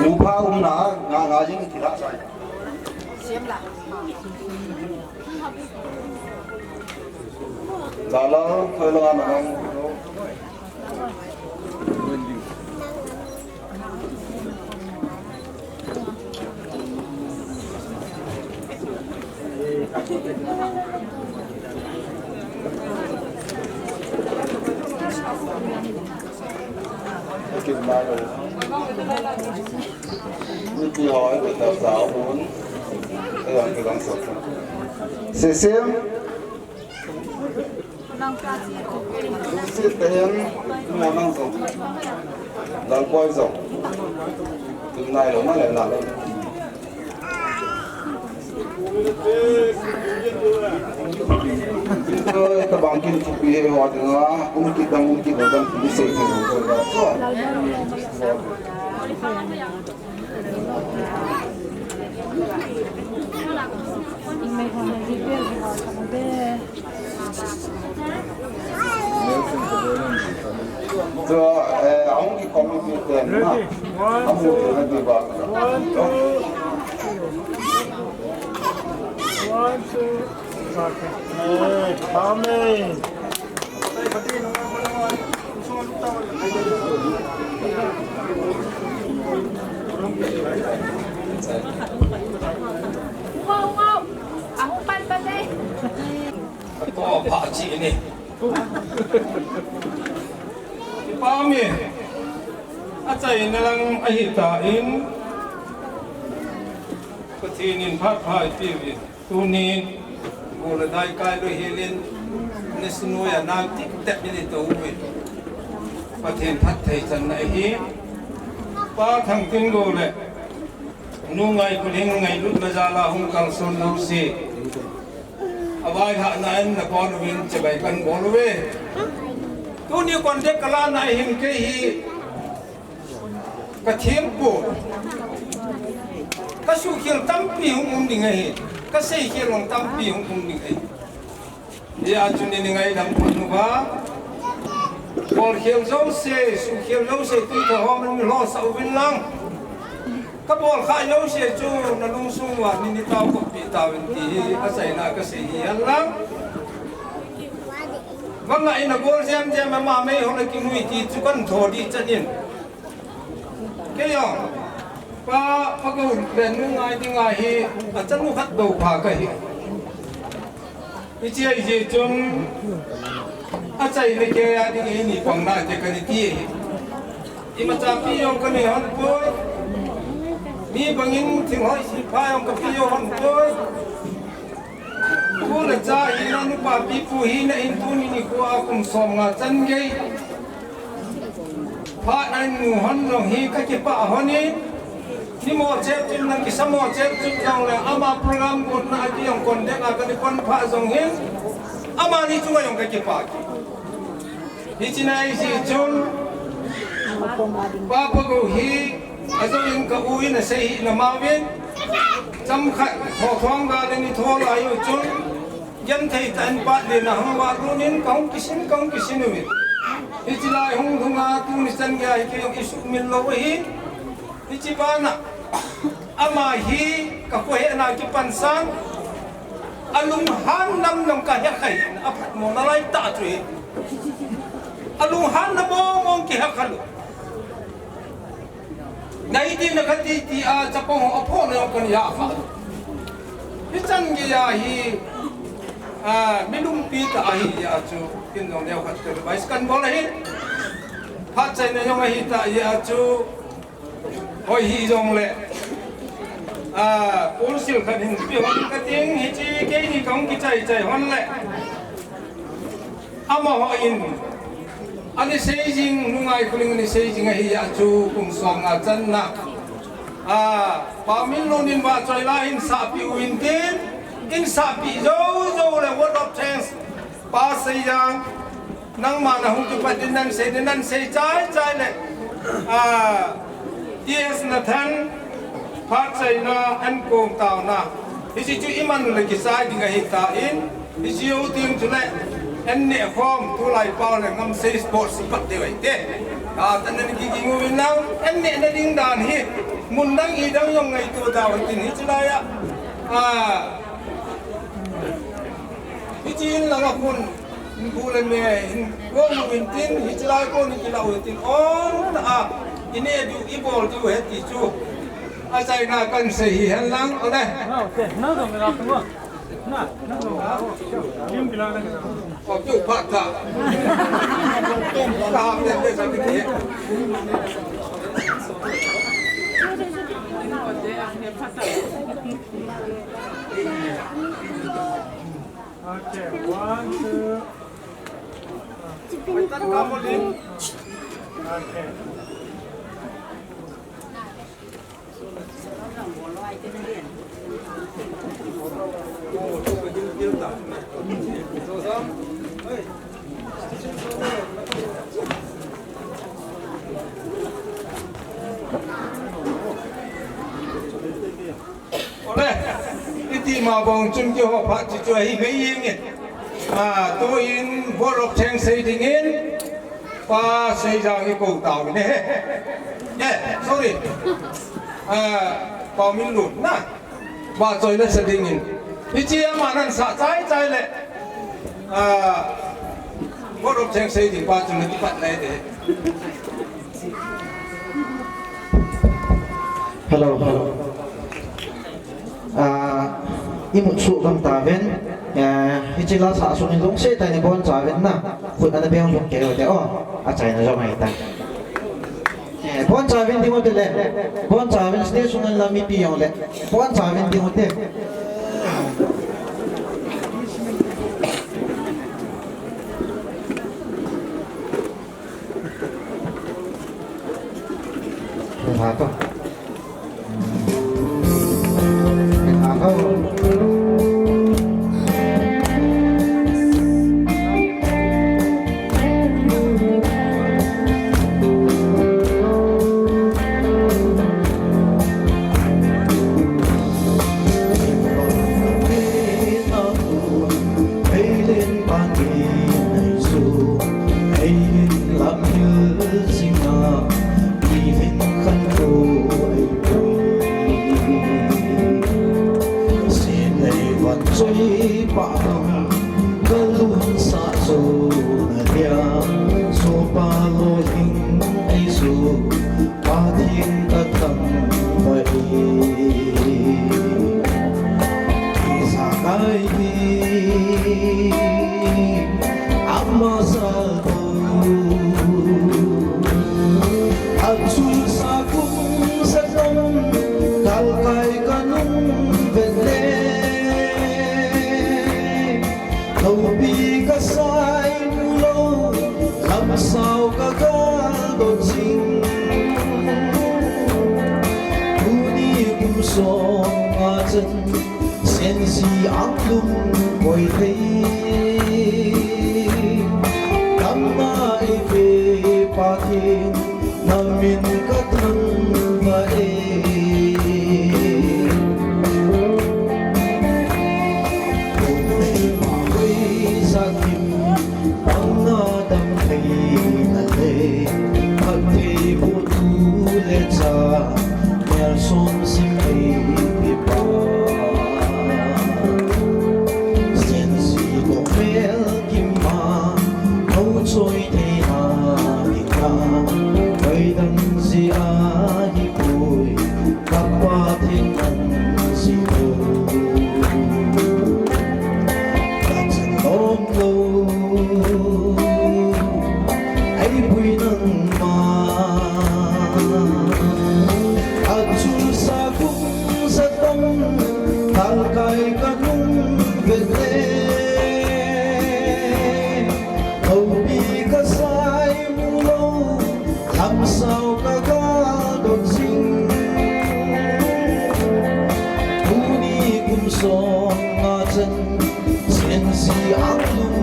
Mu pha um na, nga, nga jing thil a sai. Lalo, khoi lo ana mang. Sisiem. Sisiem. Mo nang jong. Lalboi jong. Tum nai lo ma le la lo. Tabang Kin thupi he ho dinga, um kit dang, um kit dang, um kit dang, um kit dang. Tua, eh, ahung kikhom mite na. Ready? One, two. Amu tu na di ba? One, two. One, two. Okay. Eh, amen. Wow, wow. Ahung pan pa te. Ato pha chi ni. Kipa mi. Achaina lang ahi tan. Pathen in phat pha eipeh uvin. Tuni, gol le dai kai lou helin, ni sunoi a nang tik tep ni tou uvin. Pathen phatthei channa ahi. Pa Thangtinlou le Nu Ngaikholing ngailutna jal a hung kalson jouse. Avaihahna in nabon uvin chibai kabol uve. Tuni contact kalah na hin kei hi ka thempu. Ka suhkhel tampi hung um ding ahi. Ka seikhel jong tampi hung um ding ahi. Hijeh chun nei ngaidam phat uva. Bolkhel jouse, suhkhel jouse, tui tho hom in losah uvin lang. Ka bolkhah jouse chu na lungsung uva nei, nei tao kop pi tauvin ti hi achaina ka sei hi hen lang. Vang a in a gol jem jem ama mei hon a kinui ti chu kan tho di chan in. Kei jong, Pa, Pa Gou le Nu Ngai dinga hi, achanu khat bou pa kahi. Hiche ahi jeh chun, achaina kei a ding hi ni pang nate kani ti ahi. Imacha pi jong kanei hon poi. Mi bangin thil hoi si pha jong kapi jong hon poi. Pu le cha hina, nupa pipu hina in tuni nikho a kum som nga chan gei. Phat a in mu hon jong hi kakipah hon in. Nei mo chep chun, nang kisa mo chep chun jong le ama program gotna a ki jong contact a kanei pon pha jong hin. Amani chunga jong kakipah. Hiche na ahi jeh chun, Pa, Pa Gou hi, ajou in ka u in asei hi na ma uvin, chomkhat, tho thong ga le nei tho lai u chun, genthei tah in pa le na hung va lun in, ka hung kisin, ka hung kisin uvin. Hiche lai hung lhung a, tuni chan gei a hi kei jong i sumil lou ahi, hiche bana. Ama hi ka khohehna kipansan, alunghan nam jong ka hekha in, aphat mo nalai tah chu hi. Alunghan na mong mong kihekha lou. Nai ti na kati ti a chapang ho aphoh na jong kani hekha lou. Hichan gei a hi, a, mi lungpi tah ahi jeh a chu, kin jong neo khat ka advice kan bol ahi. Phat chaina jong ahi tah jeh a chu, Hoi hijongle, a, pulsil khat hin pe hon kating, hiche keini kahung kichai chai hon le. Amaho in, anei sei jing, Nu Ngaikholing anei sei jing ahi a chu kum som nga channa. A, Pa Minlun in vahchoi la hin sahpeh uvin tin, in sahpeh jou jou le word of thanks. Pa Seijang, nangma na hung kipat in nan sei, nan sei chai chai le. A, T S Nathan, phat chaina, an kong taona. Hiche chu iman u le kisai ding ahi tan, hiche jou ding chule, an neh khom, tulai pau le ngam sei sports pat deu ahi te. A, tan nan kiging uvin lang, an neh na ding dan hi, mun dang i dang jong ngaito tau hitin hiche lai a. A, Hiche in langa khun, bu le me, in gong u in tin, hiche lai kon in kilah u tin, on a, i neh diu, i bol diu ahi ti chu. Achaina kan sei hi hen lang, o le. Na, okay. Na, na, na, na. Kim kila na. O, piu phat ta. Ka ham le le sa ki. Okay, one, two. Okay. Abang chun kihou phat chu chu ahi ngei in. Ah, tuin vote of thanks sei dingin. Pa Seijang i kou tau ne. Eh, sorry. Ah, Pa Minlun na. Vachoi le sa dingin. Hiche aman sa chai chai le. Ah, vote of thanks sei ding pa chun kipat le de. Hello, hello. Ah, imut suh gam tauvin. Eh, hiche la sa sung in lungset tah in ibon chauvin na. Khut ana beng lhung kei u te o. Achaina jong ahi tai. Eh, bon chauvin ding u te le. Bon chauvin stage sung in la mipi jong le. Bon chauvin ding u te. Pathen kathangvah e. Ijakai hi ama jal bou. Achulsa kum jatom kalkai kanung vet le. Loupi kasai mu lou, lamsao kagal dot jing. Tuni kum som nga chan, sense anglum koi thei. Damna eipe Pathen, namin kathangvah e. Pumei ma vei jakim, pangna dam theina le, phatthei boh thu le cha, melsom sim eipe pa. Sense toh mel kim a, hou choi theina ding a, ngaidam jeh ahipoi, ka Pathen nang jeh lou. Ka chan lom lou, eipui nangma. Achulsa kum jatom, kalkai kanung vet le. Loupi kasai mu lou, lamsao kagal dot jing. Tuni kum som nga chan, sense anglum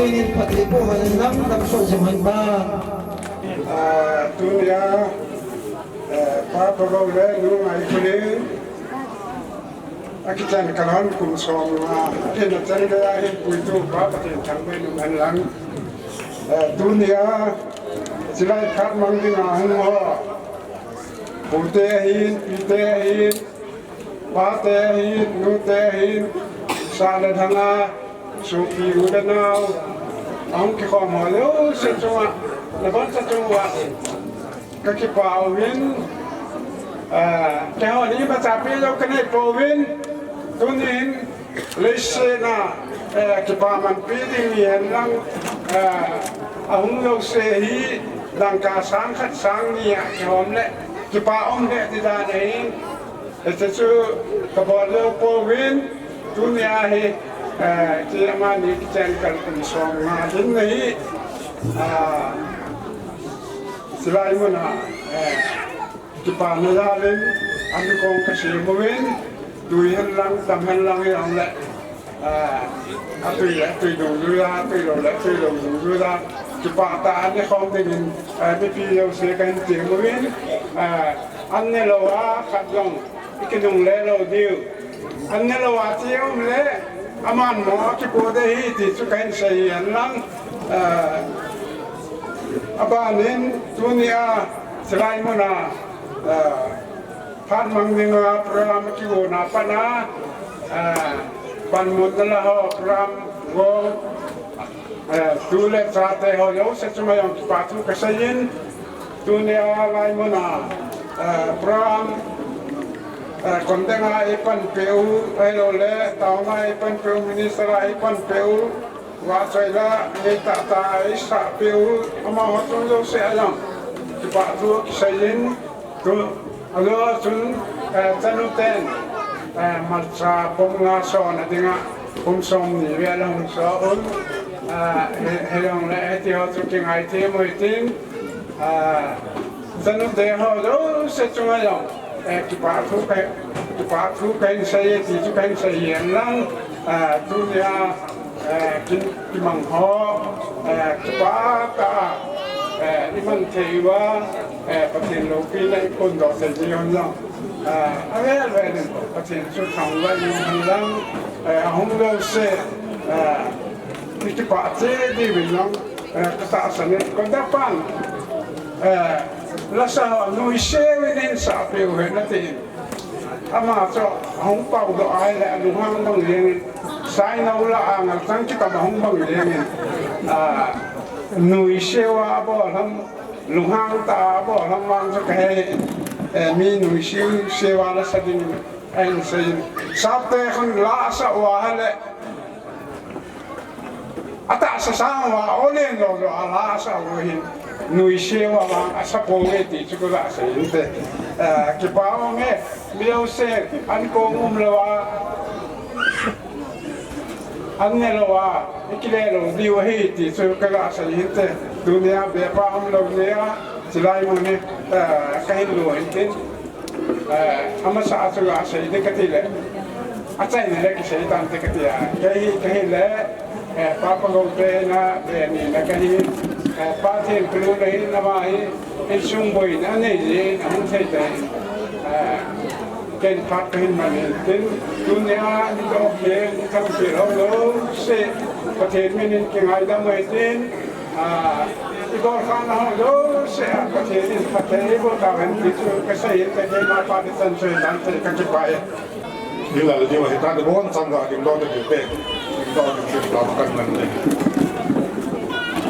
Pathen in phatthei boh hen lang, damsot jing hen lang. Ah, tunia, eh, Pa Pagou le Nu Ngaikholen akichen kal hon kum som nga, ahin achan geiya ahin puitu Pa Pathen thangvah in um hen lang. Eh, tunia, chilai phat mang dinga hung ho, pute ahin, pite ahin, pate ahin, nute ahin, sah le lhanga, sopi u le nao, ahung kikhom ho jouse chunga, nabonchauva kakipah uvin, ah, keiho ni imacha peh jou kanei pouvin, tunin, leiset a, eh, kipaman pi ding ni hen lang, eh, ahung jouse hi dangka sang khat sang ni a kihom le, kipah um le ti dan ahi. Hiche chu kabol jou pouvin, tunia hi, eh, kei amani kichen kal kum som nga lhin ahi, ah, chilai muna, eh, kipana jal in, an kong kasem uvin, tui hen lang, tam hen lang hijongle, ah, atui le, atui dungjuiya, atui lou le, atui lou dungjuiya, kipah tah a an khom dingin, ah, mipi jouse kahin tem uvin, ah, an ne louva khat jong, ikinungle lou diu. An ne louva che um le, aman mo akipo ding ahi ti chu kahin sei hen lang, ah, abanin tunia chilai muna, ah, phat mang dinga program kigona pat a, ah, panmun nala ho program go, eh, tu le chate ho jouse chunga jong kipathu kasei in, tunia lai muna, eh, program, eh, conduct a eipanpeh u, ahilouleh town a eipanpeh u, minister a eipanpeh u, vahchoila neitah tah a eisahpeh u, amaho chung jouse a jong kipathu kisei in, tu, ajou chun, eh, chanu ten, eh, malcha pum nga sona dinga, pum somni vel ahung so un, eh, hi, hijongle hitiho chu kingaithem u hitin, eh, chanute ho jouse chunga jong, eh, kipathu ka, kipathu kahin sei e ti chu kahin sei hen lang, eh, tunia, eh, kin, kimang ho, eh, kipah tah a, eh, iman thei uva, eh, Pathen loupina iphondoh thei ji hon jong, eh, avel vel in Pathen chu thangvah in um hen lang, eh, ahung jouse, eh, ikipah cheh diuvin jong, eh, katahsan in, conduct pan, eh, lasa ho nuisel in eihin sahpeh u hen atin. Ama chu ahung paodoh ahile alunghang bang jengin, sainou lah a ngalchang kitam ahung bang jengin, ah, nuisel a abol ham, lunghang tah a abol ham vang chu kahei, eh, mi nuisel sel a lasa ding ahin seiyin. Sapte khun la asah uva ahile, atahsa sang uva, olen lou lou a la asah u hin, nuisel uva vang asah pouve ti chu kaga sei inte. Eh, kipah um e, mi jouse, an kong um louva, an ne louva, ikile lou diu ahi ti chu kaga sei inte. Tunia bepa umlou jeh a, chilai mun hi, eh, kahin lut hintin. Eh, amasa a chu gasei ding kati le, achaina le kisei tante kati a. Kei hi, kei hile, eh, Pa Pagou te na, eh, nina kahi, eh, Pa Thengkulu le hin ama hi, insung boina anei jeh in ahung thei tai. Eh, ken phat kahin man in tin, tunia nitoh ken, itham pen ho jouse, Pathen min in kingaidam u hitin, ah, ibol khana ho jouse a Pathen in phatthei eiboh tauhen ti chu kasei inte, keima phat ichan chu hitan te, kakipah e. Hilal diu ahitan, abonchan ga dingdoh te, dingdoh te, dingdoh te, dingdoh te.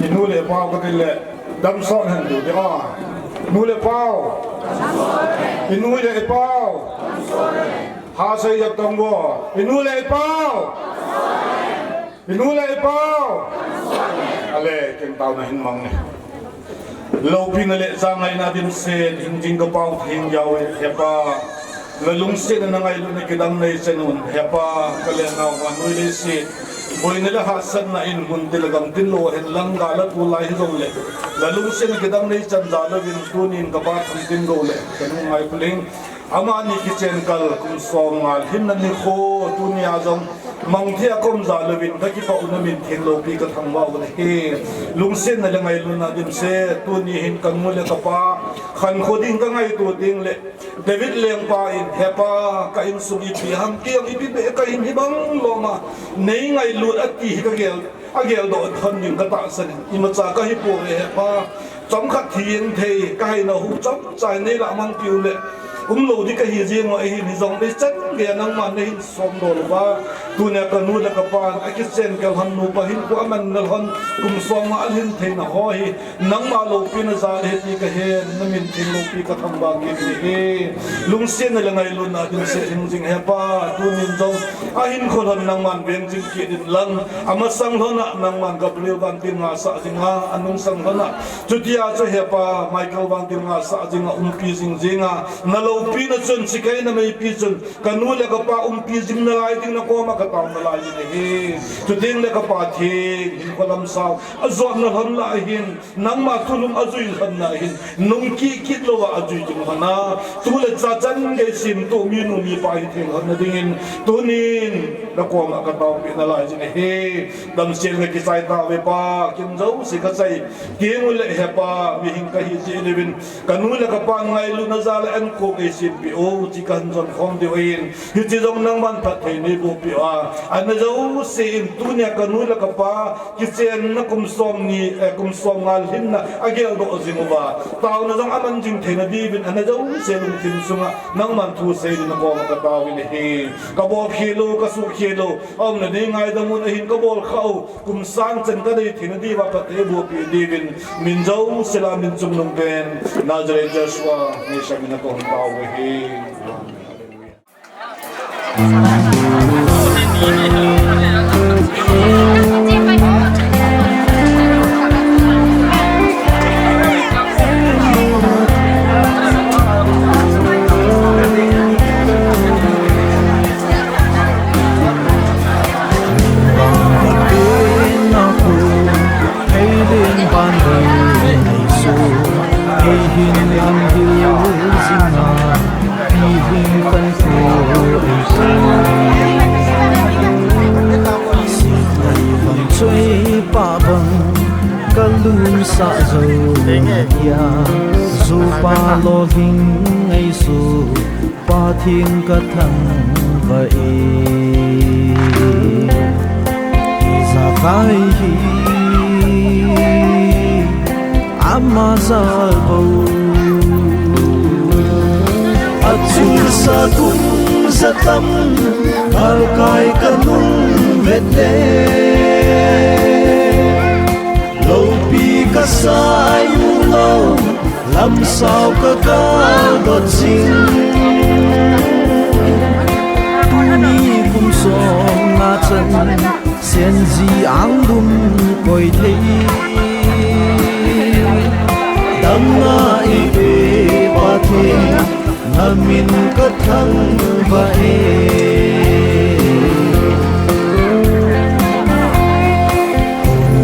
Inu le pau kati le, damsot hen diu te, ah. Nu le pau. Inu le pau. Hasei jep tong vo. Inu le pau. Inu le ipau. Ale, ken taona hin mang e. Loupina le jangaina dimset, hingjing kapao theng jao e, he Pa. Nalungsetna nangailutna kidang neichan un, he Pa, kale nao va nui leiset. Boina le hahsatna in mun til gam til lou hen lang, gal a tu lai hijongle, nalungsetna kidang neichan jal uvin tunin kapa thum tin go le, kanu Ngaikholen. Amani kichen kal kum som nga lhinna nikho, tunia jong Mangthia kom ja louvin ka kipah u, na min theng loupi ka thangvah u ahi. Lungsetna le ngailutna dimset, tuni hin ka nu le ka pa khankho ding ka ngaito ding le David lengpa in, He Pa, ka insung ipi ham, kei jong ipi beh ka hin hibang lom a nei ngailut ati hi ka gel, a geldoh thon ding ka tahsan in, imacha ka hi pouve He Pa. Chomkhat thi jeng thei, ka haina hu chomcha in nei lah mang piu le, umlou ding ka hi jeng u ahin, hijong le chan gei a nangman na hin somdoh uva, tunia ka nu le ka pan a kichen kel hon, nupa hinkho a man nal hon, kum som nga a lhin theina ho hi nangma loupina jal ahi ti ka hen, na min theng loupi ka thangvah kit in ahi. Lungsetna le ngailutna dimset hing jing He Pa, tunin jong a hinkho lhon nangman veng jing kit in lang, amasang lhon a nangman Gabriel vantil ngahsah jing a, anungsang lhon a, chutia chu He Pa, Michael vantil ngahsah jing a, umpi jing jing a, na loupina chun, chikei na meipi chun, ka nu le ka pa umpi jing nalai ding na koma ka tao nalai ding ahi. Chuteng le ka pa theng hinkho lam sao a jotna lhon lah ahin, nangma thulhun a jui lhon na hin, nung kikit louva a jui ding lhon a, tu le cha chan gei semtoh minu mipa hi theng lhon na dingin, tunin na koma ka taopeh nalai ding ahi. Damsel na kichai tauve Pa, kin jouse ka chai teng u le He Pa, mihing ka hi jeh uvin, ka nu le ka pa ngailutna jal a ankho kei sempeh u, ti ka hin jon khom diu ahin, hiche jong nangman phatthei nei boh peh u a, ana jouse in tunia ka nu le ka pa kichenna kum som ni, eh, kum som nga lhinna a geldoh jing uva, taona jong a man jing theina diuvin ana jouse lungthim sunga nangman thu sei ding na koma ka taovin ahi. Ka bol khel u, ka suh khel u, aumna ding ngaidam un ahin, ka bol khah u, kum sang chan ka dei theina diuva phatthei boh peh diuvin, min jouse lah a min chungnung pen Nazareth Joshua Nation min a ka hon tao u ahi. Kalun sa zo nia, zupa lo hing ei su, Pathen ka thangvah e. Ijakai hi ama jal bou, achung sa kum ja tam, kalkai ka nung vet le, loupi ka sai u lou, lam sao ka kal dot jing. Tuni kum som nga chan, Senji ang lum koi thei, damna i pe Pathen, na min ka thangvah e.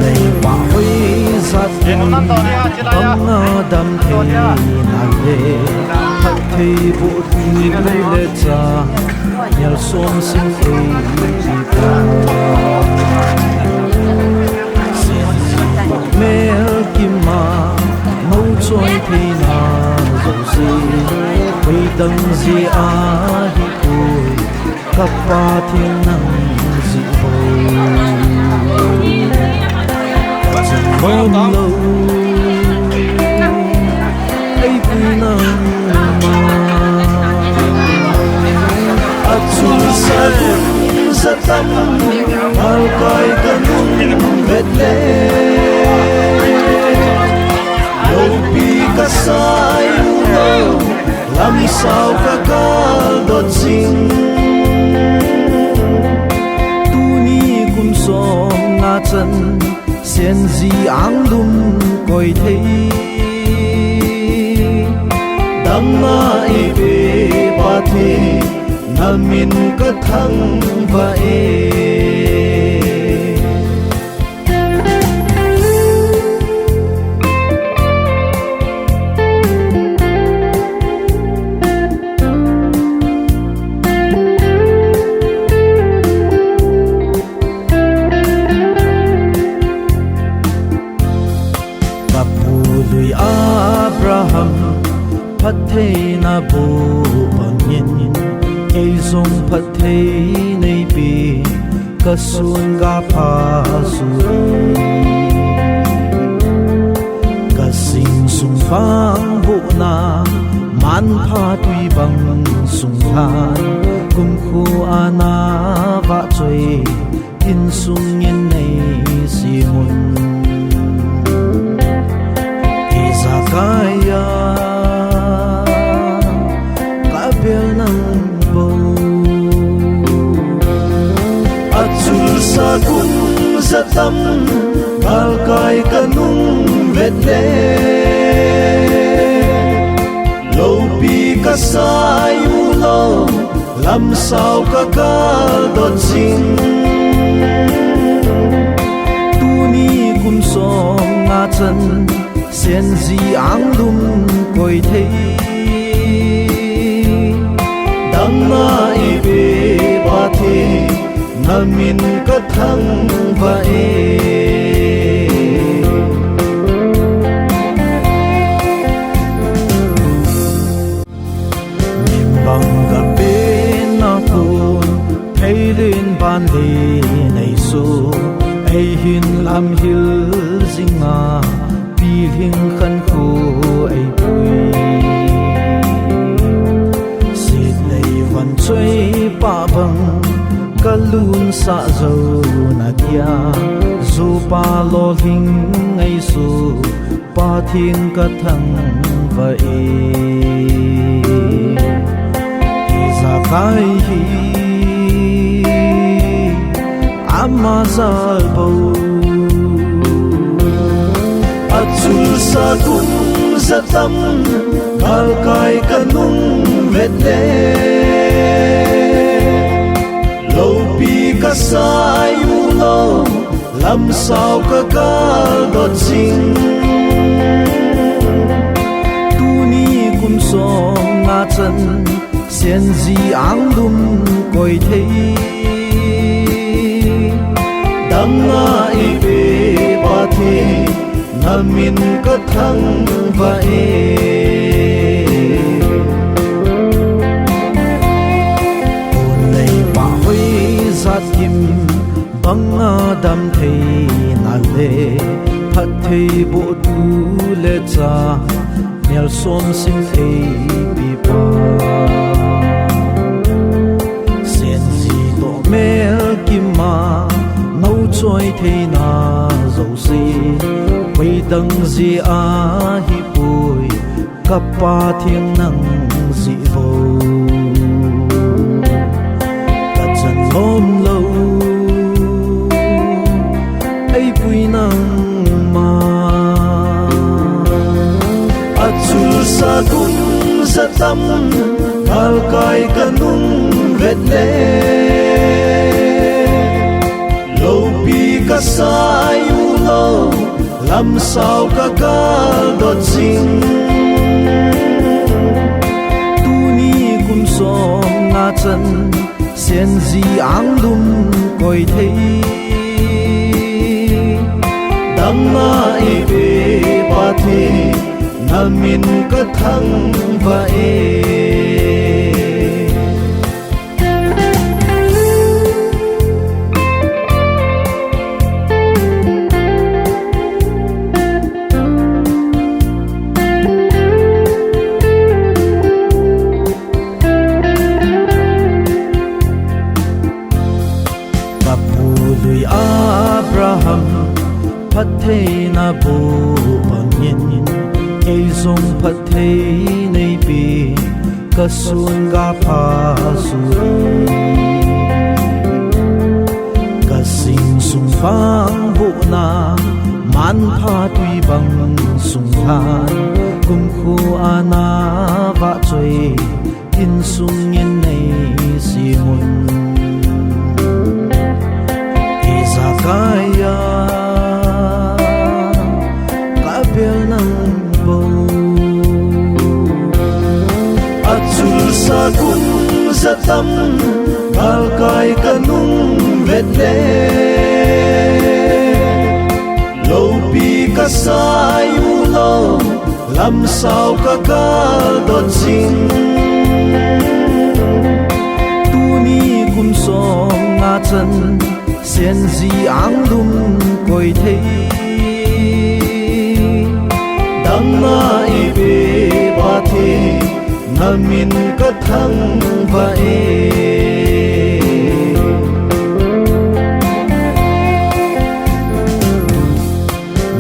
Nei pa hoi jat damna dam thei na le, phatthei boh tu le cha. Nelson Singh ei ta. Mel kima, mo choi theina jouse, hoidang jeh a hi poi, ka Pathen nang jeh bou. Chang bom lou. Ei pui nangma. Achung sa kum ja tam, kalkai ka nung vet le, loupi ka sai u lou, lam sao ka kal dot jing. Tuni kum som nga chan, Senji ang lum koi thei, damna i pe Pathen, na min ka thangvah e. Ka sun ka pha suri, ka sing sung pang bu na, man pha tui bang sung than, kum khu ana va choi, in sung in nei si mun. Iza kaya ka bel nang bo. Achul sa kum za tam, gal kai ka nung vet le. Lopi ka sai u lo, lam sao ka kal dot sing. Tuni kum song a chan, Senzi ang lum koi thei. Dam na i pe pa the, na min ka thang va e. Min bang ka pe na kun, thei lin ban le nei su, ei hin lam hil zinga, pi hing khan khu ei pui. Sit lei van choi pa bang, ka lun sa zo na dia, zu pa lo hing ei su, Pa thing ka thang va e. Iza kai hi ama zal bo. Achul sa kum za tam, gal kai ka nung vet le. Lopi ka sai u lo, lam sao ka kal dot sing. Tuni kum song a chan, senzi ang lum koi thei. Dam na i pe pa the, na min ka thang va e. Kon lei pa hoi zat kim, bang a dam thei na le, phat thei bo tu le cha, mel som sim ei pi pa. Senzi to mel kim a, nau choi thei na zo si, poi dang zi a hi pui, ka pa thing nang zi vo. Ka chan lom lo, ei pui nang ma. Achul sa kum za tam, gal kai ka nung vet le. Lopi ka sai u lo, lam sao ka kal dot sing. Tuni kum song a chan, senzi ang lum koi thei. Dam na i pe pa the, na min ka thang va e. Ka pu lui Abraham, phattheina bu bangin, kei jong phatthei nei pe, ka sun ka pha suri. Ka sing sung pang bu na, man pha tui bang sung than, kum khu ana va choi, in sung in nei si mun. Iza kaya ka bel nang bo. Achul sa kum za tam, gal kai ka nung vet le. Lopi ka sai u lo, lam sao ka kal dot sing. Tuni kum song a chan, Senji anglum koi thei, damna ipe Pathen, namin kathangvah e.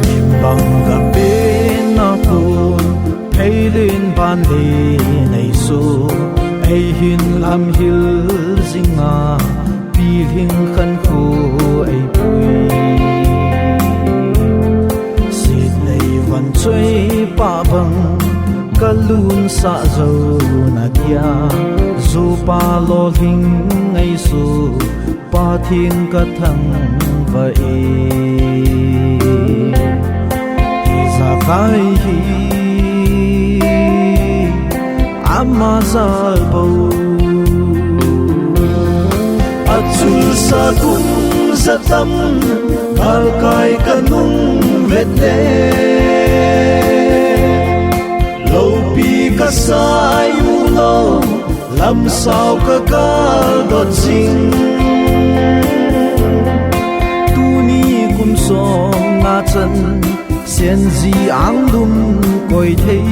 Mimbang gam bena pon, pheilen ban le neiso, eihin lamhil jinga, pilhing khankho eipui. Sitlei vanchoi pah bang, kalunsah jou nadia, jopa lolhing eiso, Pathen kathangvah e. Ijakai hi ama jal bou, achulsa kum jatam, galkai kanung vet le, loupi kasai ulou, lamsao kagal dot jing. Tuni kum somnga chan, senji anglum koi thei,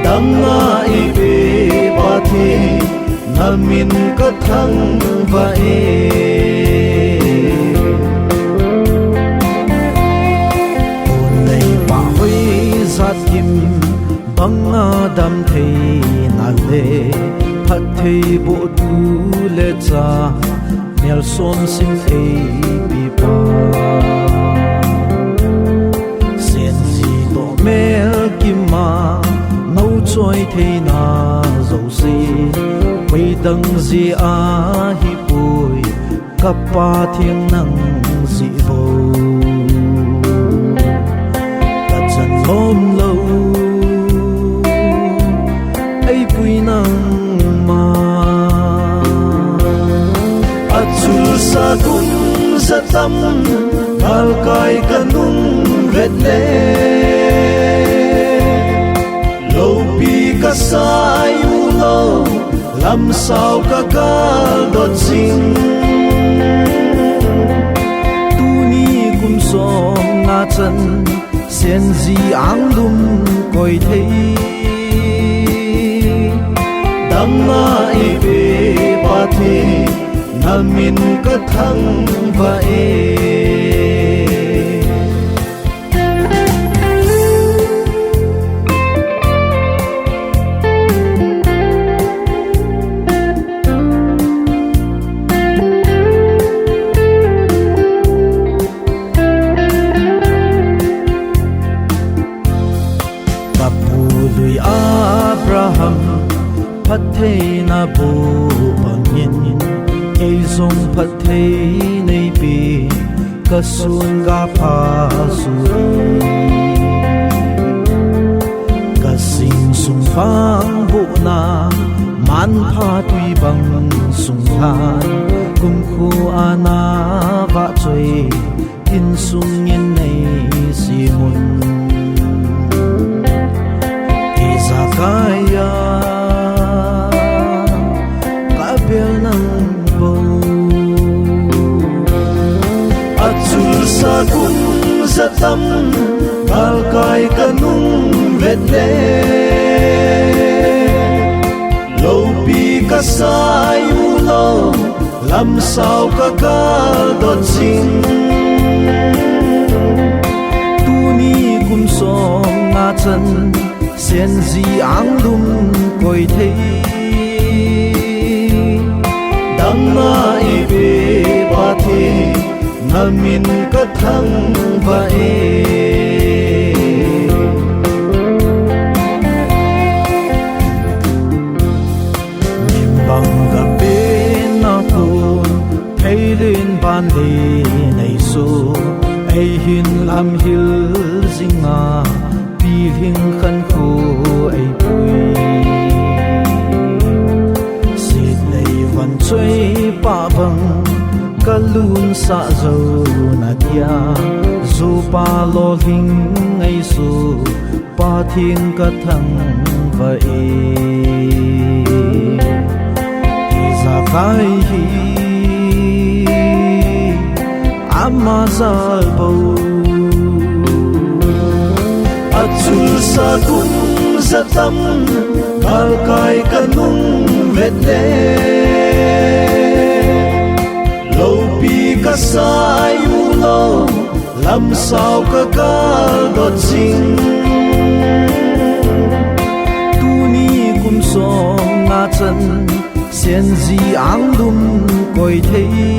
damna ipe Pathen, namin kathangvah e. Pon lei pah hoi jat kim, banga damtheina le, phatthei boh tu le cha, nelson sim eipipa. Senji toh melkima, nou choi theina jouse, koidang jeh a hipoi, ka Pathen nang jeh bou, kachan lom lou, eipui nangma. Achulsa kum jatam, galkai kanung vet le, loupi kasai ulou, lamsao kagal dot jing. Tuni kum somnga chan, senji anglum koi thei, damna ipe Pathen, namin kathangvah e. Kapu lui Abraham, phattheina boh bangin, kei jong phatthei neipe, kasun kapha sui. Kasing sung pang bohna, manpha tui bang sung lhan, kumkhu ana vahchoi, insung in neisimun. Ijakai a kabel nang bou, achulsa kum jatam, galkai kanung vet le, loupi kasai ulou, lamsao kagal dot jing. Tuni kum somnga chan, senji anglum koi thei, damna ipe Pathen, namin kathangvah e. Mimbang gam bena pon, pheilen ban le neiso, eihin lamhil jinga, pilhing khankho eipui. Sitlei vanchoi pah bang, kalunsah jou nadia, jopa lolhing eiso, Pathen kathangvah e. Ijakai hi ama jal bou. Achulsa kum jatam, galkai kanung vet le, loupi kasai ulou, lamsau kakal dot jing. Tuni kum som nga chan, Senji anglum koi thei,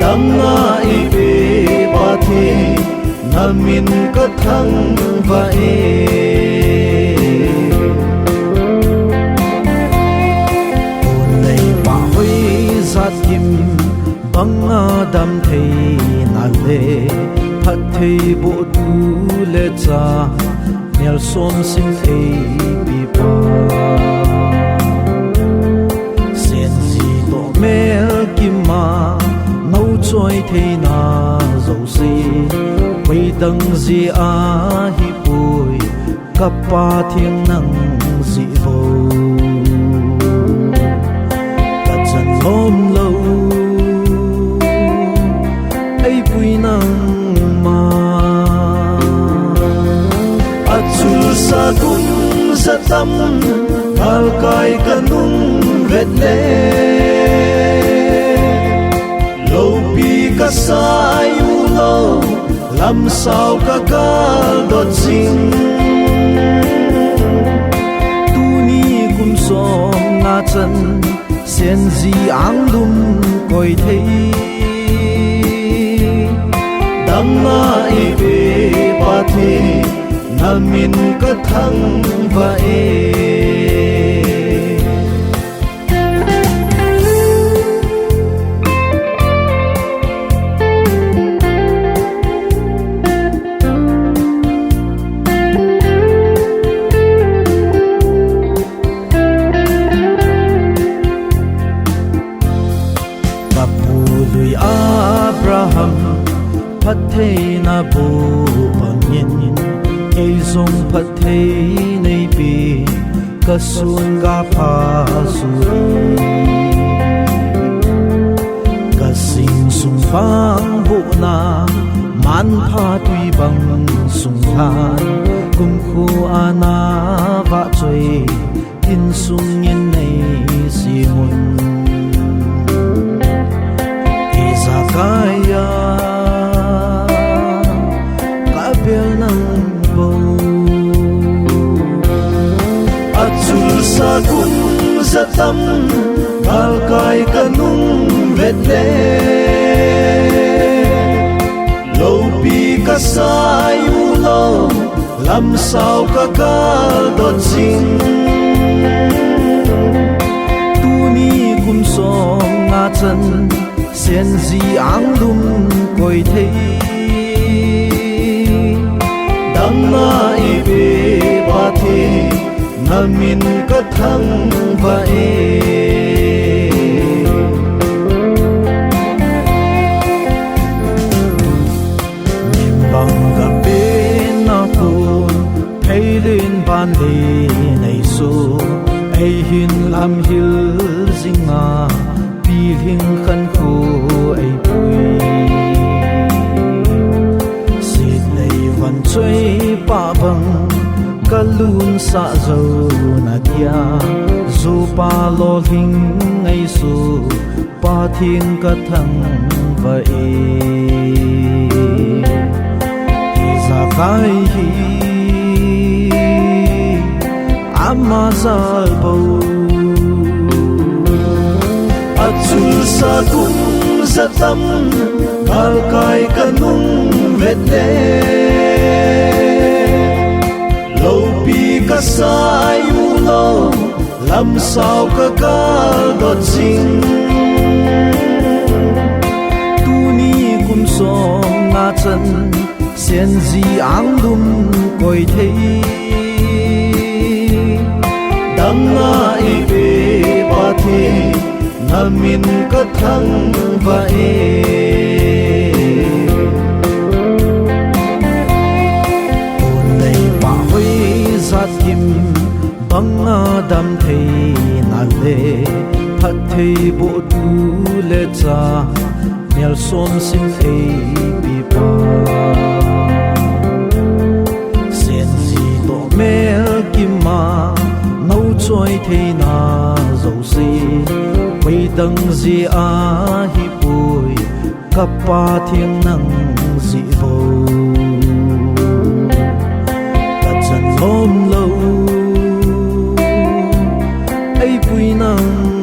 danga ipi Pathen, namin kathangvah e. Pon leipa hoi jat kim, banga damthei nale, phatthei bohtu le cha, nelsom simthei pipa. Senji toh melkima, nao choi theina jouse, koidang jeh ahipoi, ka Pathen nang jeh bou. Kachan lom lou, eipui nangma. Achulsa kum jatam, galkai kanung vet le, loupi kasai ulou, lamsau kakal dot jing. Tuni kum som nga chan, Senji anglum koi thei, danga ipi Pathen, namin kathangvah e. Ka pu lui Abraham, phattheina boh bangin, kei jong phatthei neipe, ka sun ka pha sui. Ka sing sung pang buhna, manpha tui bang sung lhan, kumkhu ana vahchoi, insung in nei simun. Ijakai a, ka bel nang bou. Achulsa kum jatam, galkai kanung vet le, loupi kasai ulou, lamsau kakal dot jing. Tuni kum som nga chan, Senji anglum koi thei, danga ipi Pathen, namin kathangvah e. Min bang ka pen a kon, pheilen ban le nei so, ei hin lam hil jinga, pilhing khankho ei pui. Sit nei van choi pa bang, ka lun sa jo na dia, jo pa lolhing ei so, Pathen kathangvah e. Ijakai hi, ama jal bou. Achulsa kum jatam, galkai kanung vet le, loupi kasai ulou, lamsau kakal dot jing. Tuni kum som nga chan, Senji anglum koi thei, danga ipi Pathen, namin kathangvah e. Pon leipa hoi jat kim, banga damthei nale, Phattheiboh tu le cha, mial som sin ei pipa. Sen ji toh mel kima, nau choi theina jouse, pei dang ji ahi poi, ka Pa Theng nang ji bou. Ka chan lom lou, ei pui nang